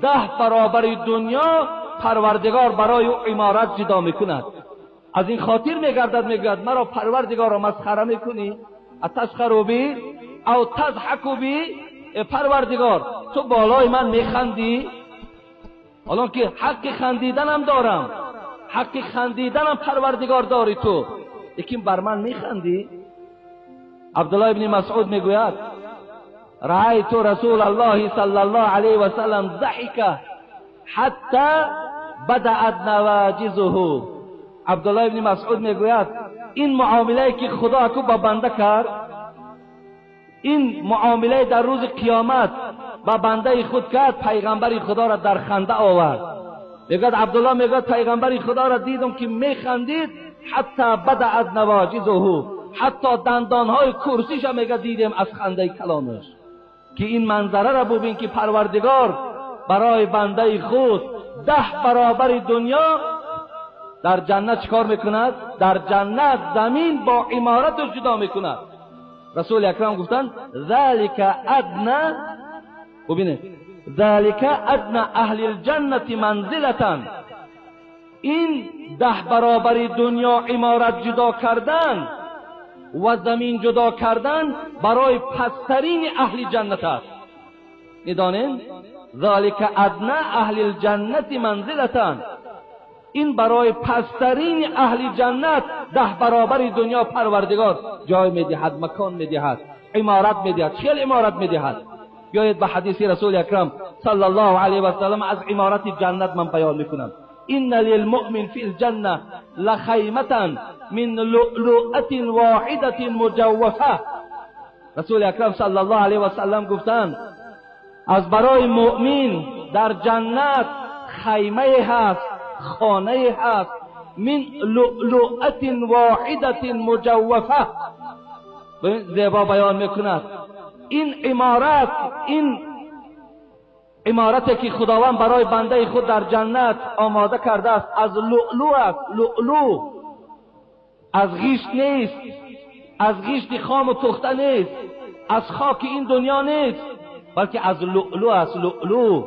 10 برابر دنیا پروردگار برای او عمارت جدا میکند. از این خاطر میگردد، میگوید مرا پروردگار را مسخره میکنی؟ اتسخر بی او تضحک بی؟ پروردگار تو بالای من میخندی؟ حالا که حق خندیدنم دارم، حق خندیدنم پروردگار داری تو، لیکن بر من میخندی؟ عبدالله ابن مسعود میگوید رأيت رسول الله صلى الله عليه وسلم ضحك حتى بدأت نواجزه. عبدالله ابن مسعود میگوید این معامله که خدا کو با بنده کرد، این معامله در روز قیامت با بنده خود کرد، پیغمبر خدا را در خنده آورد. میگوید عبدالله میگوید پیغمبر خدا را دیدم که میخندید حتی بدأت نواجزه، حتی دندانهای کرسیش هم میگه دیدیم از خنده کلامش. که این منظره را ببین که پروردگار برای بنده خود 10 برابر دنیا در جنت چکار میکند؟ در جنت زمین با عمارتش جدا میکند. رسول اکرم گفتند ذلک ادنی، ببینید ذلک ادنی اهل الجنة منزلة. این 10 برابر دنیا عمارت جدا کردن و زمین جدا کردن برای پسترین اهل جنت است. میدانین ذالک ادنی اهل الجنة منزلة، این برای پسترین اهل جنت 10 برابر دنیا پروردگار جای میدهد، مکان میدهد، عمارت میدهد، خیلی عمارت میدهد. بیایید به حدیث رسول اکرم صلی الله علیه و سلم از عمارت جنت من بیان میکنم. إن للمؤمن في الجنة لخيمة من لؤلؤة واحدة مجوفة. رسول اکرم صلی الله علیه و سلم گفتند از برای مؤمن در جنت خیمه هست، خانه هست، من لؤلؤة واحدة مجوفة. زیبا بیان میکند این عمارت، این عمارتی که خداوند برای بنده خود در جنت آماده کرده است از لؤلؤ است. لؤلؤ از گیشت نیست، از گیشت خام و پخته نیست، از خاک این دنیا نیست، بلکه از لؤلؤ است. لؤلؤ،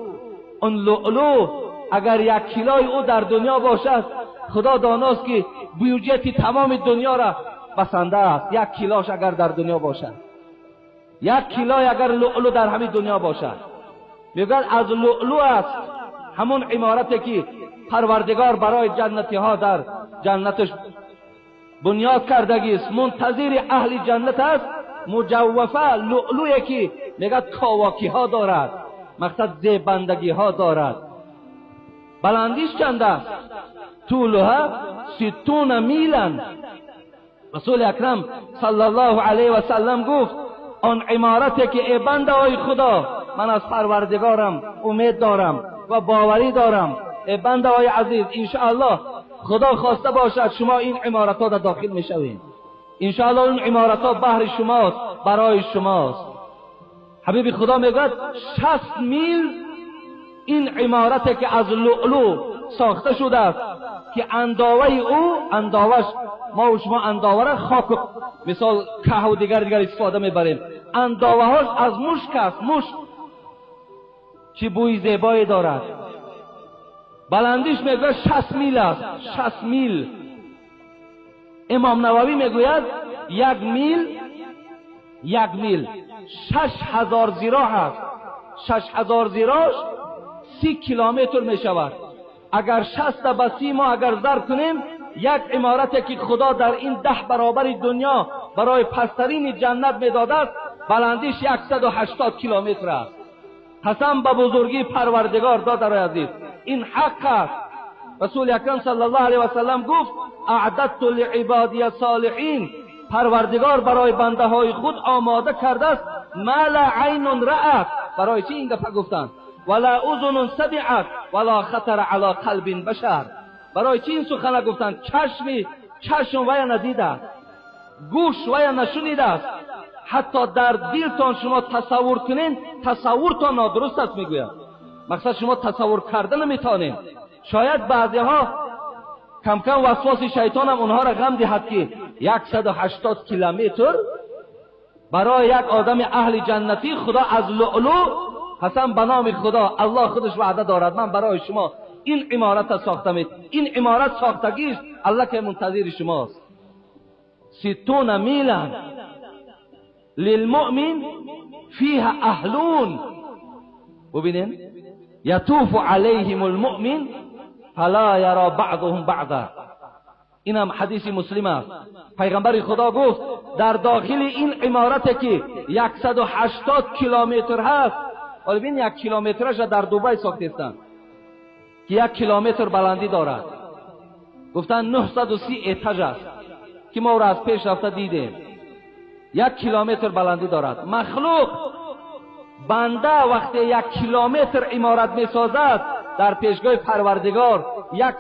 اون لؤلؤ اگر 1 کیلوی او در دنیا باشد، خدا داناست که بیوجیت تمام دنیا را بسنده است. 1 کیلوش اگر در دنیا باشد، 1 کیلوی اگر لؤلؤ در همین دنیا باشد، میگوید از لؤلؤ است همون عمارتی که پروردگار برای جنتی ها در جنتش بنیاد کردگی است، منتظر اهل جنت است. مجوفه، لؤلؤی که میگد کاواکی ها دارد، مقصد زیبندگی ها دارد. بلندیش چند است؟ طولها 60 میلا. رسول اکرم صلی الله علیه و سلم گفت آن عمارتی که ای بنده های خدا، من از پروردگارم امید دارم و باوری دارم، ای بنده های عزیز انشاءالله خدا خواسته باشد شما این عمارت ها داخل میشوید، انشاءالله اون عمارت ها بهر شماست، برای شماست. حبیب خدا میگوید 60 میل این عمارتی که از لؤلؤ ساخته شده است که انداوه او، انداوش ما و شما انداوه را خاک مثال که و دیگر استفاده میبریم، انداوه هاش از مشک است. مشک چه بوی زیبایی دارد. بلندیش میگوید 60 میل است، 60 میل. امام نووی میگوید 1 میل، 1 میل 6000 ذراع است. 6000 ذراع 30 کیلومتر میشود. اگر 60 به 30 ما اگر ضرب کنیم، یک عمارتی که خدا در این 10 برابر دنیا برای پسترین جنت میداده است، بلندیش 180 کیلومتر است. قسم به بزرگی پروردگار دادرای عزیز، این حق است. رسول اکرم صلی الله علیه و سلم گفت اعددت لعبادی الصالحین، پروردگار برای بنده های خود آماده کرده است ما لا عین رأت. برای چی این گپه گفتند؟ ولا اذن سمعت ولا خطر علی قلب بشر. برای چی این سخنه گفتند؟ چشم ویا ندیده است، گوش ویا نشنیده است، حتی در دلتان شما تصور کنین تصورتان نادرست است. میگوید مقصد شما تصور کرده نمیتونین. شاید بعضی ها کم کم وسواس شیطان هم اونها را غم دهد که 180 کیلومتر برای یک آدم اهل جنتی خدا از لؤلؤ، قسم به نام خدا، الله خودش وعده دارد من برای شما این عمارت ساختم، این عمارت ساختگیست، الله که منتظر شماست. 60 میلا للمؤمن فيها اهلون، ببینین یطوف علیهم المؤمن فلا یرا بعضهم بعضا. این هم حدیث مسلم است. پیغمبر خدا گفت در داخل این عمارت که 180 کیلومتر هست، حالا ببین 1 کیلومترش در دوبای ساختستند که 1 کیلومتر بلندی دارد، گفتن 930 اتاژ است که ما را از پیش رفته دیدیم. 1 کیلومتر بلندی دارد. مخلوق بنده وقتی 1 کیلومتر عمارت میسازد در پیشگاه پروردگار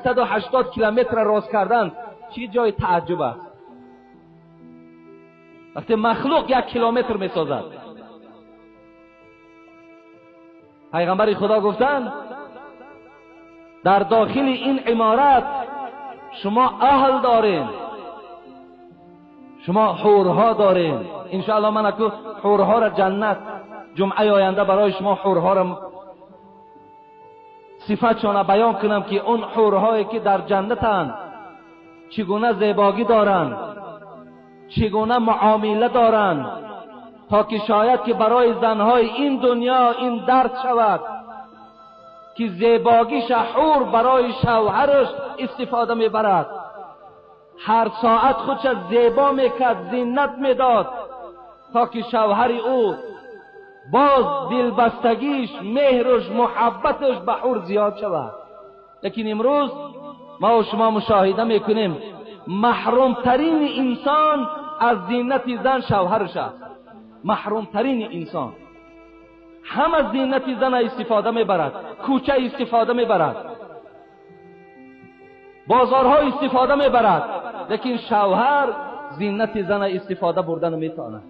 180 کیلومتر راست کردن چی جای تعجب است. وقتی مخلوق 1 کیلومتر میسازد، پیغمبر خدا گفتند در داخل این عمارت شما اهل دارین، شما حورها دارین. انشاءالله من اکو حورها را جنت جمعه آینده برای شما حورها را صفتشان بیان کنم که اون حورهایی که در جنتند چگونه زیبایی دارند، چگونه معامله دارند، تا که شاید که برای زنهای این دنیا این درد شود که زیباگیش حور برای شوهرش استفاده میبرد. هر ساعت خودش زیبا میکرد، زینت میداد تا که شوهر او باز دلبستگیش، مهرش، محبتش به حور زیاد شود. لیکن امروز ما و شما مشاهده میکنیم محرومترین انسان از زینت زن شوهرش است. محرومترین انسان هم از زینت زن استفاده میبرد، کوچه استفاده میبرد، بازارها استفاده میبرد، لیکن شوهر زینت زن استفاده بردن نمیتواند.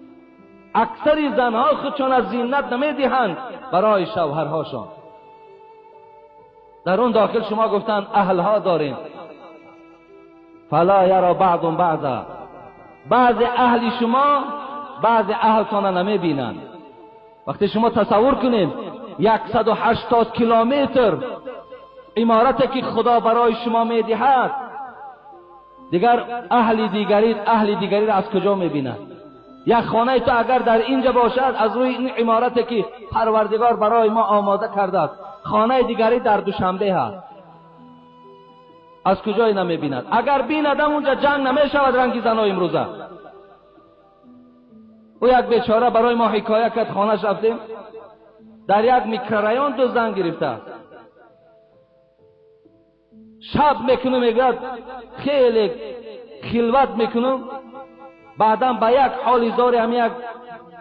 اکثر زنها خودشان از زینت نمیدهند برای شوهرهاشان. در اون داخل شما گفتن اهلها داریم، فلا یرا بعض بعضا، بعض اهل شما بعض اهلتان نمیبینند. وقتی شما تصور کنید 180 کیلومتر عمارتی که خدا برای شما میدهد، دیگر اهل دیگری اهل دیگری را از کجا میبیند؟ یک خانه تو اگر در اینجا باشد از روی این عمارتی که پروردگار برای ما آماده کرده است، خانه دیگری در دوشنبه هست، از کجای نمیبیند؟ اگر بیندم اونجا جنگ نمیشود رنگی زنای امروزه. او یک بیچاره برای ما حکایه کرد، خانهش رفتیم در یک میکرارایون 2 زن گرفته است. شب میکنم میگوید خیلی خلوت میکنم، بعدا به یک حال زاری هم یک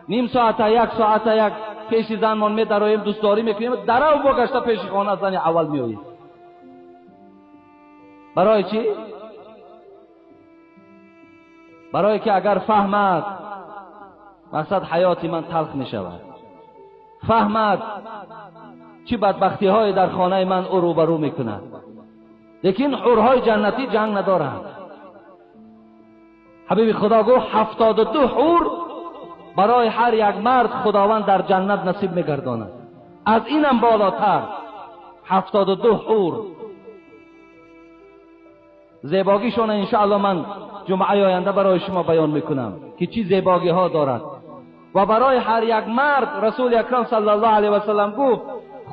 نیم ساعت یک ساعت یک پیش زنمان میدراییم، دوستداری میکنیم، درو با گشته پیش خانه زن اول میآییم. برای چی؟ برای که اگر فهمد مقصد حیات من تلخ میشود، فهمد چی بدبختی های در خانه من او روبرو میکند. لیکن حورهای جنتی جنگ ندارند. حبیب خدا گفت 72 حور برای هر یک مرد خداوند در جنت نصیب میگرداند. از اینم بالاتر 72 حور. زیباگیشون انشاءالله من جمعه آینده برای شما بیان میکنم که چی زیباگی ها دارد. و برای هر یک مرد رسول اکرم صلی الله علیه و سلم گفت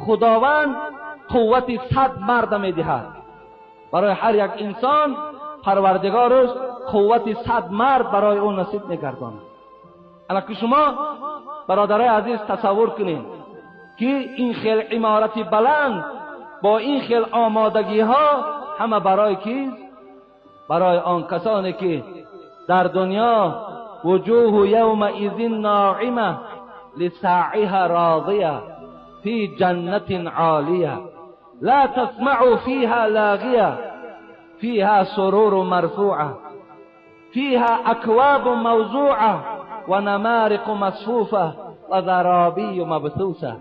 خداوند قوت 100 مرد میدهد. Барои ҳар як инсон Парвардигораш қуввати 100 мард барои ӯ насиб мегардонад. Ана ки шумо бародарои азиз тасаввур кунед ки ин хел иморати баланд бо ин хел омодагиҳо ҳама барои кист? Барои он касоне ки дар дунё وجوه يومئذ ناعمة لسعيها راضية في جنة عالية لا تسمع فيها لاغية فيها سرور مرفوعة فيها أكواب موضوعة ونمارق مصفوفة وزرابي مبثوثة.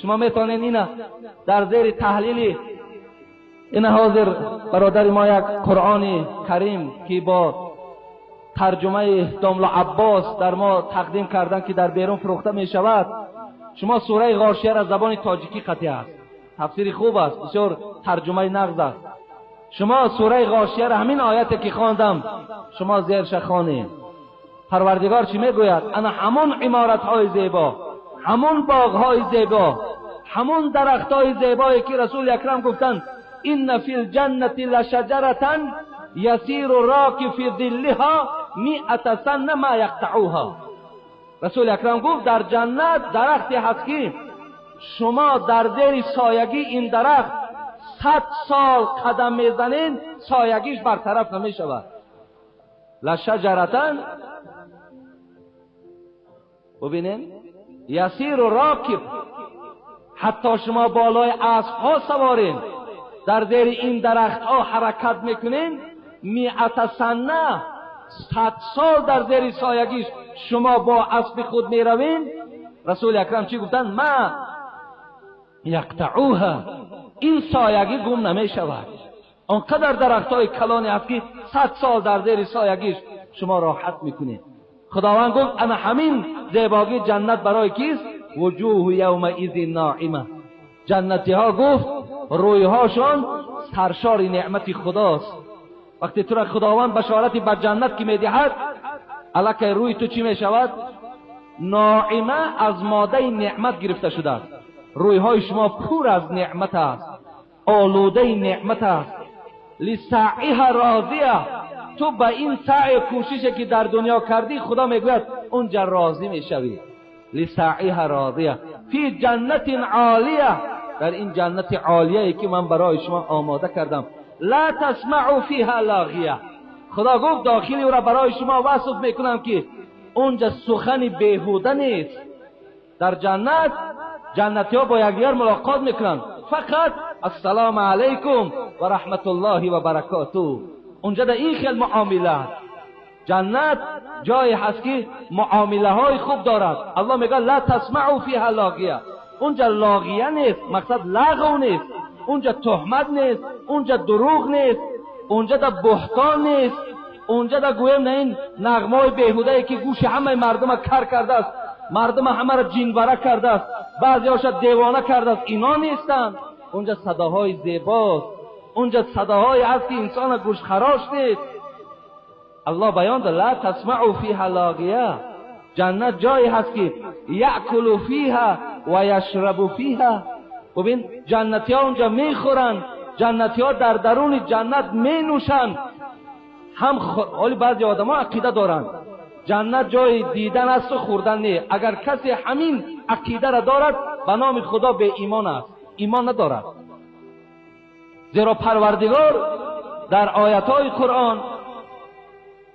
شما میتونین اینا در زیر تحلیلی اینا حاضر برادر ما یک قرآن کریم که با ترجمه داملا عباس در ما تقدیم کردن که در بیرون فروخته می شود. شما سوره غاشیه را زبان تاجیکی قطعی است، تفسیر خوب است، بسیار ترجمه نغز است. شما سوره غاشیه را همین آیت که خواندم شما زیرش خوانید. پروردگار چی میگوید؟ انا همون عمارت های زیبا، همون باغ های زیبا، همون درخت های زیبایی که رسول اکرم گفتند ان فی الجنة لشجرة یسیر الراکب فی ظلها 100 سنة ما یقطعوها. رسول اکرم گفت در جنت درختی هست که شما در زیر سایگی این درخت 100 سال قدم میزنین سایگیش برطرف نمیشود. لشجرة ببینین یسیر الراکب، حتی شما بالای اسب ها سوارین در زیر این درخت ها حرکت میکنین 100 سنه 100 سال در زیر سایگیش شما با اسب خود میروین. رسول اکرم چی گفتن؟ ما یقطعوها، این سایگی گم نمیشود. آنقدر درخت های کلانی هست که 100 سال در زیر سایگیش شما راحت میکنید. خداوند گفت انا همین زیباگی جنت برای کیست؟ وجوه یومئذ ناعمه. جنتی ها گفت رویهاشان سرشار نعمت خداست. وقتی تو را خداوند بشارت بر جنت که میدهد الکی روی تو چی میشود؟ ناعمه از ماده نعمت گرفته شده است. رویهای شما پر از نعمت است، آلوده نعمت است. لسعیها راضیه، تو به این سعی کوشش که در دنیا کردی خدا میگوید اونجا راضی میشوی. لسعیها راضیه فی جنت عالیه، در این جنت عالیه که من برای شما آماده کردم. لا تسمع فیها لاغیه، خدا گفت داخلی او را برای شما وصف میکنم که اونجا سخن بیهوده نیست. در جنت جنتی ها با یکدیگر ملاقات میکنن، فقط السلام علیکم و رحمت الله و برکاته. اونجا در این خیل معامله جنت جایی هست که معامله های خوب دارد. الله میگه لا تسمعوا فیها لاغیه، اونجا لاغیه نیست، مقصد لغو نیست، اونجا تهمت نیست، اونجا دروغ نیست، اونجا در بهتان نیست، اونجا در گویم نه این نغمه بیهوده که گوش همه مردم کر کرده است، مردم همه را جینوره کرده است، بعضی هاشا دیوانه کرده است، اینا نیستند. اونجا صداهای زیباست، اونجا صداهای هست که انسان گوش خراش نیست. الله بیان داد لا تسمعوا فیها لاغیه، جنت جایی هست که یأکل فیها و یشرب فیها. ببین جنتی ها اونجا میخورن، جنتی ها در درون جنت مینوشن. هم حالی بعضی آدم ها عقیده دارن جنت جای دیدن است و خوردن نه. اگر کسی همین عقیده را دارد به نام خدا به ایمان است، ایمان ندارد. زیرا پروردگار در آیت های قرآن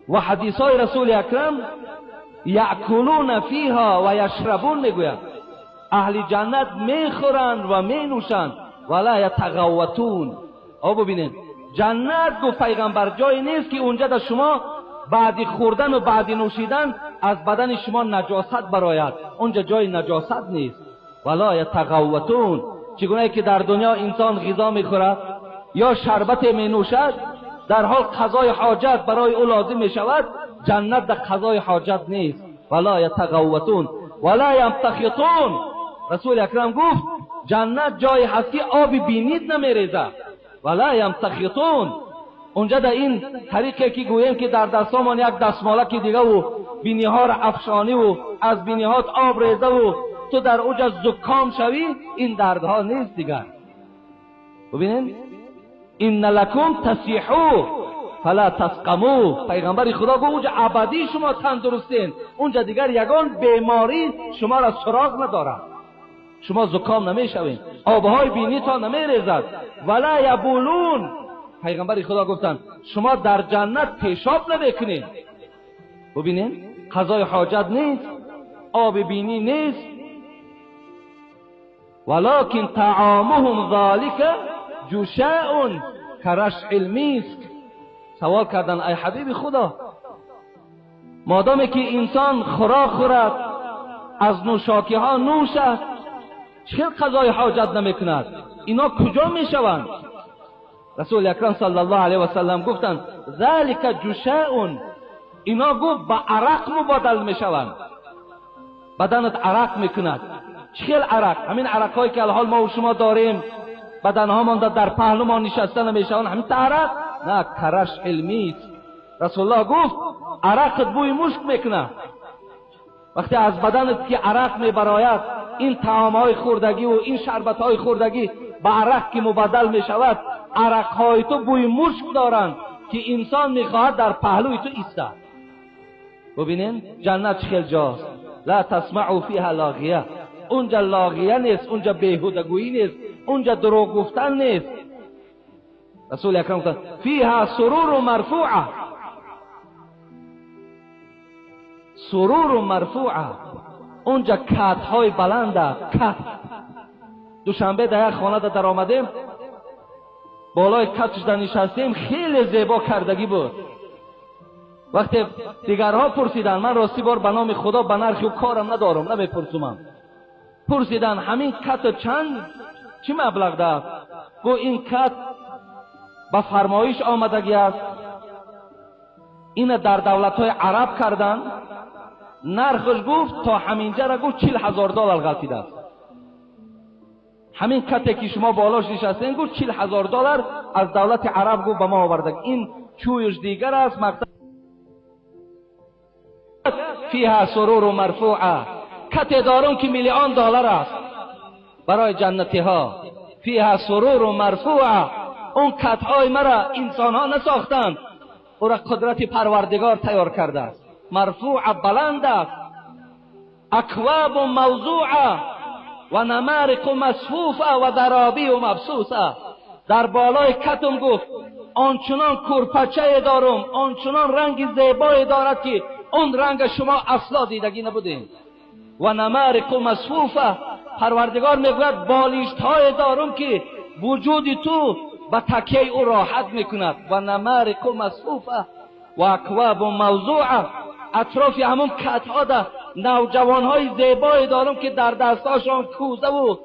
و حدیث های رسول اکرم یأکلون فیها و یشربون میگوید اهل جنت میخورند و مینوشند ولا یتغوطون. آ ببینید جنت گفت پیغمبر جایی نیست که اونجا در شما بعد خوردن و بعد نوشیدن از بدن شما نجاست براید، اونجا جای نجاست نیست. ولا یتغوطون، چگونه که در دنیا انسان غذا میخورد یا شربت مینوشد در حال قضای حاجت برای او لازم میشود، جنت در قضای حاجت نیست. ولا یتغوطون ولا یمتخطون. رسول اکرم گفت جنت جای هست که آب بینید نمیریزد. ولا یمتخطون، اونجا در این طریقه که گوییم که در دستامان یک دستمالک دیگه و بینی ها را افشانی و از بینی هات آب ریزه و تو در اوجا زکام شوی، این دردها نیست دیگر. ببینین ان لکم تصیحو فلا تسقمو. پیغمبر خدا گفت اونجا ابدی شما تندرستین، اونجا دیگر یگان بیماری شما را سراغ ندارد، شما زکام نمیشوین، آبهای بینی تا نمیریزد. ولا یبولون. پیغمبر خدا گفتند شما در جنت پیشاب نمیکنین. ببینین قضای حاجت نیست، آب بینی نیست. ولکن طعامهم ذلک جشاء کرشع المسک. سوال کردن ای حبیب خدا، مادامی که انسان خوراک خورد، از نوشاکی ها نوشد، چه قضای حاجت نمیکند؟ اینا کجا میشوند؟ رسول اکرم صلی الله علیه و سلم گفتند ذلک جشاء. اینا گفت به عرق مبادل میشوند، بدنت عرق میکند. چه عرق؟ همین عرق هایی که الحال ما و شما داریم، بدنهامان در پهلومان نشسته نمیشوند، همین عرق نه، کرش علمی است. رسول الله گفت عرقت بوی مشک میکنه. وقتی از بدنت که عرق میبراید، این طعامهای خوردگی و این شربتهای خوردگی به عرق که مبدل میشود، عرقهای تو بوی مشک دارند که انسان میخواهد در پهلوی تو ایستد. ببینین جنت چه جاست. لا تسمعوا فیها لاغیه. اونجا لاغیه نیست، اونجا بیهودگویی نیست، اونجا دروغ گفتن نیست. رسول اکرم گفتند فیها سرور مرفوعه، سرور مرفوعه. اونجا کتهای بلند است. کت دوشنبه در یک خانه در آمدیم، بالای کتش در نشستیم، خیلی زیبا کردگی بود. وقتی دیگرها پرسیدن، من راستی بار به نام خدا به نرخ و کارم ندارم، نمیپرسم. پرسیدن همین کت چند چی مبلغ داد؟ گو این کت به فرمایش آمدگی است، این در دولت های عرب کردن، نرخش گفت تا همینجا را گفت 40,000 دلار غلطیده است. همین کتی که شما بالاش نشستین گفت 40,000 دلار از دولت عرب گفت به ما آورده. این چویش دیگر است. مقصد فیها سرور مرفوعه. کت دارم که میلیون دلار است برای جنتی ها. فیها سرور مرفوعه. اون کتهای مرا انسان ها نساختند، او را قدرت پروردگار تیار کرده است. مرفوع بلند است. اکواب موضوعه و نمارق مصفوفه و درابی و مبسوسه. در بالای کتم گفت آنچنان کرپچه دارم، آنچنان رنگ زیبایی دارد که اون رنگ شما اصلا دیدگی نبودین. و نمارق مصفوفه. پروردگار میگوید بالشت های دارم که وجود تو به تکیه او راحت میکند. و نمارق مصفوفه و اکواب موضوعه. اطراف همون کتها ده نوجوانهای زیبایی دارم که در دستاشان کوزه و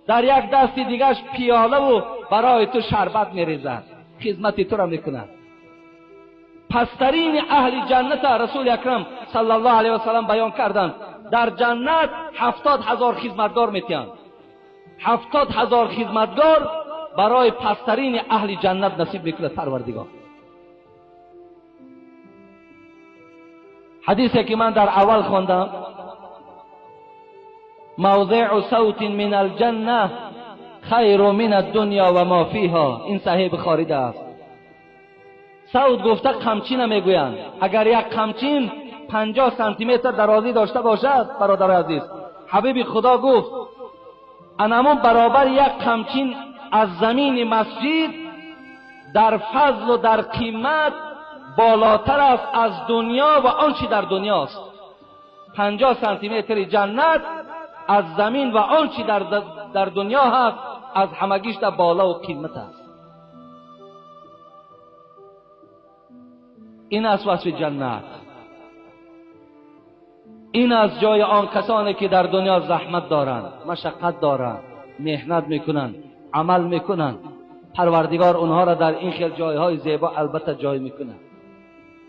در یک دست دیگرش پیاله و برای تو شربت میریزد، خدمت تو را میکند. پسترین اهل جنت رسول اکرم صلی الله علیه و سلم بیان کردند در جنت 70,000 خدمتگار میتیند. 70,000 خدمتگار برای پسترین اهل جنت نصیب میکند پروردگار. حدیثی که من در اول خواندم، موضع صوت من الجنه خیر من الدنیا و ما فیها، این صحیح بخاری است. صوت گفته قمچین میگویند. اگر یک قمچین 50 سانتی متر درازی داشته باشد، برادر عزیز، حبیب خدا گفت انمون برابر یک قمچین از زمین مسجد در فضل و در قیمت بالاتر است از دنیا و آنچه در دنیاست. 50 سانتی متر جنت از زمین و آنچه در دنیا هست از همگیش در بالا و قیمت است. این است وصف جنت. این از جای آن کسانی که در دنیا زحمت دارند، مشقت دارند، محنت میکنند، عمل میکنند، پروردگار اونها را در این خیل جایهای زیبا البته جای میکنند.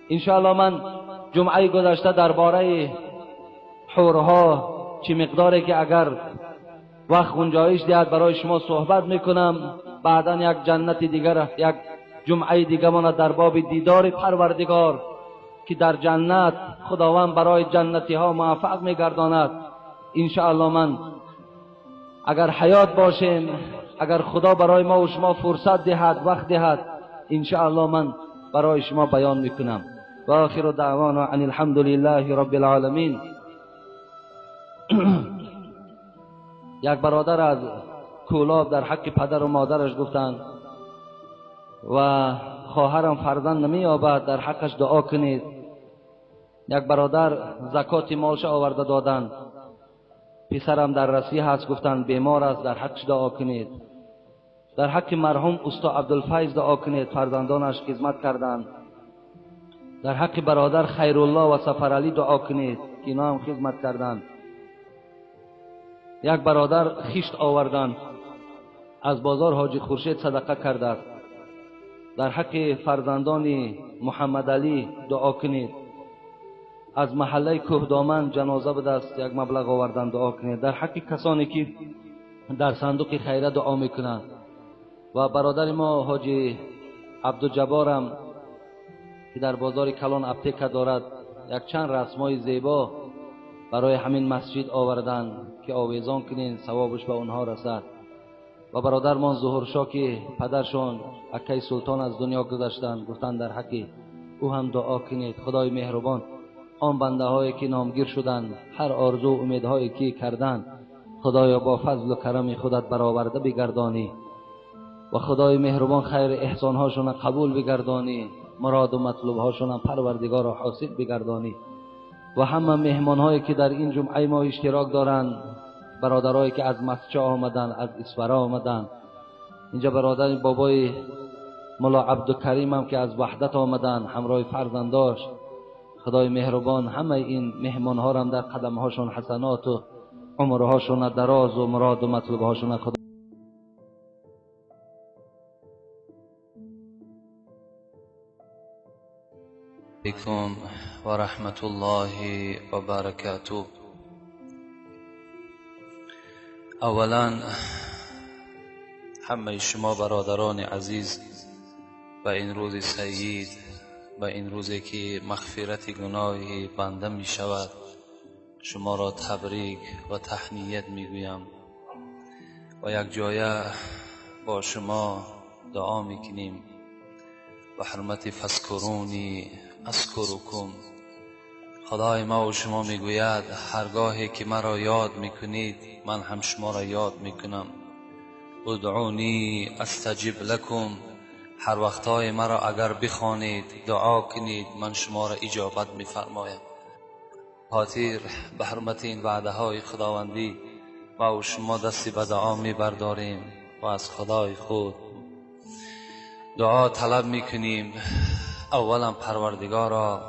انشاءالله من جمعه گذشته درباره حورها چه مقداری که اگر وقت گنجایش دهد برای شما صحبت میکنم. بعدا یک جنت دیگر، یک جمعه دیگه من در باب دیدار پروردگار که در جنت خداوند برای جنتی ها موفق میگرداند. انشاءالله من اگر حیات باشیم اگر خدا برای ما و شما فرصت دهد، وقت دهد، انشاءالله من برای شما بیان میکنم. و آخر دعوانا ان الحمد لله رب العالمین. یک برادر از کولاب در حق پدر و مادرش گفتند و خواهرم فرزند نمییابد، در حقش دعا کنید. یک برادر زکات مالش آورده دادند، پسرم در رسی هست، گفتند بیمار است، در حقش دعا کنید. در حق مرحوم استاد عبدالفیض دعا کنید، فرزندانش خدمت کردند. در حق برادر خیرالله و سفرعلی دعا کنید که اینا هم خدمت کردند. یک برادر خشت آوردند از بازار حاجی خورشید صدقه کرده است. در حق فرزندان محمد علی دعا کنید. از محله کوهدامن جنازه به دست یک مبلغ آوردن، دعا کنید. در حق کسانی که در صندوق خیره دعا میکنند. و برادر ما حاجی عبدالجبارم که در بازار کلان اپتیک دارد، یک چند رسمای زیبا برای همین مسجد آوردن که آویزان کنین، ثوابش به اونها رسد. و برادرمان ظهورشاه که پدرشان اکی سلطان از دنیا گذشتند، گفتند در حق او هم دعا کنید. خدای مهربان آن بنده هایی که نامگیر شدند، هر آرزو و امیدهایی که کردند، خدایا با فضل و کرم خودت برآورده بگردانی و خدای مهربان خیر احسانهاشون قبول بگردانی، مراد و مطلوبهاشون پروردگار را حاصل بگردانی. و همه مهمانهایی که در این جمعه ما اشتراک دارند، برادرایی که از مسجد آمدن، از اسفرا آمدن، اینجا برادر بابای ملا عبدالکریم هم که از وحدت آمدن همراه فرزنداش، خدای مهربان همه این مهمانها را هم در قدمهاشون حسنات و عمرهاشون دراز و مراد و مطلوبهاشون خدا علیکم و رحمت الله و برکاته. اولا همه شما برادران عزیز به این روز سعید، به این روزی که مغفرت گناه بنده می شود، شما را تبریک و تهنیت می گویم و یک جایه با شما دعا می کنیم به حرمت فذکرونی اذکرکم. خدای ما و شما میگوید هرگاهی که مرا یاد میکنید من هم شما را یاد میکنم. ادعونی استجب لکم، هر وقتهای مرا اگر بخوانید دعا کنید من شما را اجابت میفرمایم. خاطر به حرمت این وعده های خداوندی ما و شما دستی به دعا میبرداریم و از خدای خود دعا طلب میکنیم. اولا پروردگارا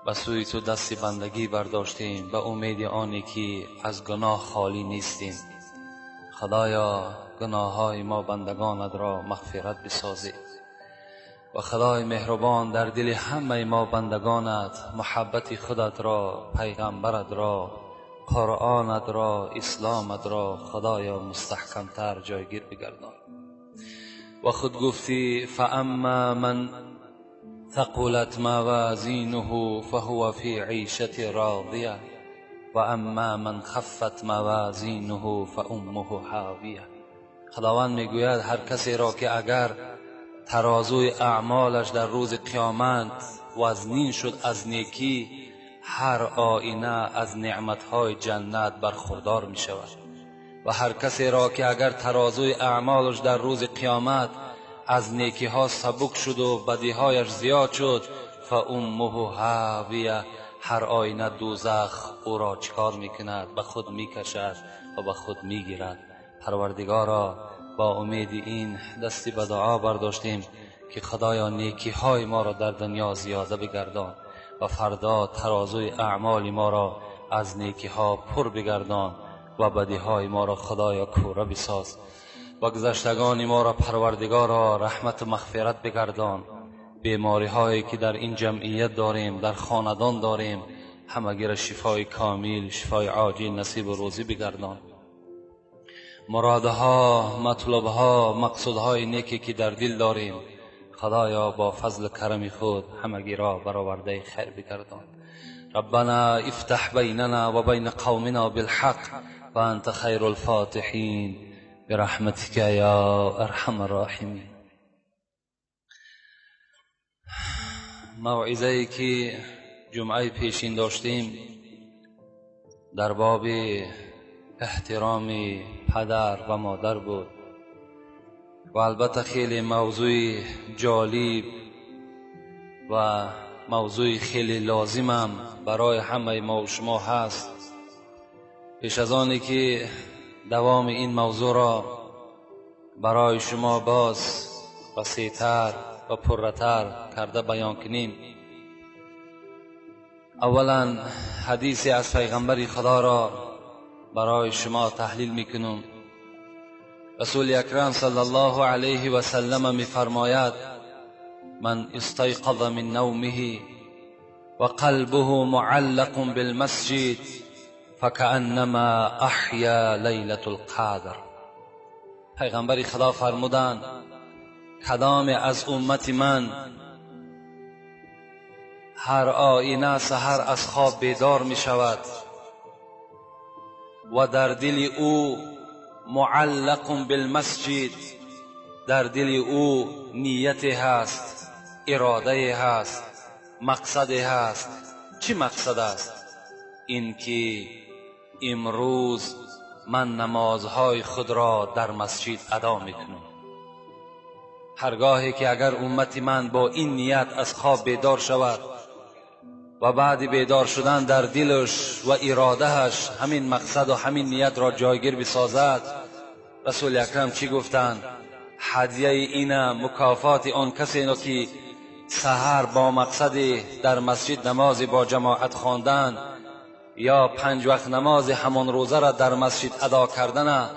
به سوی تو دست بندگی برداشتیم به امید آنی که از گناه خالی نیستیم. خدایا گناه های ما بندگانت را مغفرت بسازی و خدای مهربان در دل همه ما بندگانت محبت خودت را، پیغمبرت را، قرآنت را، اسلامت را خدایا مستحکمتر جایگیر بگردان. و خود گفتی فاما من ثقلت موازینه فهو فی عیشة راضیه و اما من خفت موازینه فامه هاویه. خداوند میگوید هر کسی را که اگر ترازوی اعمالش در روز قیامت وزنین شد از نیکی، هر آینه از نعمتهای جنت برخوردار می شود. و هر کسی را که اگر ترازوی اعمالش در روز قیامت از نیکی ها سبک شد و بدیهایش زیاد شد، فامه هاویه، هر آینه دوزخ او را چکار میکند؟ به خود میکشد و به خود میگیرد. پروردگارا با امید این دستی به دعا برداشتیم که خدایا نیکی های ما را در دنیا زیاده بگردان و فردا ترازوی اعمال ما را از نیکی ها پر بگردان و بدی های ما را خدایا کوره بساز و گذشتگان ما را پروردگارا رحمت و مغفرت بگردان. بیماری هایی که در این جمعیت داریم، در خاندان داریم، همگی را شفای کامل، شفای عاجل نصیب و روزی بگردان. مرادها، مطلبها، مقصودهای نیکی که در دل داریم، خدایا با فضل کرم خود همگی را برآورده خیر بگردان. ربنا افتح بیننا و بین قومنا بالحق و انت خیر الفاتحین. برحمتك يا أرحم الراحمين. موعظه‌ای که جمعه پیشین داشتیم در باب احترام پدر و مادر بود و البته خیلی موضوع جالب و موضوع خیلی لازمم برای همه ما و شما هست. پیش از آنی که دوام این موضوع را برای شما باز وسیع‌تر و پرتر کرده بیان کنیم، اولا حدیثی از پیغمبر خدا را برای شما تحلیل میکنم. رسول اکرم صلی الله علیه و سلم میفرماید: من استيقظ من نومه وقلبه معلق بالمسجد فكأنما احیا لیلة القدر. پیغمبر خدا فرمودند کدام از امت من هر آینه سحر از خواب بیدار می شود و در دل او معلق بالمسجد، در دل او نیت هست، اراده هست، مقصد هست. چی مقصد است؟ اینکه امروز من نمازهای خود را در مسجد ادا میکنم. هرگاهی که اگر امت من با این نیت از خواب بیدار شود و بعد بیدار شدن در دلش و ارادهش همین مقصد و همین نیت را جایگیر بسازد، رسول اکرم چی گفتند؟ هدیه این مکافات آن کسی را که سحر با مقصد در مسجد نماز با جماعت خواندن یا 5 وقت نماز همان روزه را در مسجد ادا کردن،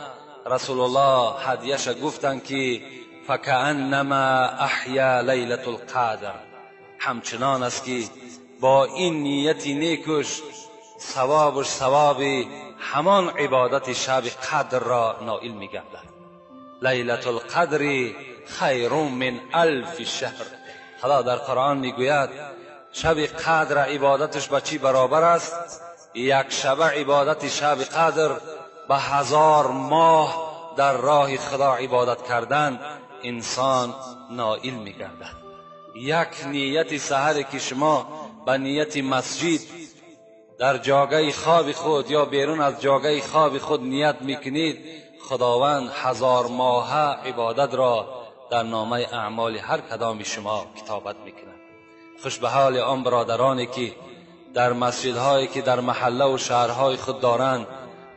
رسول الله هدیه‌اش گفتند که فکأنما احیا لیلة القدر، همچنان است که با این نیت نیکش ثوابش ثواب همان عبادت شب قدر را نائل می‌گردد. لیلة القدر خیر من الف شهر. خدا در قرآن میگوید شب قدر عبادتش به چی برابر است؟ یک شب عبادت شب قدر به 1000 ماه در راه خدا عبادت کردن انسان نائل میگردد. یک نیت سحر که شما به نیت مسجد در جاگه خواب خود یا بیرون از جاگه خواب خود نیت میکنید، خداوند 1000 ماه عبادت را در نامه اعمال هر کدام شما کتابت میکند. خوش به حال آن برادرانی که در مسجدهایی که در محله و شهرهای خود دارند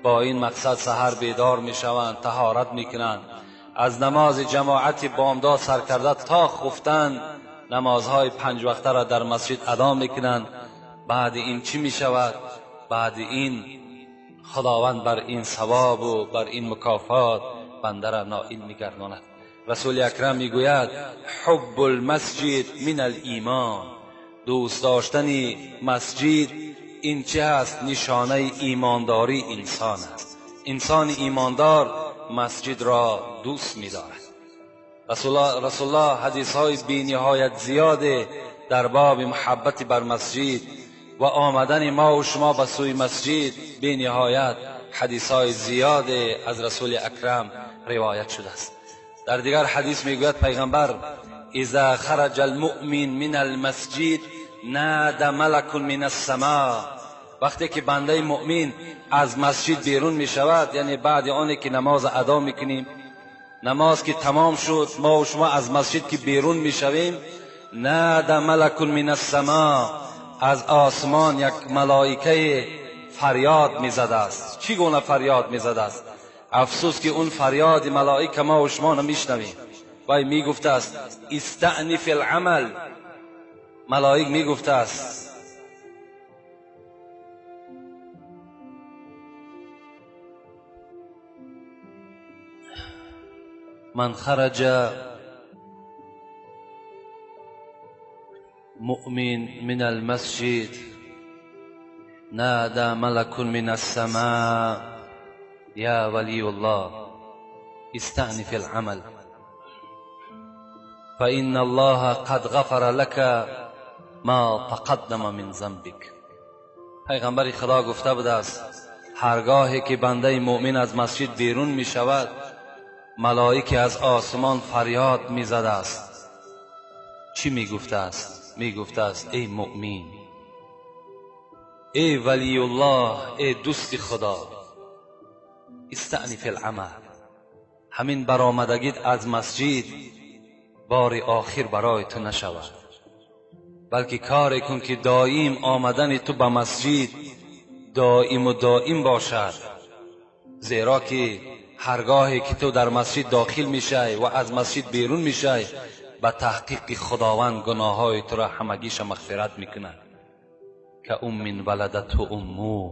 با این مقصد سحر بیدار میشوند، طهارت میکنند، از نماز جماعت بامداد سر کرده تا خفتن نمازهای 5 وقته را در مسجد ادا میکنند. بعد این چی میشود؟ بعد این خداوند بر این ثواب و بر این مکافات بنده را نائل میگرداند. رسول اکرم میگوید حب المسجد من الایمان، دوست داشتن مسجد این چه هست؟ نشانه ایمانداری انسان است. انسان ایماندار مسجد را دوست می‌دارد. رسول الله حدیث های بی نهایت زیاد در باب محبت بر مسجد و آمدن ما و شما به سوی مسجد بی نهایت حدیث های زیاد از رسول اکرم روایت شده است. در دیگر حدیث میگوید پیغمبر اذا خرج المؤمن من المسجد نادى ملک من السماء، وقتی که بنده مؤمن از مسجد بیرون می شود، یعنی بعد آنی که نماز ادا میکنیم، نماز که تمام شد ما و شما از مسجد که بیرون می شویم، نادى ملک من السماء، از آسمان یک ملائکه فریاد می زده است. چی گونه فریاد می زده است؟ افسوس که اون فریاد ملائکه ما و شما نمیشنویم. وی می گفته است استأنف العمل، ملائک می گفته است من خرج مؤمن من المسجد نادى ملك من السماء يا ولي الله استأنف العمل فإن الله قد غفر لك ما تقدم من ذنبك. پیغمبر خدا گفته بوده است هرگاهی که بنده مؤمن از مسجد بیرون می شود، ملائکه از آسمان فریاد میزده است. چی میگفته است؟ میگفته است ای مؤمن، ای ولی الله، ای دوست خدا، استأنف العمل، همین برآمدگیت از مسجد بار آخر برای تو نشود، بلکه کاری کن که دائم آمدن تو به مسجد دائم و دائم باشد، زیرا که هرگاهی که تو در مسجد داخل میشی و از مسجد بیرون میشی، به تحقیق خداوند گناههای تو را همگیش مغفرت میکند. که ام ولدته امه،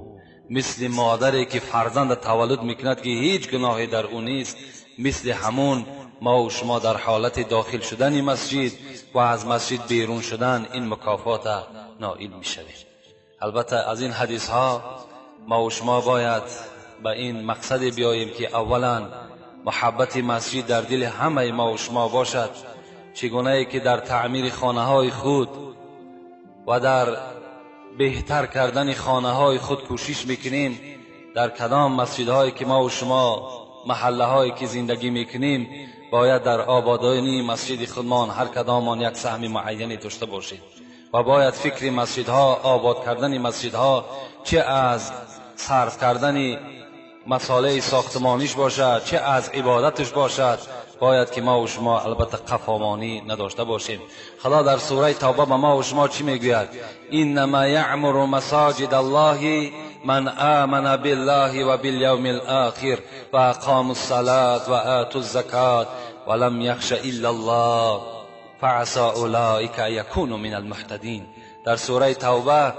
مثل مادری که فرزند تولد میکند که هیچ گناهی در او نیست، مثل همون ما و شما در حالت داخل شدن مسجد و از مسجد بیرون شدن این مکافات نائل میشویم. البته از این حدیث ها ما و شما باید به این مقصد بیاییم که اولا محبت مسجد در دل همه ما و شما باشد، چگونه ای که در تعمیر خانه های خود و در بهتر کردن خانه های خود کوشش میکنیم، در کدام مسجدهایی که ما و شما محله هایی که زندگی میکنیم باید در آبادانی مسجد خودمان هر کدامان یک سهم معینی داشته باشیم و باید فکر مسجدها، آباد کردن مسجدها، چه از صرف کردن مساله ساختمانیش باشد چه از عبادتش باشد، باید که ما و شما البته قفامانی نداشته باشیم. خدا در سوره توبه به ما و شما چی میگوید؟ انما یعمر مساجد الله من آمن بالله و بالیوم الاخر و اقام الصلاة و آتوا الزکاة ولم یخش الا الله فعسى اولئک یکونوا من المهتدین. در سوره توبه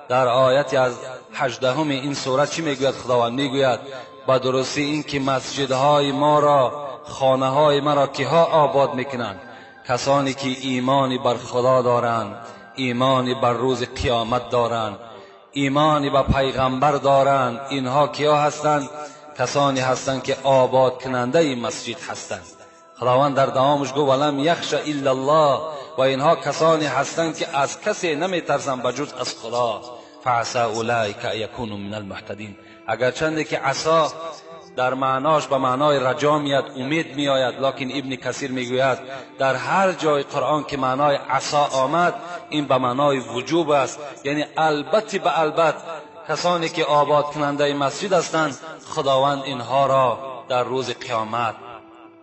در آیت از 18 این سوره چی میگوید؟ خداوند میگوید با درستی این که مسجدهای ما را، خانه های ما را کیها آباد میکنند؟ کسانی که ایمانی بر خدا دارند، ایمانی بر روز قیامت دارند، ایمانی به پیغمبر دارند. اینها کیا هستند؟ کسانی هستند که آباد کننده این مسجد هستند. خداوند در دوامش گفت ولم یخش الا الله، و اینها کسانی هستند که از کسی نمیترسند بجز از خدا. فعسى اولئک یکونوا من المهتدین. اگرچند که عصا در معناش به معنای رجا میاد، امید میآید، لکن ابن کثیر میگوید در هر جای قرآن که معنای عصا آمد این به معنای وجوب است، یعنی البته به البته کسانی که آباد کننده مسجد هستند خداوند اینها را در روز قیامت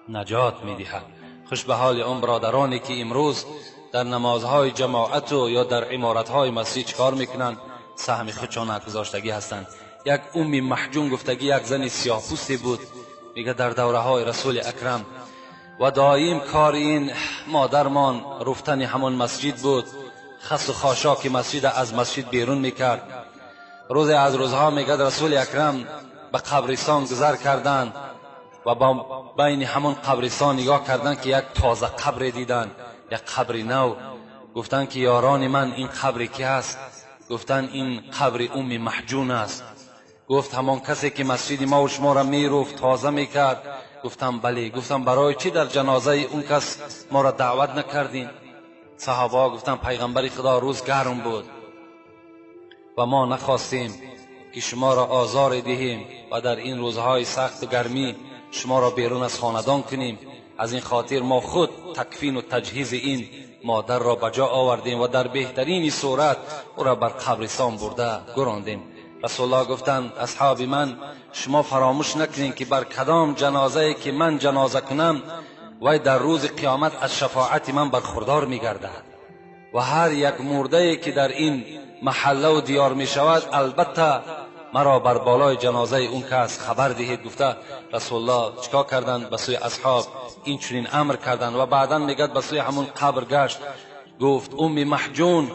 نجات میدهد. خوش به حال آن برادرانی که امروز در نمازهای جماعت و یا در عمارتهای مسجد چکار میکنند؟ سهم خودشان گذاشتگی هستند. یک ام محجوم گفتگی یک زن سیاه پوستی بود، میگه در دوره های رسول اکرم و دائم کار این مادرمان رفتن همان مسجد بود، خس و خاشاک مسجد از مسجد بیرون میکرد. روز از روزها میگه رسول اکرم به قبرستان گذر کردند و با بین همان قبرستان نگاه کردند که یک تازه قبر دیدند، یک قبر نو. گفتند که یاران من این قبر کی است؟ گفتند این قبر ام محجون است. گفت همان کسی که مسجد ما و شما را میروفت تازه میکرد؟ گفتم بله. گفتم برای چی در جنازه اون کس ما را دعوت نکردین؟ صحابه گفتن پیغمبر خدا روز گرم بود و ما نخواستیم که شما را آزار دهیم و در این روزهای سخت و گرمی شما را بیرون از خاندان کنیم، از این خاطر ما خود تکفین و تجهیز این مادر را به جا آوردیم و در بهترین صورت او را بر قبرستان برده گراندیم. رسول الله گفتند اصحاب من شما فراموش نکنین که بر کدام جنازه که من جنازه کنم وی در روز قیامت از شفاعت من برخوردار میگردد و هر یک مرده که در این محله و دیار می شود البته مرا بر بالای جنازه اون کس خبر دهید. گفته رسول الله چیکار کردند؟ به سوی اصحاب این چنین امر کردند و بعدا میگد به سوی همون قبر گشت، گفت ام محجون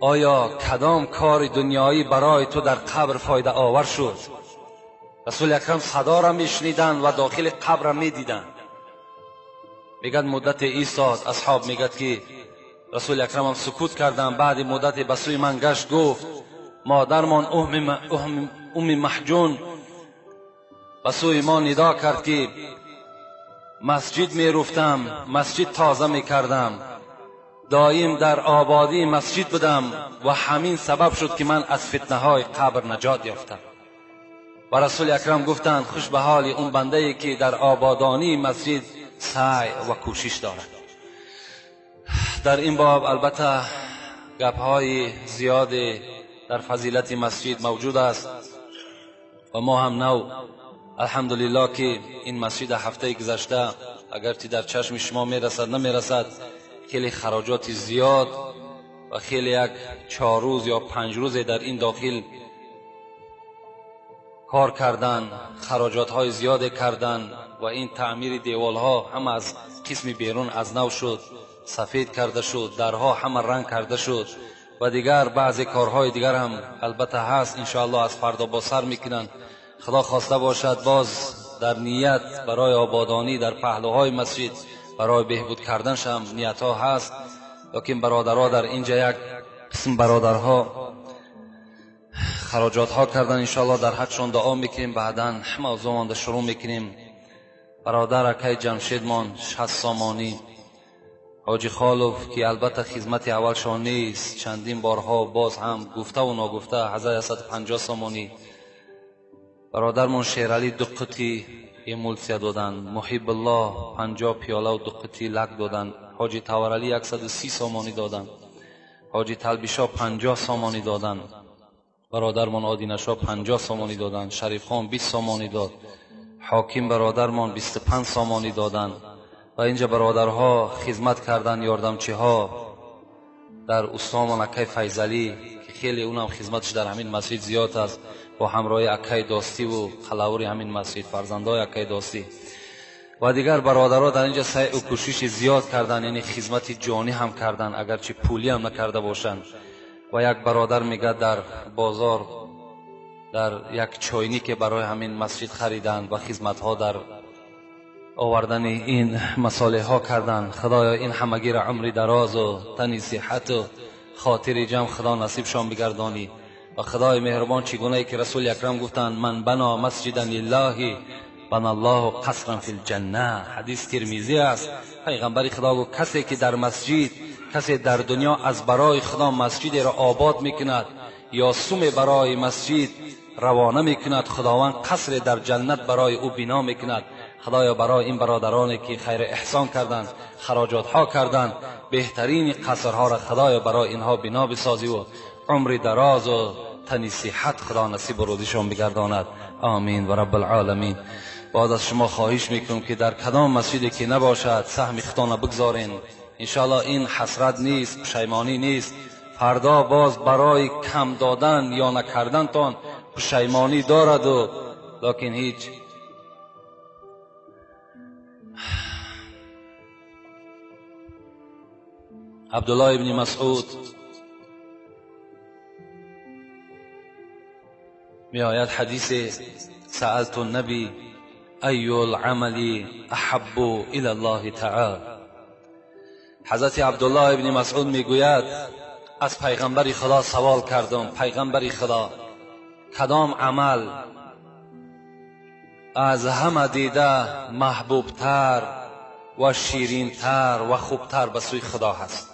آیا کدام کار دنیایی برای تو در قبر فایده آور شد؟ رسول اکرم صدا را میشنیدند و داخل قبر را میدیدند. میگد مدت ایستاد، اصحاب میگد که رسول اکرم هم سکوت کردند. بعد مدت به سوی من گشت، گفت مادرمان ام محجون به سوی ما ندا کرد که مسجد میرفتم، مسجد تازه میکردم، دایم در آبادی مسجد بودم و همین سبب شد که من از فتنه های قبر نجات یافتم. و رسول اکرم گفتند خوش به حال اون بنده ای که در آبادانی مسجد سعی و کوشش دارد. در این باب البته گپ های زیاد در فضیلت مسجد موجود است و ما هم نو الحمدلله که این مسجد هفته گذشته اگرچه در چشم شما میرسد نمیرسد، خیلی خراجات زیاد و خیلی یک 4 روز یا 5 روز در این داخل کار کردن، خراجات های زیاد کردن و این تعمیر دیوال ها هم از قسم بیرون از نو شد، سفید کرده شد، درها همه رنگ کرده شد و دیگر بعضی کارهای دیگر هم البته هست، انشاءالله از فردا با سر میکنن. خدا خواسته باشد باز در نیت برای آبادانی در پهلوهای مسجد برای بهبود کردنش هم نیت ها هست، لیکن برادرها در اینجا یک قسم برادرها خراجات ها کردن، انشاءالله در حقشان دعا میکنیم، بعدا همه زمان شروع میکنیم. برادر اکای جمشیدمان 60 سامانی، حاجی خالوف که البته خدمت اولشان نیست، چندین بارها باز هم گفته و ناگفته 1150 سامانی. برادرمون شیرعلی 2 قطی ایمولسیا دادن، محب الله 50 پیاله و 2 قطی لک دادن، حاجی تاورعلی 130 سامانی دادن، حاجی تلبیشا 50 سامانی دادن، برادرمان آدینشا 50 سامانی دادن، شریف خان 20 سامانی داد، حاکم برادرمان 25 سامانی دادن و اینجا برادرها خدمت کردن، یاردمچی ها در استامان اکای فیضعلی که خیلی اونم خدمتش در همین مسجد زیاد است، با همراه اکای داستی و قلاوری همین مسجد، فرزندای اکای داستی و دیگر برادرها در اینجا سعی و کوشش زیاد کردن، یعنی خدمت جانی هم کردن اگرچه پولی هم نکرده باشند. و یک برادر میگه در بازار در یک چاینی که برای همین مسجد خریدن و خدمت ها در آوردن این مصالح ها کردن. خدایا این همگی را عمری دراز و تنی صحت و خاطر جمع خدا نصیبشان بگردانی. و خدای مهربان چگونه ای که رسول اکرم گفتند من بنا مسجدا لله بنا الله قصرا فی الجنه، حدیث ترمذی است. پیغمبر خدا گفت کسی که در مسجد، کسی در دنیا از برای خدا مسجد را آباد میکند یا سوم برای مسجد روانه میکند، خداوند قصر در جنت برای او بنا میکند. خدایا برای این برادرانی که خیر احسان کردند، خراجات ها کردند، بهترین قصرها را خدایا برای اینها بنا بسازی و عمر دراز و تنی صحت خدا نصیب و روزیشان بگرداند. آمین و رب العالمین. بعد از شما خواهش میکنم که در کدام مسجدی که نباشد سهم خودتان بگذارین. انشاءالله این حسرت نیست، پشیمانی نیست. فردا باز برای کم دادن یا نکردنتان پشیمانی دارد و لکن هیچ. عبدالله ابن مسعود می آید حدیث سألت النبی ای العمل احب الى الله تعالی. حضرت عبدالله ابن مسعود میگوید از پیغمبر خدا سوال کردم، پیغمبر خدا کدام عمل از همه دیده محبوبتر و شیرینتر و خوبتر به سوی خدا هست؟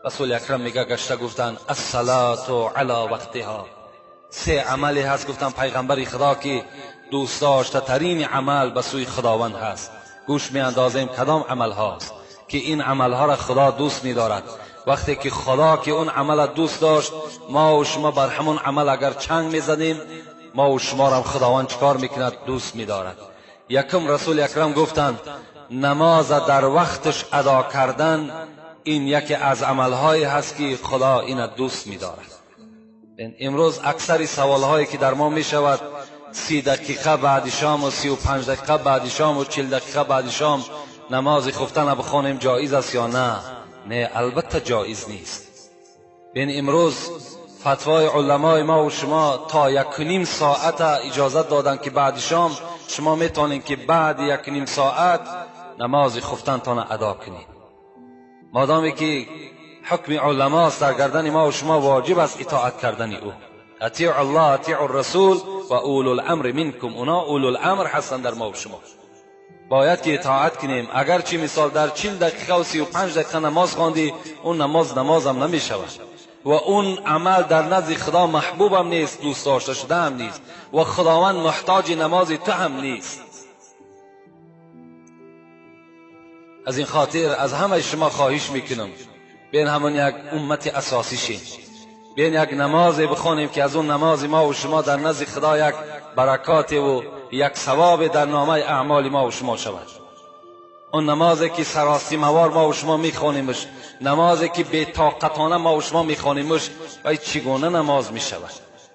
رسول اکرم میگه گشته گفتن الصلاة علی وقتها. سه عملی هست گفتن پیغمبر خدا که دوست داشته ترین عمل به سوی خداوند هست. گوش می اندازیم کدام عمل هاست که این عمل ها را خدا دوست می دارد. وقتی که خدا که اون عمل دوست داشت، ما و شما بر همون عمل اگر چنگ می زدیم، ما و شما را خداوند چکار میکند؟ دوست می دارد. یکم رسول اکرم گفتند نماز در وقتش ادا کردن این یکی از عملهایی هست که خدا این دوست می دارد. امروز اکثر سوالهایی که در ما می شود 30 دقیقه بعد شام و 35 دقیقه بعد شام و 40 دقیقه بعد شام نماز خفتن بخوانیم جایز است یا نه؟ نه، البته جایز نیست. بین امروز فتوای علمای ما و شما تا 1.5 ساعت اجازت دادن که بعد شام شما میتونین که بعد 1.5 ساعت نماز خفتن تان ادا کنید. مادامی که حکم علماست در گردن ما و شما واجب است اطاعت کردن او. اطیع الله، اطیع الرسول و اولو الامر منکم. اونا اولو الامر هستند در ما و شما، باید که اطاعت کنیم. اگرچه مثال در 40 دقیقه و 35 دقیقه نماز خواندی، اون نماز نماز هم نمی شود. و اون عمل در نزد خدا محبوب هم نیست، دوست داشته شده هم نیست و خداوند محتاج نماز تو هم نیست. از این خاطر از همه شما خواهش میکنم بین همون یک امت اساسی شیم، بین یک نماز بخوانیم که از اون نماز ما و شما در نزد خدا یک برکات و یک ثواب در نامه اعمال ما و شما شود. اون نمازی که سراسیموار ما و شما میخوانیمش، نمازی که بی طاقتانه ما و شما میخوانیمش، و چگونه نماز میشود؟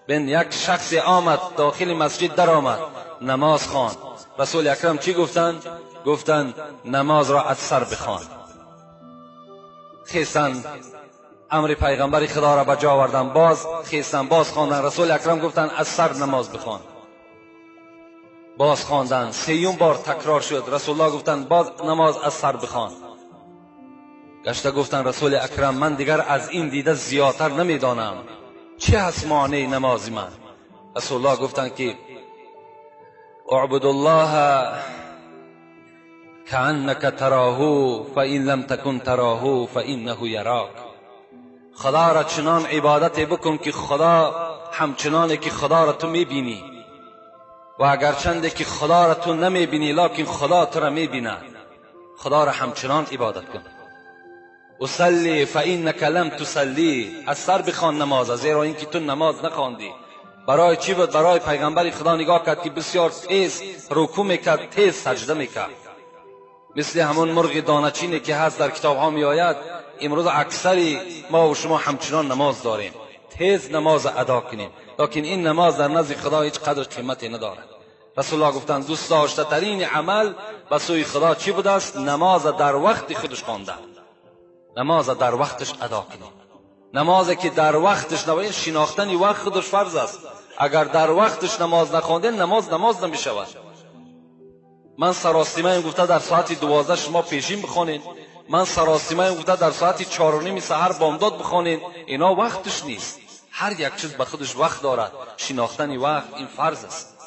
بین یک شخص آمد داخل مسجد در آمد، نماز خواند. رسول اکرم چی گفتند؟ گفتند نماز را از سر بخوان. خیستن امر پیغمبر خدا را به جا آوردن، باز خیستن باز خواندن. رسول اکرم گفتند از سر نماز بخوان. باز خواندن، سیوم بار تکرار شد. رسول الله گفتند باز نماز از سر بخوان. گشته گفتند رسول اکرم من دیگر از این دیده زیادتر نمیدانم، چه هست معنی نماز من؟ رسول الله گفتند که اعبد الله كأنك تراه فإن لم تكن تراه فإنه یراک. خدا را چنان عبادت بکن که خدا همچنانه که خدا را تو میبینی، و اگرچنده که خدا را تو نمیبینی لکن خدا تو را میبیند، خدا را همچنان عبادت کن. اصلی فإنک لم تصلی، از سر بخوان نماز، زیرا اینکه تو نماز نخواندی. برای چی بود؟ برای پیغمبر خدا نگاه کرد که بسیار تیز رکوع میکرد، تیز سجده میکرد، مثل همون مرغ دانه‌چینی که هست در کتاب ها میآید. امروز اکثری ما و شما همچنان نماز داریم، تیز نماز ادا کنیم، لکن این نماز در نزد خدا هیچ قدر قیمتی ندارد. رسول الله گفتند دوست داشته ترین عمل به سوی خدا چی بوده است؟ نماز در وقت خودش خواندن، نماز در وقتش ادا کنیم. نمازی که در وقتش نباید، شناختن وقت خودش فرض است. اگر در وقتش نماز نخواندین نماز نماز نمیشود. من سراسیمه گفته در ساعت 12 شما پیشین بخوانید، من سراسیمه گفته در ساعت 4:30 سحر بامداد بخوانید، اینا وقتش نیست. هر یک چیز به خودش وقت دارد، شناختن وقت این فرض است.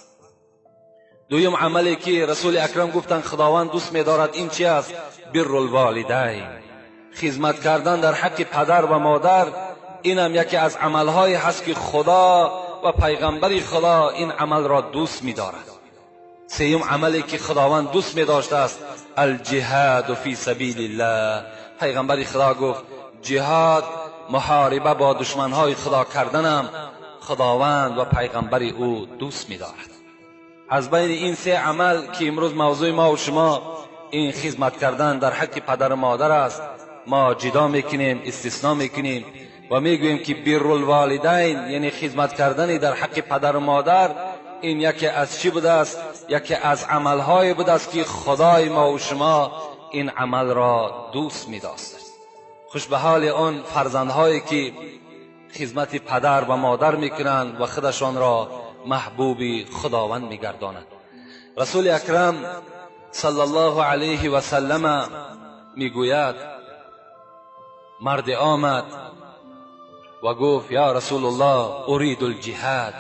دویم عملی که رسول اکرم گفتند خداوند دوست می‌دارد این چی است؟ بر الوالدین، خدمت کردن در حق پدر و مادر. اینم یکی از عملهایی هست که خدا و پیغمبر خدا این عمل را دوست می‌دارد. سیوم عملی که خداوند دوست می‌داشته است الجهاد فی سبیل الله. پیغمبر خدا گفت جهاد، محاربه با دشمنهای خدا کردنم خداوند و پیغمبر او دوست می‌دارد. از بین این سه عمل که امروز موضوع ما و شما این خدمت کردن در حق پدر و مادر است، ما جدا میکنیم، استثناء میکنیم و میگوییم که بر الوالدین یعنی خدمت کردن در حق پدر و مادر، این یکی از چی بوده است؟ یکی از عملهای بوده است که خدای ما و شما این عمل را دوست می‌داشت. خوش به حال آن فرزندهایی که خدمت پدر و مادر میکنند و خودشان را محبوب خداوند میگردانند. رسول اکرم صلی الله علیه و سلم میگوید مرد آمد و گفت یا رسول الله ارید الجهاد،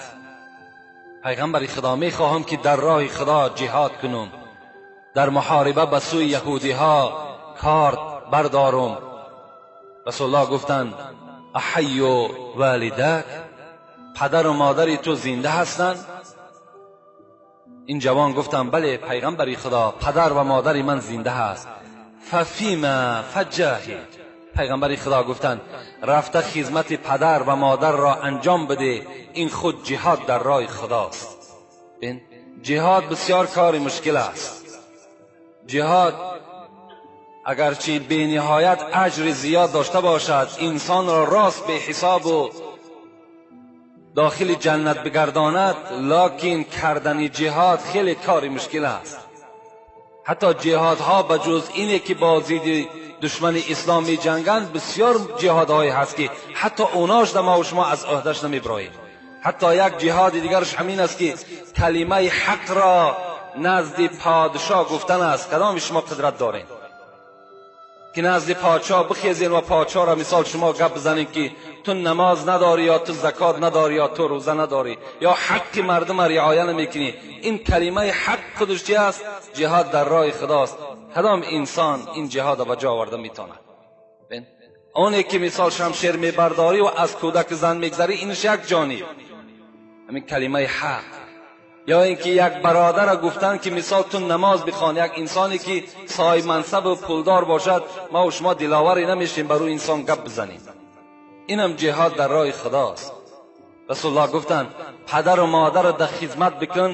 پیغمبر خدا میخواهم که در راه خدا جهاد کنم، در محاربه به سوی یهودی ها کارد بردارم. رسول الله گفتند احی والدک، پدر و مادر تو زنده هستند؟ این جوان گفتند بله پیغمبر خدا، پدر و مادر من زنده هست. ففیما فجاهد، پیغمبر خدا گفتند رفته خدمت پدر و مادر را انجام بده، این خود جهاد در راه خداست. جهاد بسیار کار مشکل است. جهاد اگرچه به نهایت اجر زیاد داشته باشد، انسان را راست به حساب و داخل جنت بگرداند، لکن کردن جهاد خیلی کار مشکل است. حتی جهادها به جز اینه که با ضد دشمن اسلام می جنگند، بسیار جهادهایی هست که حتی اوناش در ما و شما از عهدهش نمیبراییم. حتی یک جهاد دیگرش همین است که کلمه حق را نزد پادشاه گفتن است. کدام شما قدرت دارین که نزد پادشاه بخیزین و پادشاه را مثال شما گپ بزنین که تو نماز نداری یا تو زکات نداری یا تو روزه نداری یا حق مردم را رعایت نمیکنی؟ این کلمه حق خودش چی است؟ جهاد در راه خداست. کدام انسان این جهاد را به جا آورده میتواند؟ Оне ки мисол шамшер мебардорӣ ва аз кӯдак зан мегзарӣ, инш як ҷониб, ҳамин калимаи ҳақ. Ё инки як бародарро гуфтан ки мисол ту намоз бихон, як инсоне ки соҳиби мансаб ва пулдор бошад, ма ва шумо диловарӣ намешем бар ӯ инсон гап бизанем. Инам ҷиҳод дар роҳи худост. Расулуллоҳ гуфтанд падару модарро дар хизмат бикун,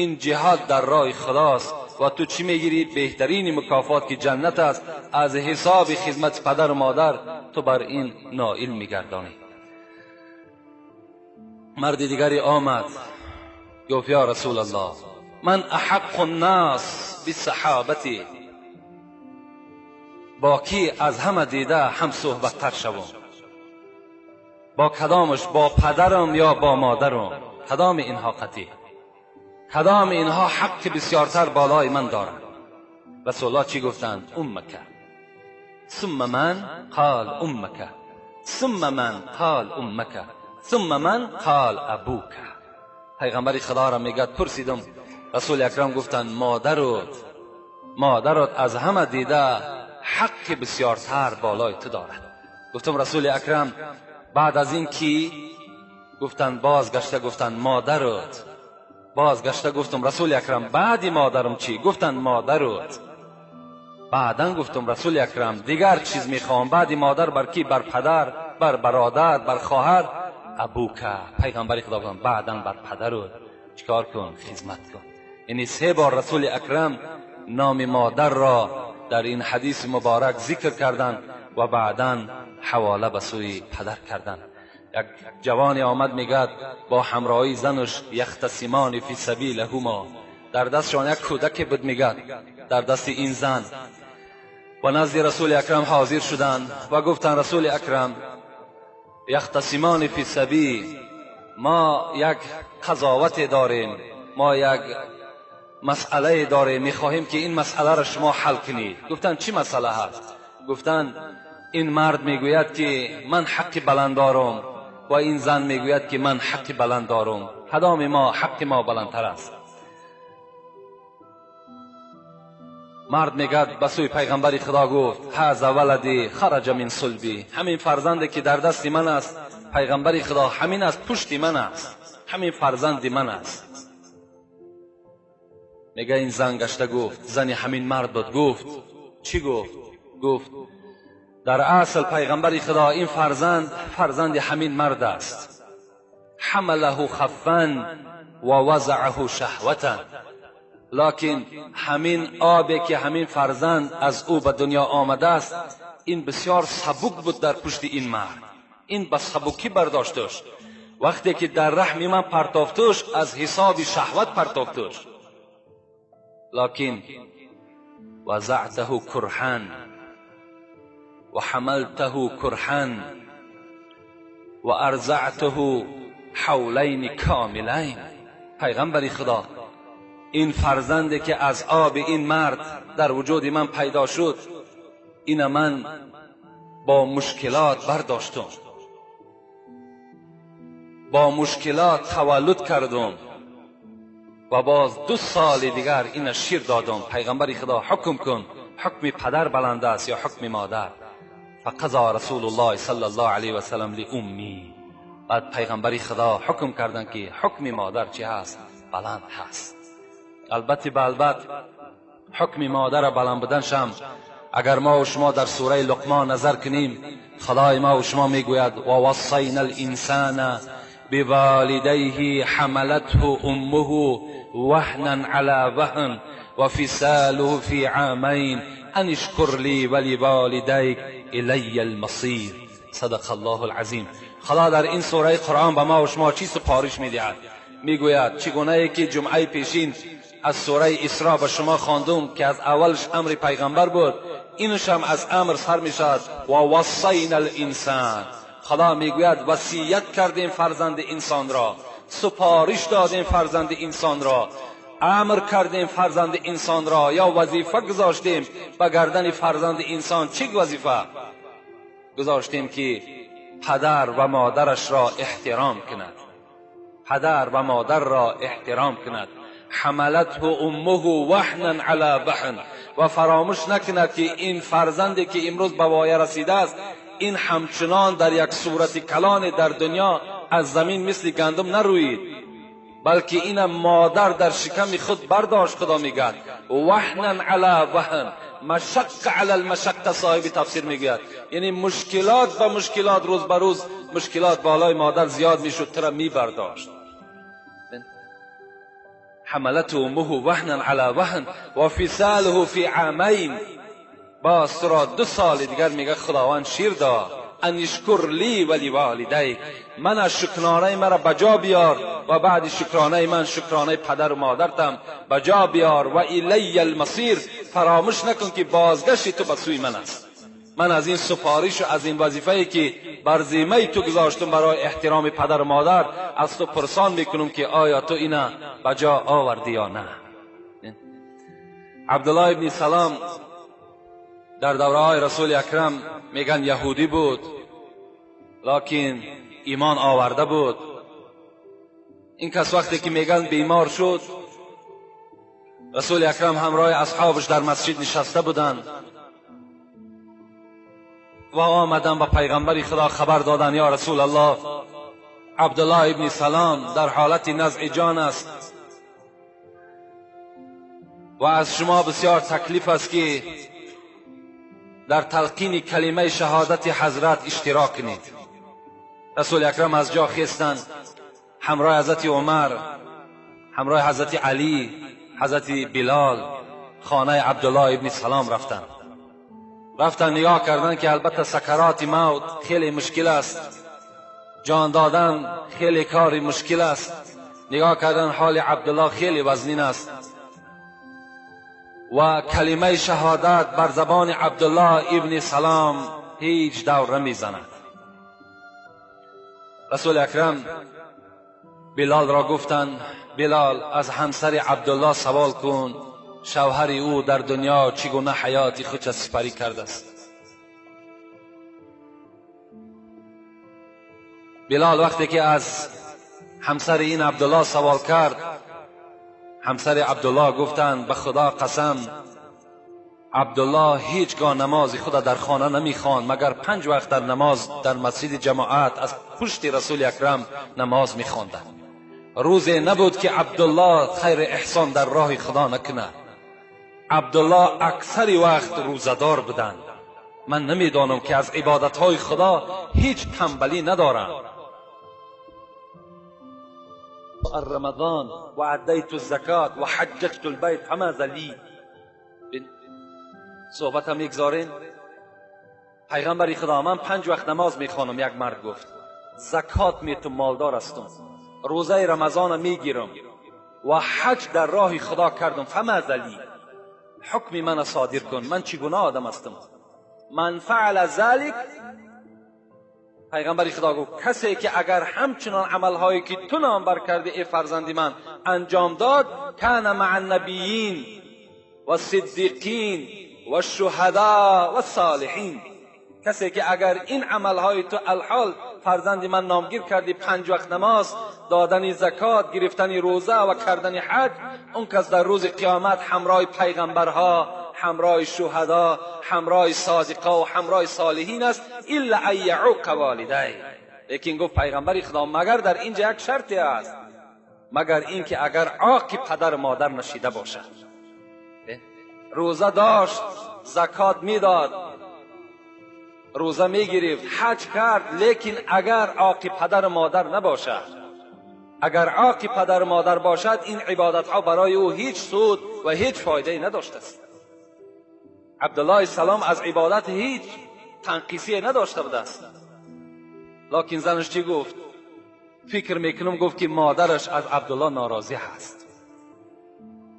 ин ҷиҳод дар роҳи худост ва ту чӣ мегирӣ? Беҳтарини мукофот ки ҷаннат аст, аз ҳисоби хизмати падару модар ту бар ин ноил мегардонӣ. Марди дигаре омад гуфт ё расулаллоҳ, ман аҳаққу ннос бисаҳобати, бо кӣ аз ҳама дида ҳамсӯҳбаттар шавам? Бо кадомаш? Бо падарам ё бо модарам? Кадоми инҳо қатъӣ? Кадоми инҳо ҳаққи бисёртар болои ман доранд? Расулуллоҳ чӣ гуфтанд? Уммака сумма ман қол уммака сумма ман қол уммака сумма ман қол абука. Пайғамбари худоро мегӯяд пурсидам, расули акрам гуфтанд модарут, модарут аз ҳама дида ҳаққи бисёртар болои ту дорад. Гуфтам расули акрам баъд аз ин кӣ? Гуфтанд бозгашта гуфтанд модарут. Бозгашта гуфтам расули акрам баъди модарам чӣ? Гуфтанд модарут. Баъдан гуфтам расули акрам дигар чиз мехоҳам баъди модар бар кӣ? Бар падар, бар бародар, бар хоҳар? Абука. Пайғамбари худо гуфтанд баъдан бар падарут. Чикор кун? Хизмат кун. Яъне се бор расули акрам номи модарро дар ин ҳадиси муборак зикр карданд ва баъдан ҳавола ба сӯи падар карданд. Як ҷавоне омад мегӯяд бо ҳамроҳии занаш яхтасимони фи сабилаҳумо, дар дастшон як кӯдаке буд, мегӯяд дар дасти ин зан, ва назди расули акрам ҳозир шуданд ва гуфтанд расули акрам яхтасимони фи сабил, мо як қазовате дорем, мо як масъалае дорем, мехоҳем ки ин масъаларо шумо ҳал кунед. Гуфтанд чӣ масъала ҳаст? Гуфтанд ин мард мегӯяд ки ман ҳаққи баланд дорам ва ин зан мегӯяд ки ман ҳаққи баланд дорам, кадоми мо ҳаққи мо баландтар аст? Мард мегӯяд ба сӯи пайғамбари худо гуфт ҳаза валади хараҷа мин сулби, ҳамин фарзанде ки дар дасти ман аст пайғамбари худо ҳамин аз пушти ман аст, ҳамин фарзанди ман аст. Мегӯяд ин зан гашта гуфт, зани ҳамин мард буд, гуфт чӣ гуфт? Гуфт дар асл пайғамбари худо ин фарзанд фарзанди ҳамин мард аст. ҳамалаҳу хаффан ва вазаъаҳу шаҳватан, локин ҳамин обе ки ҳамин фарзанд аз ӯ ба дунё омадааст ин бисёр сабук буд дар пушти ин мард, ин ба сабукӣ бардоштуш. Вақте ки дар раҳми ман партофтуш аз ҳисоби шаҳват партофтуш, локин вазаътаҳу курҳан ва ҳамалтаҳу курҳан ва арзаътаҳу ҳавлайни комилайн. Пайғамбари худо ин фарзанде ки аз оби ин мард дар вуҷуди ман пайдо шуд, ина ман бо мушкилот бардоштум, бо мушкилот таваллуд кардум ва боз 2 соли дигар ина шир додум. Пайғамбари худо ҳукм кун, ҳукми падар баланд аст ё ҳукми модар? фақазо расулуллоҳ саллаллоҳу алайҳи васаллам лиумми. Баъд пайғамбари худо ҳукм карданд ки ҳукми модар чӣ ҳаст? Баланд ҳаст. Албатта ба албат ҳукми модарро баланд буданшам агар мо ва шумо дар сураи луқмон назар кунем, худои мо ва шумо мегӯяд ва вассайна алинсана биволидайҳи ҳамалатҳу уммуҳу ваҳнан ала ваҳн ва фисалуҳу фи амайн ан ишкур ли ва ливолидайк илайя алмасир. Садақа аллоҳу алазим. Худо дар ин сураи қуръон ба мо ва шумо чӣ супориш медиҳад? Мегӯяд чӣ гунае ки ҷумъаи пешин аз сураи исро ба шумо хондум ки аз аввалш амри пайғамбар буд, инаш ҳам аз амр сар мешавад. Ва вассайна алинсан. Худо мегӯяд васият кардем фарзанди инсонро, супориш додем фарзанди инсонро, амр кардем фарзанди инсонро, ё вазифа гузоштем ба гардани фарзанди инсон. Чӣ вазифа гузоштем? Ки падар ва модарашро эҳтиром кунад, падар ва модарро эҳтиром кунад. ҳамалатҳу уммуҳу ваҳнан ала ваҳн. Ва фаромӯш накунад ки ин фарзанде ки имрӯз ба воя расидааст, این همچنان در یک صورت کلان در دنیا از زمین مثل گندم نروید، بلکه این مادر در شکم خود برداشت. خدا میگه وهنا علی وهن، مشق علی المشق، صاحب تفسیر میگوید یعنی مشکلات و مشکلات روز به روز مشکلات بالای مادر زیاد میشد، تر میبرداشت. حملته امه وهنا علی وهن و فصاله فی عامین، باز تو را 2 سال دیگر میگه خداوند شیر داد. ان اشکر لی و لوالدیک، من از شکرانه مرا بجا بیار و بعد شکرانه من شکرانه پدر و مادرتم بجا بیار. و الی المصیر، فراموش نکن که بازگشت تو به سوی من است. من از این سفارش و از این وظیفه‌ای که بر ذمه تو گذاشتم برای احترام پدر و مادر، از تو پرسان میکنم که آیا تو اینا بجا آوردی یا نه. عبدالله ابن سلام در دوره رسول اکرم میگن یهودی بود، لکن ایمان آورده بود. این کس وقتی که میگن بیمار شد، رسول اکرم همراه اصحابش در مسجد نشسته بودند و آمدن به پیغمبر خدا خبر دادن یا رسول الله، عبدالله ابن سلام در حالت نزع جان است و از شما بسیار تکلیف است که در تلقین کلمه شهادت حضرت اشتراک کنید. رسول اکرم از جا خیستند، همراه حضرت عمر، همراه حضرت علی، حضرت بلال خانه عبدالله ابن سلام رفتند. رفتن نگاه کردن که البته سکرات موت خیلی مشکل است، جان دادن خیلی کاری مشکل است. نگاه کردن حال عبدالله خیلی وزنین است و کلمه شهادت بر زبان عبدالله ابن سلام هیچ دور نمیزند. رسول اکرم بلال را گفتند بلال از همسر عبدالله سوال کن شوهر او در دنیا چگونه حیات خود سپری کرده است. بلال وقتی که از همسر این عبدالله سوال کرد، همسر عبدالله گفتند به خدا قسم عبدالله هیچگاه نماز خود در خانه نمیخواند مگر 5 وقت در نماز در مسجد جماعت از پشت رسول اکرم نماز میخواندند. روزی نبود که عبدالله خیر احسان در راه خدا نکند. عبدالله اکثر وقت روزدار بودند. من نمیدانم که از عبادتهای خدا هیچ تنبلی ندارم. رمضان و ادیت الزکات و حججت البیت فماذا لی. صحبت هم میگذارین. پیغمبر خدا من 5 وقت نماز میخوانم. یک مرد گفت زکات میتم، مالدار هستم، روزه رمضان میگیرم و حج در راه خدا کردم، فماذا لی، حکم من صادر کن، من چگونه آدم هستم؟ من فعل ذلک، پیغمبر خدا گفت کسی که اگر همچنان عملهایی که تو نام بر کرده ای فرزند من انجام داد، کان مع النبیین و صدیقین و شهدا و صالحین. کسی که اگر این عملهای تو الحال فرزند من نامگیر کردی، 5 وقت نماز، دادن زکات، گرفتن روزه و کردن حج، اون کس در روز قیامت همراه پیغمبرها، همراه شهدا، همراه صادقا و همراه صالحین است، الا ان یعوق والدی. لیکن گفت پیغمبر خدا مگر در اینجا یک شرطی است، مگر اینکه اگر عاق پدر مادر نشیده باشد. روزه داشت، زکات میداد، روزه میگرفت، حج کرد، لیکن اگر عاق پدر مادر نباشد، اگر عاق پدر مادر باشد، این عبادت ها برای او هیچ سود و هیچ فایده نداشته است. عبدالله سلام از عبادت هیچ تنقیصی نداشته بوده است. لکن زنش چی گفت؟ فکر میکنم گفت که مادرش از عبدالله ناراضی هست.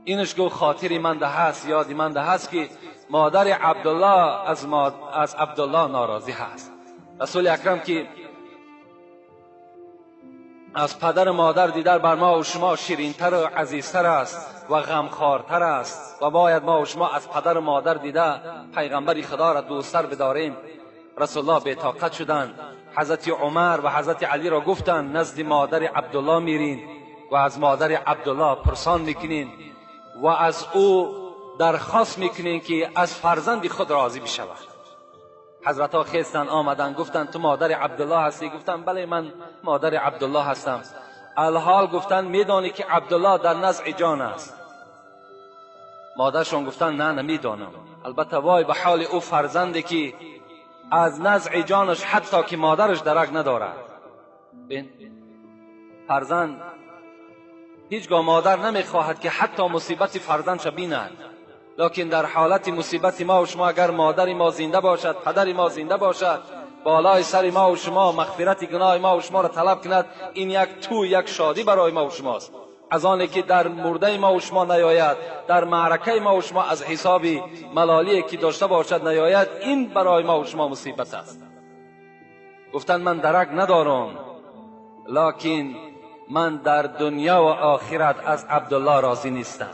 اینش گفت خاطری من ده هست، یادی من ده هست که مادر عبدالله از عبدالله ناراضی هست. رسول اکرم که از پدر مادر دیدار بر ما و شما شیرینتر و عزیزتر است و غمخوارتر است و باید ما و شما از پدر مادر دیده پیغمبر خدا را دوستتر بداریم. رسول الله بی‌طاقت شدند. حضرت عمر و حضرت علی را گفتند نزد مادر عبدالله میرین و از مادر عبدالله پرسان میکنین و از او درخواست میکنین که از فرزند خود راضی بشود. حضرت ها خستن آمدن، گفتن تو مادر عبدالله هستی؟ گفتن بله من مادر عبدالله هستم. الحال گفتن میدانی که عبدالله در نزع جان است؟ مادرشان گفتن نه نمیدانم. البته وای به حال او فرزندی که از نزع جانش حتی که مادرش درک ندارد. بین فرزند هیچگاه مادر نمیخواهد که حتی مصیبت فرزندش بیند، لکن در حالت مصیبت ما و شما اگر مادر ما زنده باشد، پدر ما زنده باشد، بالای سر ما و شما مغفرت گناه ما و شما را طلب کند، این یک تو یک شادی برای ما و شماست. از آنی که در مرده ما و شما نیاید، در معرکه ما و شما از حساب ملالی که داشته باشد نیاید، این برای ما و شما مصیبت است. گفتن من درک ندارم، لکن من در دنیا و آخرت از عبدالله راضی نیستم.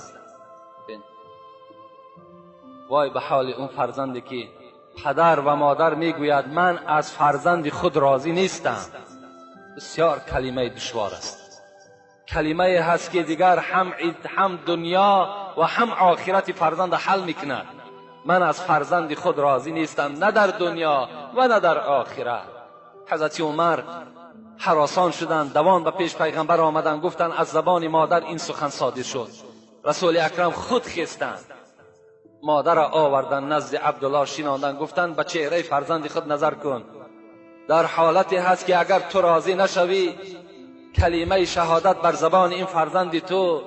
وای به حال اون فرزندی که پدر و مادر میگوید من از فرزند خود راضی نیستم. بسیار کلمه دشوار است، کلمه هست که دیگر هم دنیا و هم آخرت فرزند حل میکند. من از فرزند خود راضی نیستم، نه در دنیا و نه در آخرت. حضرت عمر هراسان شدند، دوان به پیش پیغمبر آمدند، گفتند از زبان مادر این سخن صادر شد. رسول اکرم خود خستند، مادر را آوردن نزد عبدالله شیناندن، گفتند به چهره فرزند خود نظر کن، در حالتی هست که اگر تو راضی نشوی کلمه شهادت بر زبان این فرزند تو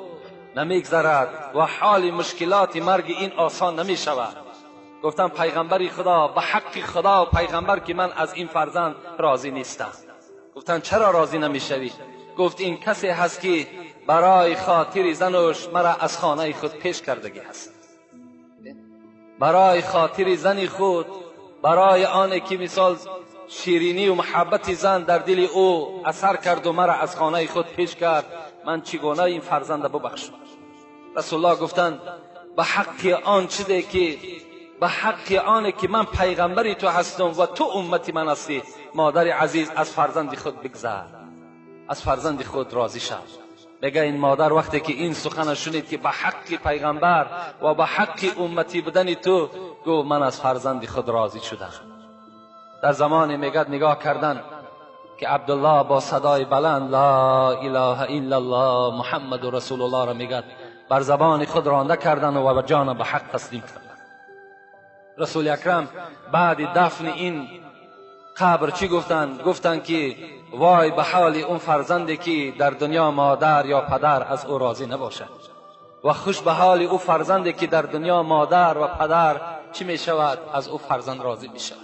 نمیگذرد و حال مشکلات مرگ این آسان نمی شود. گفتم پیغمبر خدا، به حق خدا و پیغمبر که من از این فرزند راضی نیستم. گفتن چرا راضی نمیشوی؟ گفت این کسی هست که برای خاطر زنش مرا از خانه خود پیش کردگی هست، برای خاطر زن خود، برای آن که مثال شیرینی و محبت زن در دل او اثر کرد و مرا از خانه خود پیش کرد، من چگونه این فرزند ببخشم؟ رسول الله گفتند به حق آن چیزی که به حق آن که من پیغمبری تو هستم و تو امتی من هستی، مادر عزیز از فرزند خود بگذر، از فرزند خود راضی شو. میگه این مادر وقتی که این سخن شنید که به حق پیغمبر و به حق امتی بودن تو، گفت من از فرزند خود راضی شدم. در زمان میگه نگاه کردن که عبدالله با صدای بلند لا اله الا الله محمد رسول الله را میگه، بر زبان خود رانده کردن و به جان به حق تسلیم کردن. رسول اکرم بعد دفن این قبر چی گفتن؟ گفتن که وای به حال اون فرزندی که در دنیا مادر یا پدر از او راضی نباشد، و خوش به حال او فرزندی که در دنیا مادر و پدر چی می شود؟ از او فرزند راضی می شود.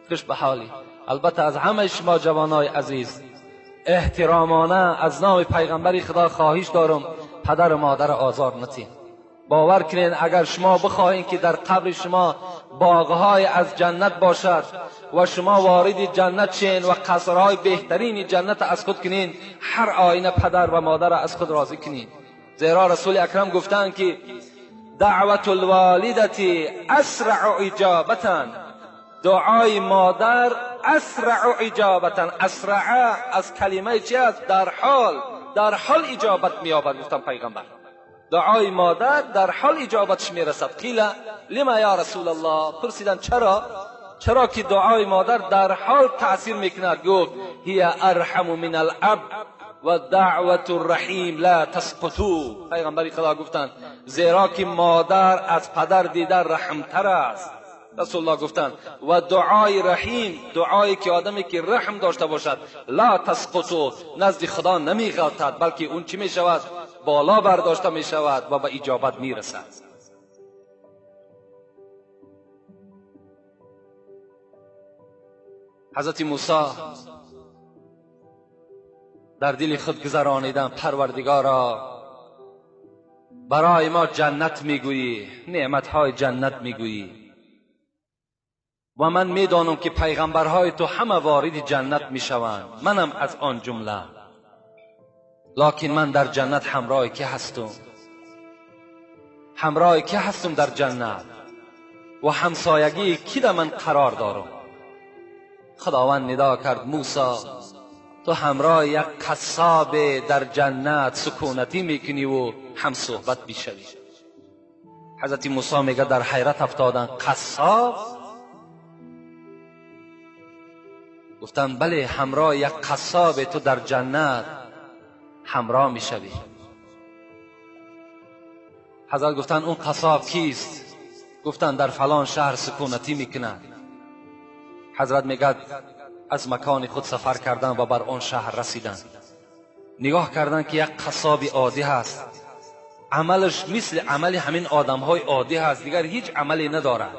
خوش به حالی. البته از همه شما جوانای عزیز احترامانه از نام پیغمبر خدا خواهش دارم پدر و مادر آزار نتین. باور کنین اگر شما بخواهین که در قبر شما باغهای از جنت باشد و شما وارد جنت شین و قصرهای بهترین جنت از خود کنین، هر آینه پدر و مادر از خود راضی کنین. زیرا رسول اکرم گفتند که دعوت الوالدة اسرع اجابتا، دعای مادر اسرع اجابتا، اسرع از کلمه چی است؟ در حال اجابت می‌یابد. گفتم پیغمبر دعای مادر در حال اجابتش میرسد. قیل لما یا رسول الله، پرسیدن چرا؟ چرا که دعای مادر در حال تأثیر میکند؟ گفت هی ارحم من الاب و دعوت الرحیم لا تسقطو. پیغمبر خدا گفتند زیرا که مادر از پدر دیده رحمتر است. رسول الله گفتند و دعای رحیم، دعایی که آدمی که رحم داشته باشد، لا تسقطو، نزد خدا نمیغلطد، بلکه اون چی میشود؟ بالا برداشته می شود و به اجابت می رسد. حضرت موسی در دل خود گذرانیدن پروردگارا برای ما جنت میگویی، نعمتهای جنت میگویی و من میدانم که پیغمبرهای تو همه وارد جنت میشوند، منم از آن جمله، لکن من در جنت همراه که هستم؟ همراه که هستم در جنت و همسایگی کی در من قرار دارم؟ خداوند ندا کرد موسی تو همراه یک قصاب در جنت سکونتی میکنی و هم صحبت میشوی. حضرت موسی میگه در حیرت افتادن، قصاب؟ Гуфтанд бале, ҳамроҳ як қассоб ту дар ҷаннат ҳамроҳ мешавӣ. Ҳазрат гуфтанд он қассоб кист? Гуфтанд дар фалон шаҳр сукунатӣ мекунад. Ҳазрат мегӯяд аз макони худ сафар кардан ва бар он шаҳр расиданд. Нигоҳ карданд ки як қассоби оддӣ ҳаст, амалаш мисли амали ҳамин одамҳои оддӣ ҳаст, дигар ҳеҷ амале надорад.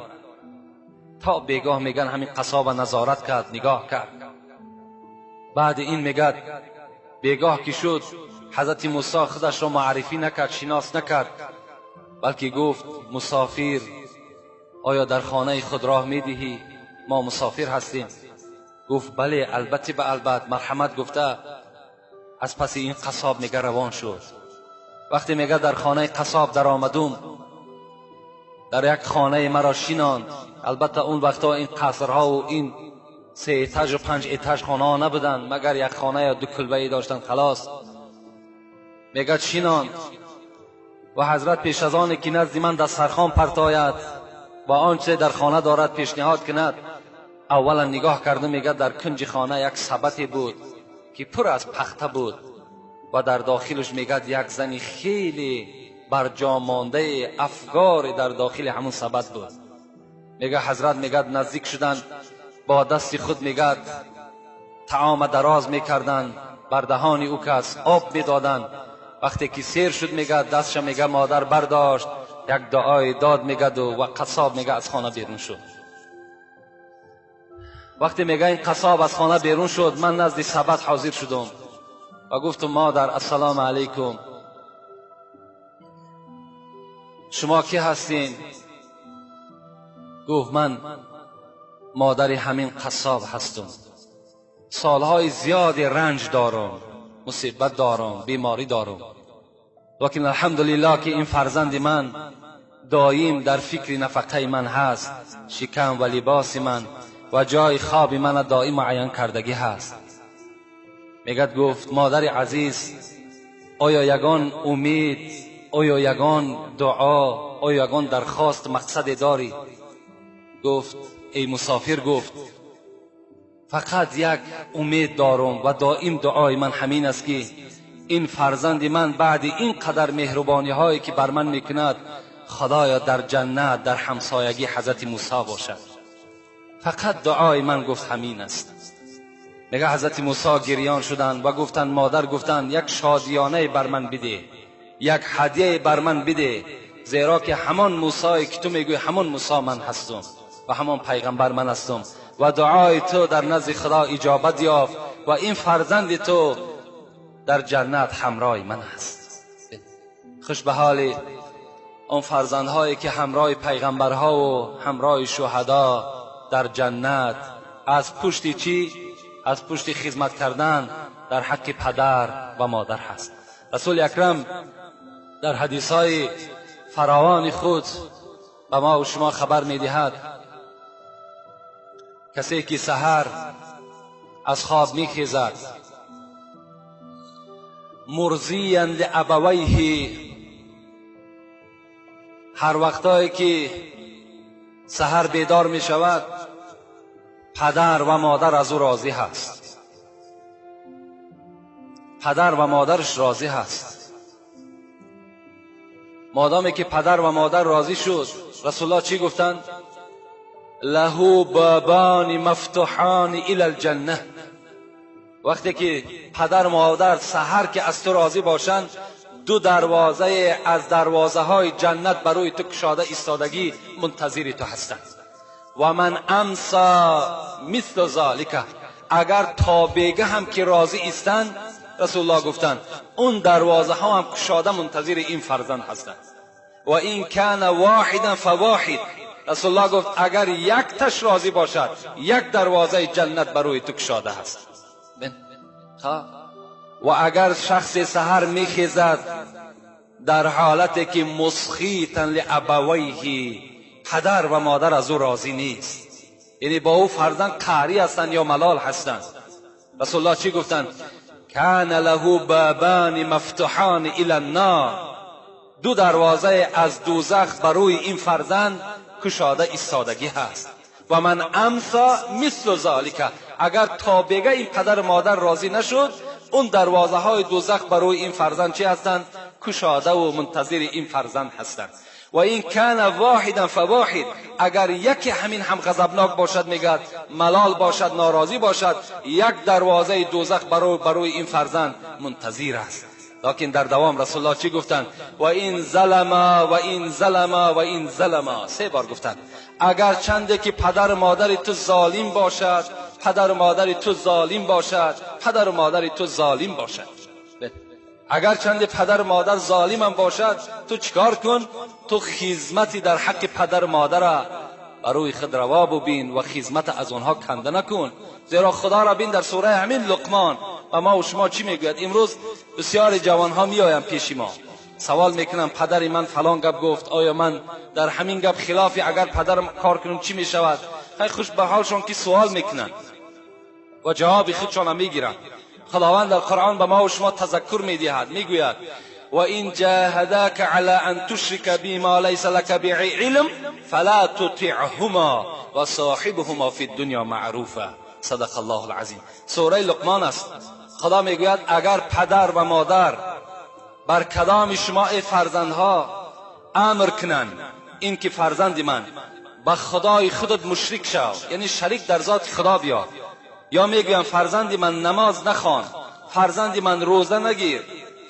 То бегоҳ мегӯянд ҳамин қассоба назорат кард, нигоҳ кард. Баъди ин мегӯяд бегоҳ ки шуд, ҳазрати Мусо худашро муаррифӣ накард, шинос накард, балки гуфт мусофир, оё дар хонаи худ роҳ медиҳӣ? Мо мусофир ҳастем. Гуфт бале, албатта ба албат, марҳамат гуфта аз паси ин қассоб мега равон шуд. Вақте мега дар хонаи қассоб даромадум, дар як хонаи маро шинонд. Албатта он вақтҳо ин қасрҳову ин се этажу панҷ этаж хонаҳо набуданд, магар як хона ё ду кулбае доштанд, халос. Мегӯяд шинонд ва ҳазрат пеш аз оне ки назди ман дастархон партояд ва он чизе дар хона дорад пешниҳод кунад, аввалан нигоҳ карда мегӯяд дар кунҷи хона як сабате буд ки пур аз пахта буд ва дар дохилаш мегӯяд як зани хеле барҷомондаи афгоре дар дохили ҳамун сабат буд. Мегӯяд ҳазрат мегӯяд наздик шуданд, бо дасти худ мегӯяд таома дароз мекарданд, бар даҳони ӯ кас об медоданд. Вақте ки сер шуд мегӯяд дастша мегӯяд модар бардошт, як дуои дод мегӯяду ва қассоб мегӯяд аз хона берун шуд. Вақте мегӯяд ин қассоб аз хона берун шуд, ман назди сабат ҳозир шудум ва гуфтум модар ассалому алайкум, шумо кӣ ҳастин? Гуфт ман модари ҳамин қассоб ҳастум, солҳои зиёди ранҷ дорум, мусибат дорум, беморӣ дорум, лекин алҳамдулиллоҳ ки ин фарзанди ман доим дар фикри нафақаи ман ҳаст, шикам ва либоси ман ва ҷои хоби мана доим муайян кардагӣ ҳаст. Мегӯяд гуфт модари азиз, оё ягон умед, оё ягон дуо, оё ягон дархост мақсаде дорӣ? Гуфт эй мусофир, гуфт фақат як умед дорум ва доим дуои ман ҳамин аст ки ин фарзанди ман баъди ин қадар меҳрубониҳое ки бар ман мекунад, худоё дар ҷаннат дар ҳамсоягӣ ҳазрати Мусо бошад. Фақат дуои ман гуфт ҳамин аст. Мега ҳазрати Мусо гирён шуданд ва гуфтанд модар, гуфтанд як шодиёнае бар ман бидеҳ, як ҳадияе бар ман бидеҳ, зеро ки ҳамон Мусое ки ту мегӯӣ ҳамон Мусо ман ҳастум ва ҳамон пайғамбар ман ҳастум ва дуои ту дар назди Худо иҷобат ёфт ва ин фарзанди ту дар ҷаннат ҳамроҳи ман аст. Хуш ба ҳоли он фарзандҳое ки ҳамроҳи пайғамбарҳову ҳамроҳи шуҳадо дар ҷаннат аз пушти чӣ? Аз пушти хизмат кардан дар ҳаққи падар ва модар ҳаст. Расули акрам дар ҳадисҳои фаровони худ ба мо ва шумо хабар медиҳад, касе ки саҳар аз хоб мехезад, мурзиян лиабавайҳи, ҳар вақтое ки саҳар бедор мешавад, падар ва модар аз ӯ розӣ ҳаст, падар ва модараш розӣ ҳаст. Модоме ки падар ва модар розӣ шуд, расулуллоҳ чӣ гуфтанд? Лаҳу бобани мафтуҳани ила лҷанна. Вақте ки падар модар саҳар ки аз ту розӣ бошанд, ду дарвозае аз дарвозаҳои ҷаннат барои ту кушода истодагӣ мунтазири ту ҳастанд. Ва ман амса мислу золика, агар то бега ҳам ки розӣ истанд, расулуллоҳ гуфтанд он дарвозаҳо ҳам кушода мунтазири ин фарзанд ҳастанд. Ва ин кана воҳидан фавоҳид, расулуллоҳ гуфт агар якташ розӣ бошад, як дарвозаи ҷаннат барои ту кушода ҳаст. Ва агар шахсе саҳар мехезад дар ҳолате ки мусхитан лиабавайҳи, падар ва модар аз ӯ розӣ нест, яъне бо ӯ фарзанд қаҳрӣ ҳастанд ё малол ҳастанд, расулуллоҳ чӣ гуфтанд? кана лаҳу бобани мафтуҳани ила ннор, ду дарвозае аз дӯзах барои ин фарзанд кушода истодагӣ ҳаст. و من امسا مثل ذالک، اگر تا بگه این پدر و مادر راضی نشد، اون دروازه های دوزخ برای این فرزند چی هستند؟ کشاده و منتظر این فرزند هستند. و این کان واحدا فواحد، اگر یکی همین هم غضبناک باشد، میگد ملال باشد، ناراضی باشد، یک دروازه دوزخ برای این فرزند منتظر است. لکن در دوام رسول الله چی گفتند؟ و این ظلم و این ظلم و این ظلم، سه بار گفتند. اگر چنده که پدر مادر تو ظالم باشد، پدر مادر تو ظالم باشد، پدر مادر تو ظالم باشد، اگر چند پدر مادر ظالم هم باشد، تو چیکار کن؟ تو خدمتی در حق پدر مادر برای خود روا ببین و خدمت از آنها کنده نکن. زیرا خدا را بین در سوره همین لقمان و ما و شما چی میگوید؟ امروز بسیار جوانها میآیند پیش ما، سوال میکنم پدر من فلان گپ گفت، آیا من در همین گپ خلافی اگر پدرم کار کنم چی میشود؟ خیلی خوش به حالشان که سوال میکنن و جواب خودشان میگیرن. خداوند در قرآن به ما و شما تذکر میدهد، میگوید و این جاهداک علی ان تشرک بی ما لیس لک به علم فلا تطعهما و صاحبهما فی الدنیا معروفا. صدق الله العظیم. سوره لقمان است. خدا میگوید اگر پدر و مادر بر کدام شما ای فرزندها امر کنند این که فرزند من به خدای خودت مشرک شو، یعنی شریک در ذات خدا بیار، یا میگویم فرزند من نماز نخوان، فرزند من روزه نگیر،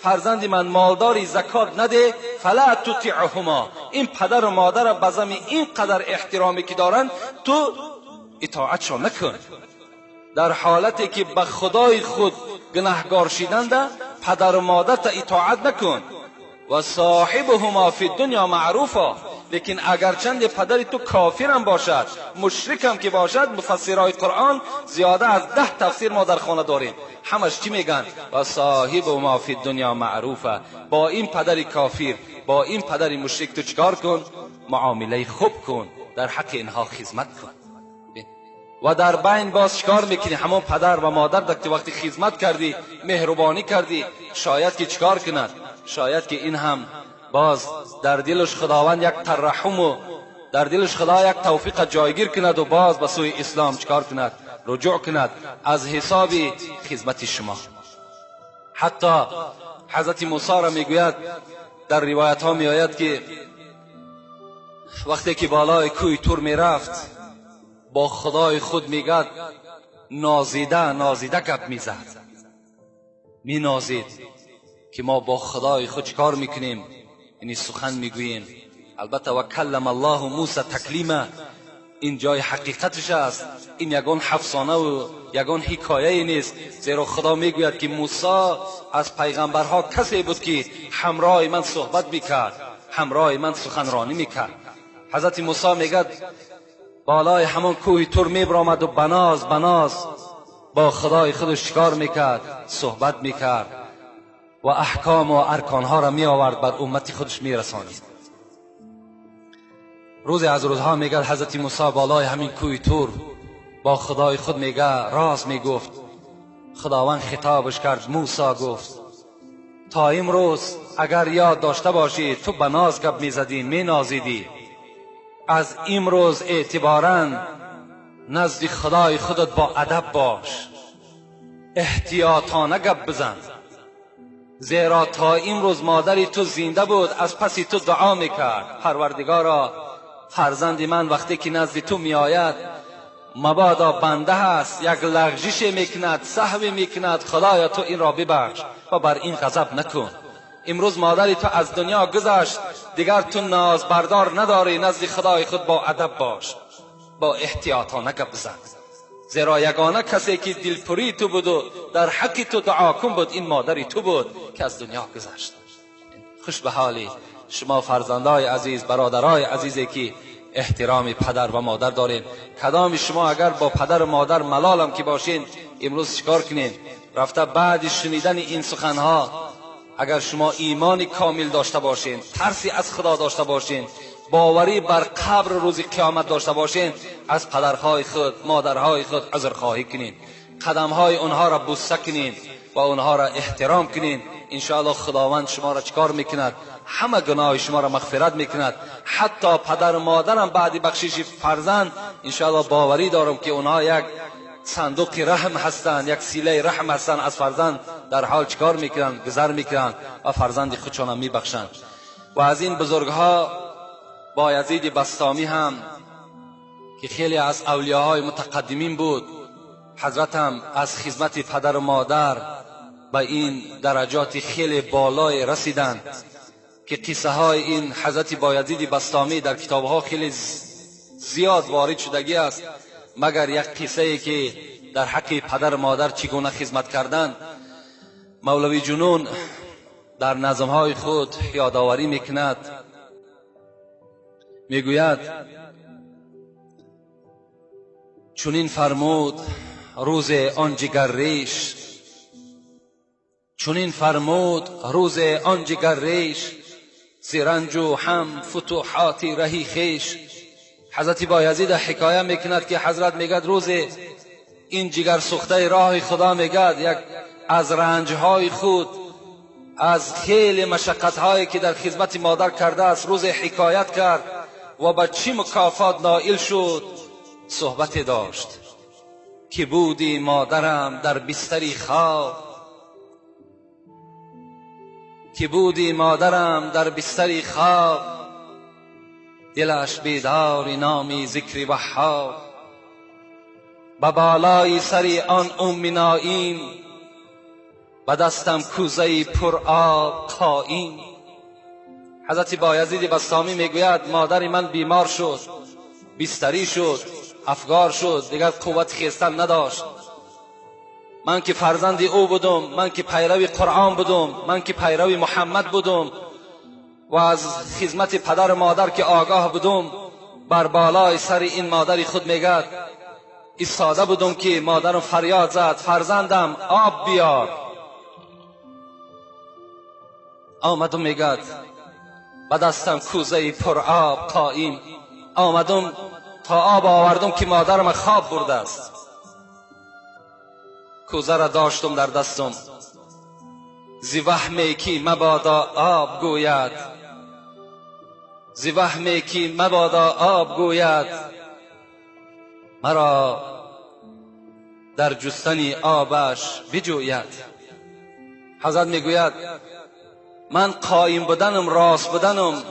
فرزند من مالداری زکات نده، فلا تطیعهما، این پدر و مادر به زمین اینقدر احترامی که دارند تو اطاعتشان نکن. در حالتی که به خدای خود گناهگار شدند پدر و مادر تا اطاعت نکن. و صاحبهما فی الدنیا معروفا، لیکن اگر چند پدر تو کافرم باشد، مشرکم که باشد، مفسرهای قرآن زیاده از 10 تفسیر ما در خانه داریم، همش چی میگن؟ و صاحبهما فی الدنیا معروفا، با این پدر کافر، با این پدر مشرک تو چیکار کن؟ معامله خوب کن، در حق اینها خدمت کن. و در بین باز چیکار میکنی؟ همون پدر و مادر در وقتی خدمت کردی، مهربانی کردی، شاید که چیکار کند؟ شاید که این هم باز در دلش خداوند یک ترحم و در دلش خدا یک توفیق جایگیر کند و باز به سوی اسلام چیکار کند؟ رجوع کند از حساب خدمت شما. حتی حضرت موسی را میگوید، در روایت ها میآید که وقتی که بالای کوه تور میرفت با خدای خود میگد نازیده نازیده گپ میزد، مینازید که ما با خدای خود چیکار میکنیم؟ یعنی سخن میگوییم. البته و کلم الله موسی تکلیما، این جای حقیقتش است، این یگان افسانه و یگان حکایه نیست، زیرا خدا میگوید که موسی از پیغمبرها کسی بود که همراه من صحبت میکرد، همراه من سخنرانی میکرد. حضرت موسی میگد بالای همان کوه تور میبرآمد و بناز بناز با خدای خودش چیکار میکرد؟ صحبت میکرد و احکام و ارکانها را می آورد بر امت خودش می رسانید. روزی از روزها میگه حضرت موسی بالای همین کوه تور با خدای خود میگه راز میگفت. خداوند خطابش کرد، موسی گفت تا امروز اگر یاد داشته باشی تو به ناز گپ میزدی، مینازیدی، از امروز اعتبارا نزد خدای خودت با ادب باش، احتیاطانه گپ بزن، زیرا تا امروز مادری تو زنده بود از پس تو دعا میکرد، پروردگارا فرزند من وقتی که نزد تو میآید مبادا بنده هست، یک لغزش میکند، سهوی میکند، خدایا تو این را ببخش و بر این غضب نکن. امروز مادری تو از دنیا گذشت، دیگر تو ناز بردار نداری، نزد خدای خود با ادب باش، با احتیاطانه گپ بزن، زیرا یگانه کسی که دلپری تو بود و در حق تو دعا کن بود این مادری تو بود که از دنیا گذشت. خوش به حالی شما فرزندای عزیز، برادرای عزیزی که احترام پدر و مادر دارین. کدام شما اگر با پدر و مادر ملالم که باشین، امروز چیکار کنین؟ رفته بعد شنیدن این سخنها اگر شما ایمان کامل داشته باشین، ترسی از خدا داشته باشین، باوری بر قبر روز قیامت داشته باشین، از پدرهای خود، مادرهای خود عذرخواهی کنین، قدمهای آنها را بوسه کنین و آنها را احترام کنین. انشاءالله خداوند شما را چکار میکند؟ همه گناه شما را مغفرت میکند. حتی پدر و مادرم بعد بخشش فرزند انشاءالله باوری دارم که اونها یک صندوق رحم هستند، یک سیله رحم هستند، از فرزند در حال چکار میکنند؟ گذر میکنند و فرزند خودشان میبخشند. و از این بزرگها بایزید بسطامی هم که خیلی از اولیاهای متقدمین بود، حضرت هم از خدمت پدر و مادر به این درجات خیلی بالای رسیدند که قصه های این حضرت بایزید بسطامی در کتاب ها خیلی زیاد وارد شدگی است، مگر یک قصه ای که در حق پدر و مادر چگونه خدمت کردند مولوی جنون در نظم های خود یادآوری میکند. میگوید چنین فرمود روز آن جگرریش، چنین فرمود روز آن جگرریش، ز رنج و هم فتوحات رهی خویش. حضرت بایزید حکایه میکند که حضرت میگد روز این جگر سوخته راه خدا، میگد یک از رنجهای خود، از خیلی مشقتهایی که در خدمت مادر کرده است روز حکایت کرد و به چی مکافات نائل شد صحبت داشت که بودی مادرم در بستری خواب، که بودی مادرم در بستری خواب، دلش بیدار نامی ذکر وهاب. به بالای سر آن ام نایم، به دستم کوزه پر آب قایم. حضرت بایزید بسطامی میگوید مادر من بیمار شد، بستری شد، افگار شد، دیگر قوت خیستن نداشت. من که فرزند او بودم، من که پیرو قرآن بودم، من که پیرو محمد بودم و از خدمت پدر و مادر که آگاه بودم، بر بالای سر این مادر خود میگد ایستاده بودم که مادرم فریاد زد فرزندم آب بیار. آمدم میگد به دستم کوزه پر آب قایم، آمدم تا آب آوردم که مادرم خواب برده است. کوزه را داشتم در دستم، ز وهمی که مبادا آب گوید، ز وهمی که مبادا آب گوید، مرا در جستن آبش بجوید. حضرت میگوید من قایم بودنم، راست بودنم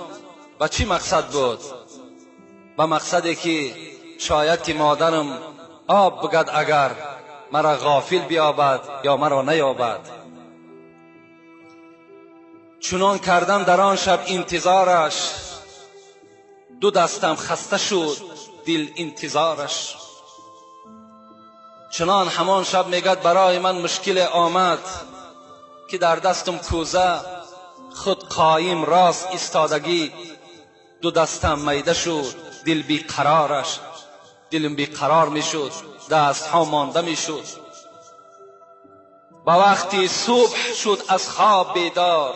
به چی مقصد بود؟ به مقصدی که شاید که مادرم آب بگد اگر مرا غافل بیابد یا مرا نیابد. چنان کردم در آن شب انتظارش، دو دستم خسته شد دل انتظارش. چنان همان شب میگد برای من مشکل آمد که در دستم کوزه، خود قایم راست ایستادگی، دو دستم میده شد دل بیقرارش، دلم بیقرار میشد، دست ها مانده میشد. با وقتی صبح شد از خواب بیدار،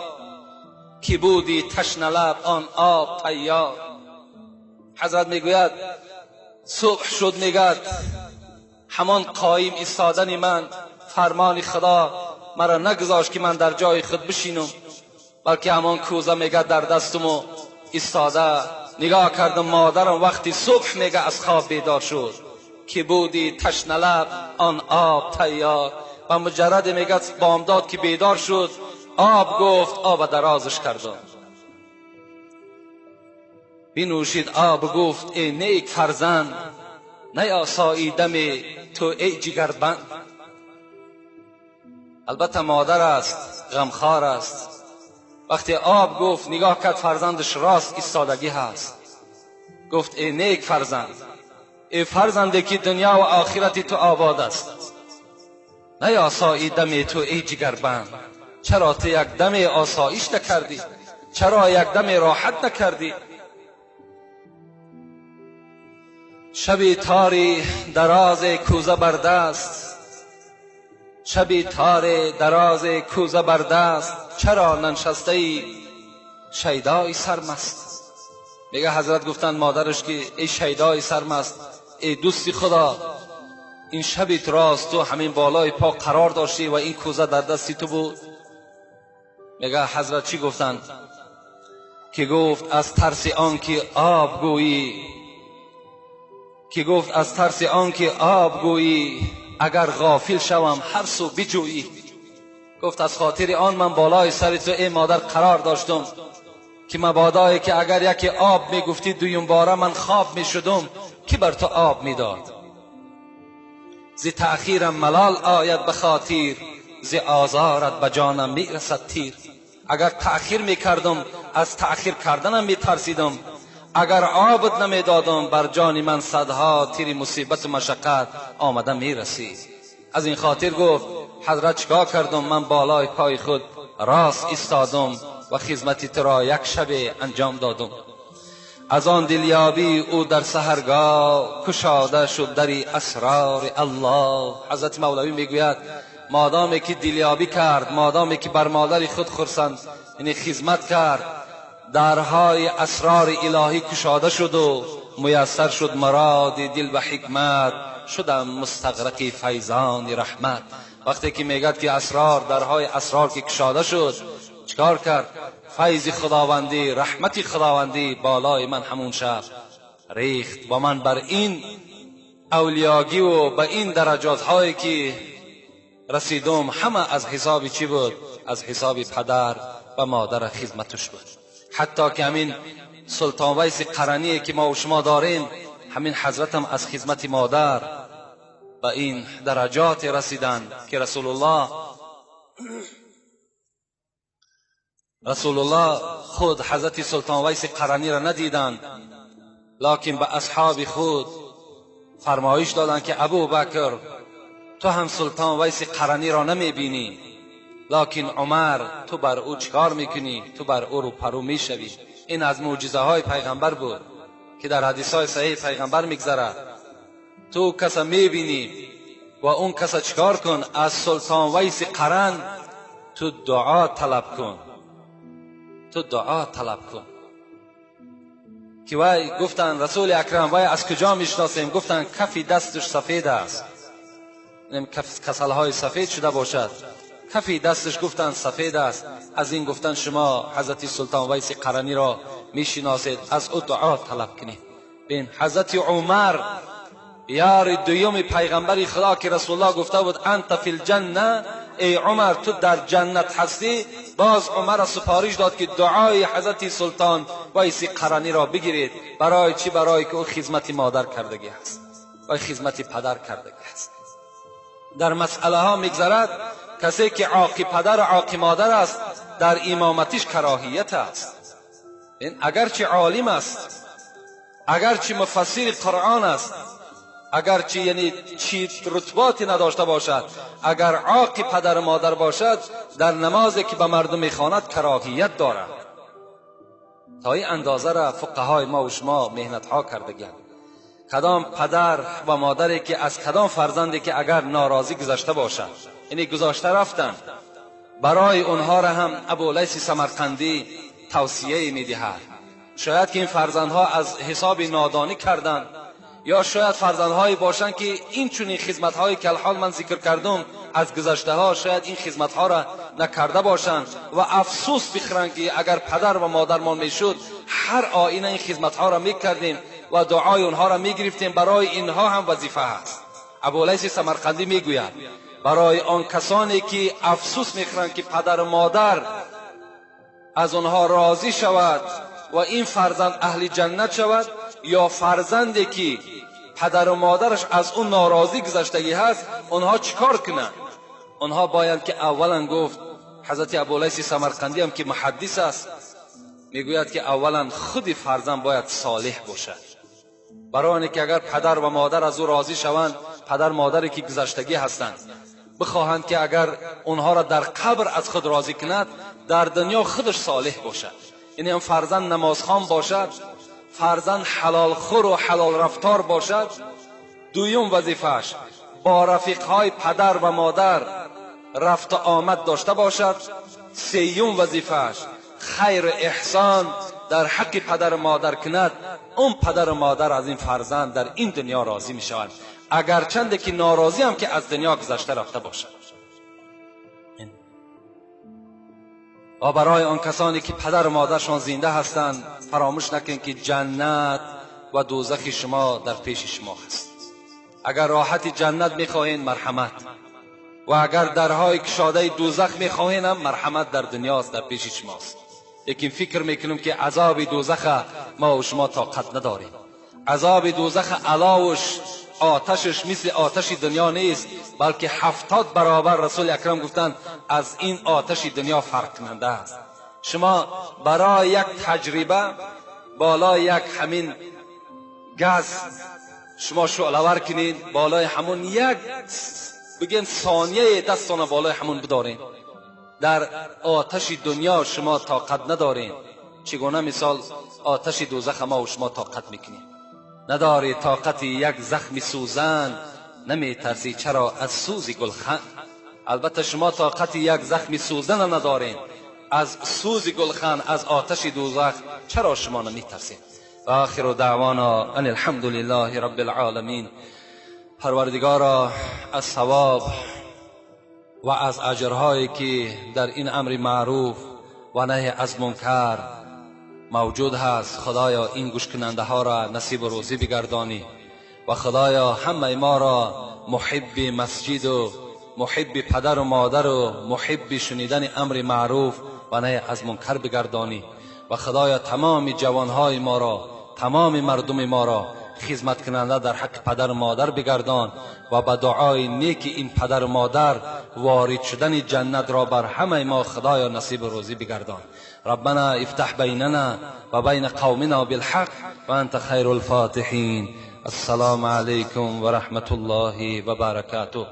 که بودی تشنه لب آن آب تیار. حضرت میگوید صبح شد، میگد همان قایم ایستادن من، فرمان خدا مرا نگذاشت که من در جای خود بشینم، بلکه همان کوزه میگد در دستم و ایستاده نگاه کردم مادرم وقتی صبح میگه از خواب بیدار شد، که بودی تشنه لب آن آب تیار. و مجرد میگه بامداد که بیدار شد آب گفت، آب درازش کردم. بنوشید آب گفت ای نیک فرزند، نیاسایی دم تو ای جگربند. البته مادر است، غمخوار است. وقتی آب گفت نگاه کرد فرزندش راست ایستادگی هست. گفت ای نیک فرزند، ای فرزنده که دنیا و آخرت تو آباد است، نیاسایی دم تو ای جگربند. چرا تو یک دم آسایش نکردی؟ چرا یک دم راحت نکردی؟ شبی تاری دراز کوزه بر دست، شبی تار دراز کوزه بر دست، چرا ننشسته ای شیدای سرمست؟ میگه حضرت گفتن مادرش که ای شیدای سرمست، ای دوستی خدا، این شبی راست تو همین بالای پا قرار داشتی و این کوزه در دستی تو بود. میگه حضرت چی گفتند؟ که گفت از ترس آن که آب گویی، که گفت از ترس آن که آب گویی، اگر غافل شوم هر سو بجویی. گفت از خاطر آن من بالای سر تو ای مادر قرار داشتم که مبادایی که اگر یکی آب میگفتی دویم باره من خواب میشدم که بر تو آب میداد. ز تأخیرم ملال آید به خاطر، ز آزارت به جانم میرسد تیر. اگر تأخیر میکردم از تأخیر کردنم میترسیدم، اگر آبت نمیدادم بر جان من صدها تیر مصیبت و مشقت آمده میرسید. از این خاطر گفت حضرت چیکار کردم؟ من بالای پای خود راست ایستادم و خدمت تو را یک شب انجام دادم. از آن دلیابی او در سحرگاه، کشاده شد دری اسرار الله. حضرت مولوی میگوید مادامی که دلیابی کرد، مادامی که بر مادر خود خرسند یعنی خدمت کرد، درهای اسرار الهی کشاده شد و میسر شد مراد دل و حکمت، شدم مستغرق فیضان رحمت. وقتی که میگد که اسرار، درهای اسرار که کشاده شد، چکار کرد؟ فیض خداوندی، رحمت خداوندی بالای من همون شب ریخت و من بر این اولیاگی و به این درجات هایی که رسیدم همه از حساب چی بود؟ از حساب پدر و مادر خدمتش بود. حتی که همین سلطان ویس قرنی که ما و شما داریم، همین حضرتم از خدمت مادر به این درجات رسیدن که رسول الله خود حضرت سلطان ویس قرنی را ندیدند، لکن به اصحاب خود فرمایش دادند که ابو بکر تو هم سلطان ویس قرنی را نمیبینی، لکن عمر تو بر او چکار میکنی؟ تو بر او رو پرو میشوی. این از معجزه های پیغمبر بود که در حدیث های صحیح پیغمبر میگذرد. تو کس میبینی و اون کس چکار کن؟ از سلطان ویس قرن تو دعا طلب کن، تو دعا طلب کن. که وی گفتن رسول اکرم وی از کجا میشناسیم؟ گفتن کفی دستش سفید است، کسلهای سفید شده باشد، کفی دستش گفتن سفید است. از این گفتن شما حضرت سلطان ویس قرنی را میشناسید، از او دعا طلب کنید. بین حضرت عمر یار دویم پیغمبر خدا که رسول الله گفته بود انت فی الجنه، ای عمر تو در جنت هستی، باز عمر سفارش داد که دعای حضرت سلطان ویس قرنی را بگیرید. برای چی؟ برای که او خدمت مادر کردگی است و خدمت پدر کردگی است. در مسئله ها میگذرد کسی که عاقی پدر و عاقی مادر است در امامتش کراهیت است. این اگرچه عالم است، اگرچه مفسر قرآن است، اگرچه یعنی چی رتباتی نداشته باشد، اگر عاقی پدر و مادر باشد در نمازی که به مردم میخواند کراهیت دارد. تا این اندازه را فقهای ما و شما مهنت ها کردگند. کدام پدر و مادری که از کدام فرزندی که اگر ناراضی گذشته باشد، یعنی گذاشته رفتن، برای اونها را هم ابولیث سمرقندی توصیه میدهد. شاید که این فرزندها از حساب نادانی کردند، یا شاید فرزندهایی باشند که این چنین خدمت‌هایی که الحال من ذکر کردم از گذشته ها، شاید این خدمت‌ها را نکرده باشند و افسوس بخورند که اگر پدر و مادرمان میشد هر آینه این خدمت‌ها را میکردیم و دعای اونها را میگرفتیم. برای اینها هم وظیفه هست. ابولیث سمرقندی میگوید برای آن کسانی که افسوس میخورند که پدر و مادر از آنها راضی شود و این فرزند اهل جنت شود، یا فرزندی که پدر و مادرش از اون ناراضی گذشتگی هست، آنها چیکار کنند؟ آنها باید که اولا گفت حضرت ابولیث سمرقندی هم که محدث است میگوید که اولا خود فرزند باید صالح باشد، برای اینکه اگر پدر و مادر از او راضی شوند، پدر مادری که گذشتگی هستند بخواهند که اگر اونها را در قبر از خود راضی کند، در دنیا خودش صالح باشد. یعنی هم فرزند نمازخوان باشد، فرزند حلال خور و حلال رفتار باشد. دویم وظیفه‌اش با رفیقهای پدر و مادر رفت و آمد داشته باشد. سیوم وظیفه‌اش خیر احسان در حق پدر و مادر کند. اون پدر و مادر از این فرزند در این دنیا راضی می شوند، اگرچند که ناراضی هم که از دنیا گذشته رفته باشد. و و برای آن کسانی که پدر و مادرشان زنده هستند، فراموش نکنید که جنت و دوزخ شما در پیش شما هست. اگر راحت جنت میخواهین، مرحمت، و اگر درهای کشاده دوزخ میخواهین هم مرحمت، در دنیاست، در پیش شماست. لیکن فکر میکنم که عذاب دوزخ ما و شما طاقت نداریم. عذاب دوزخ علاوش، آتشش مثل آتش دنیا نیست، بلکه 70 برابر، رسول اکرم گفتند، از این آتش دنیا فرق کننده است. شما برای یک تجربه بالای یک همین گاز شما شعله‌ور کنین، بالای همون یک بگیم ثانیه دستان بالای همون بدارین، در آتش دنیا شما طاقت ندارین، چگونه مثال آتش دوزخ ما و شما طاقت میکنیم؟ نداری طاقت یک زخم سوزن، نمیترسی چرا از سوز گلخن. البته شما طاقت یک زخم سوزن ندارین، از سوز گلخن، از آتش دوزخ چرا شما نمیترسید؟ و آخر دعوانا ان الحمد لله رب العالمین. پروردگارا، از ثواب و از اجرهایی که در این امر معروف و نهی از منکر موجود هست، خدایا این گوش کننده ها را نصیب و روزی بگردانی و خدایا همه ما را محب مسجد و محب پدر و مادر و محب شنیدن امر معروف و نهی از منکر بگردانی و خدایا تمام جوانهای ما را، تمام مردم ما را خدمت کننده در حق پدر و مادر بگردان و به دعای نیک این پدر و مادر وارد شدن جنت را بر همه ما خدایا نصیب روزی بگردان. ربنا افتح بیننا و بین قومنا بالحق و انت خیر الفاتحین. السلام علیکم و رحمت الله و برکاته.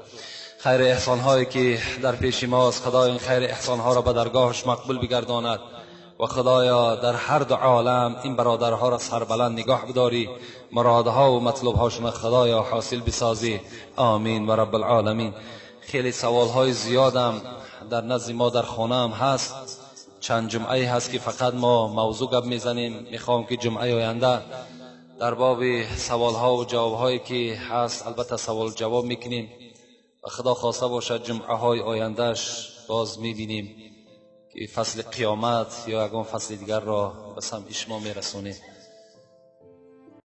خیر احسان هایی که در پیش ماست، خدای این خیر احسان ها را به درگاهش مقبول بگرداند و خدایا در هر دو عالم این برادرها را سربلند نگاه بداری، مرادها و مطلوبهاشون خدایا حاصل بسازی. آمین و رب العالمین. خیلی سوال های زیادم در نزد ما در خانه هم هست. چند جمعه هست که فقط ما موضوع گپ میزنیم. میخوام که جمعه آینده در باب سوال ها و جواب هایی که هست، البته سوال جواب میکنیم و خدا خواسته باشد جمعه های آیندهش باز میبینیم که فصل قیامت یا یگان فصل دیگر را به سمع شما میرسونیم.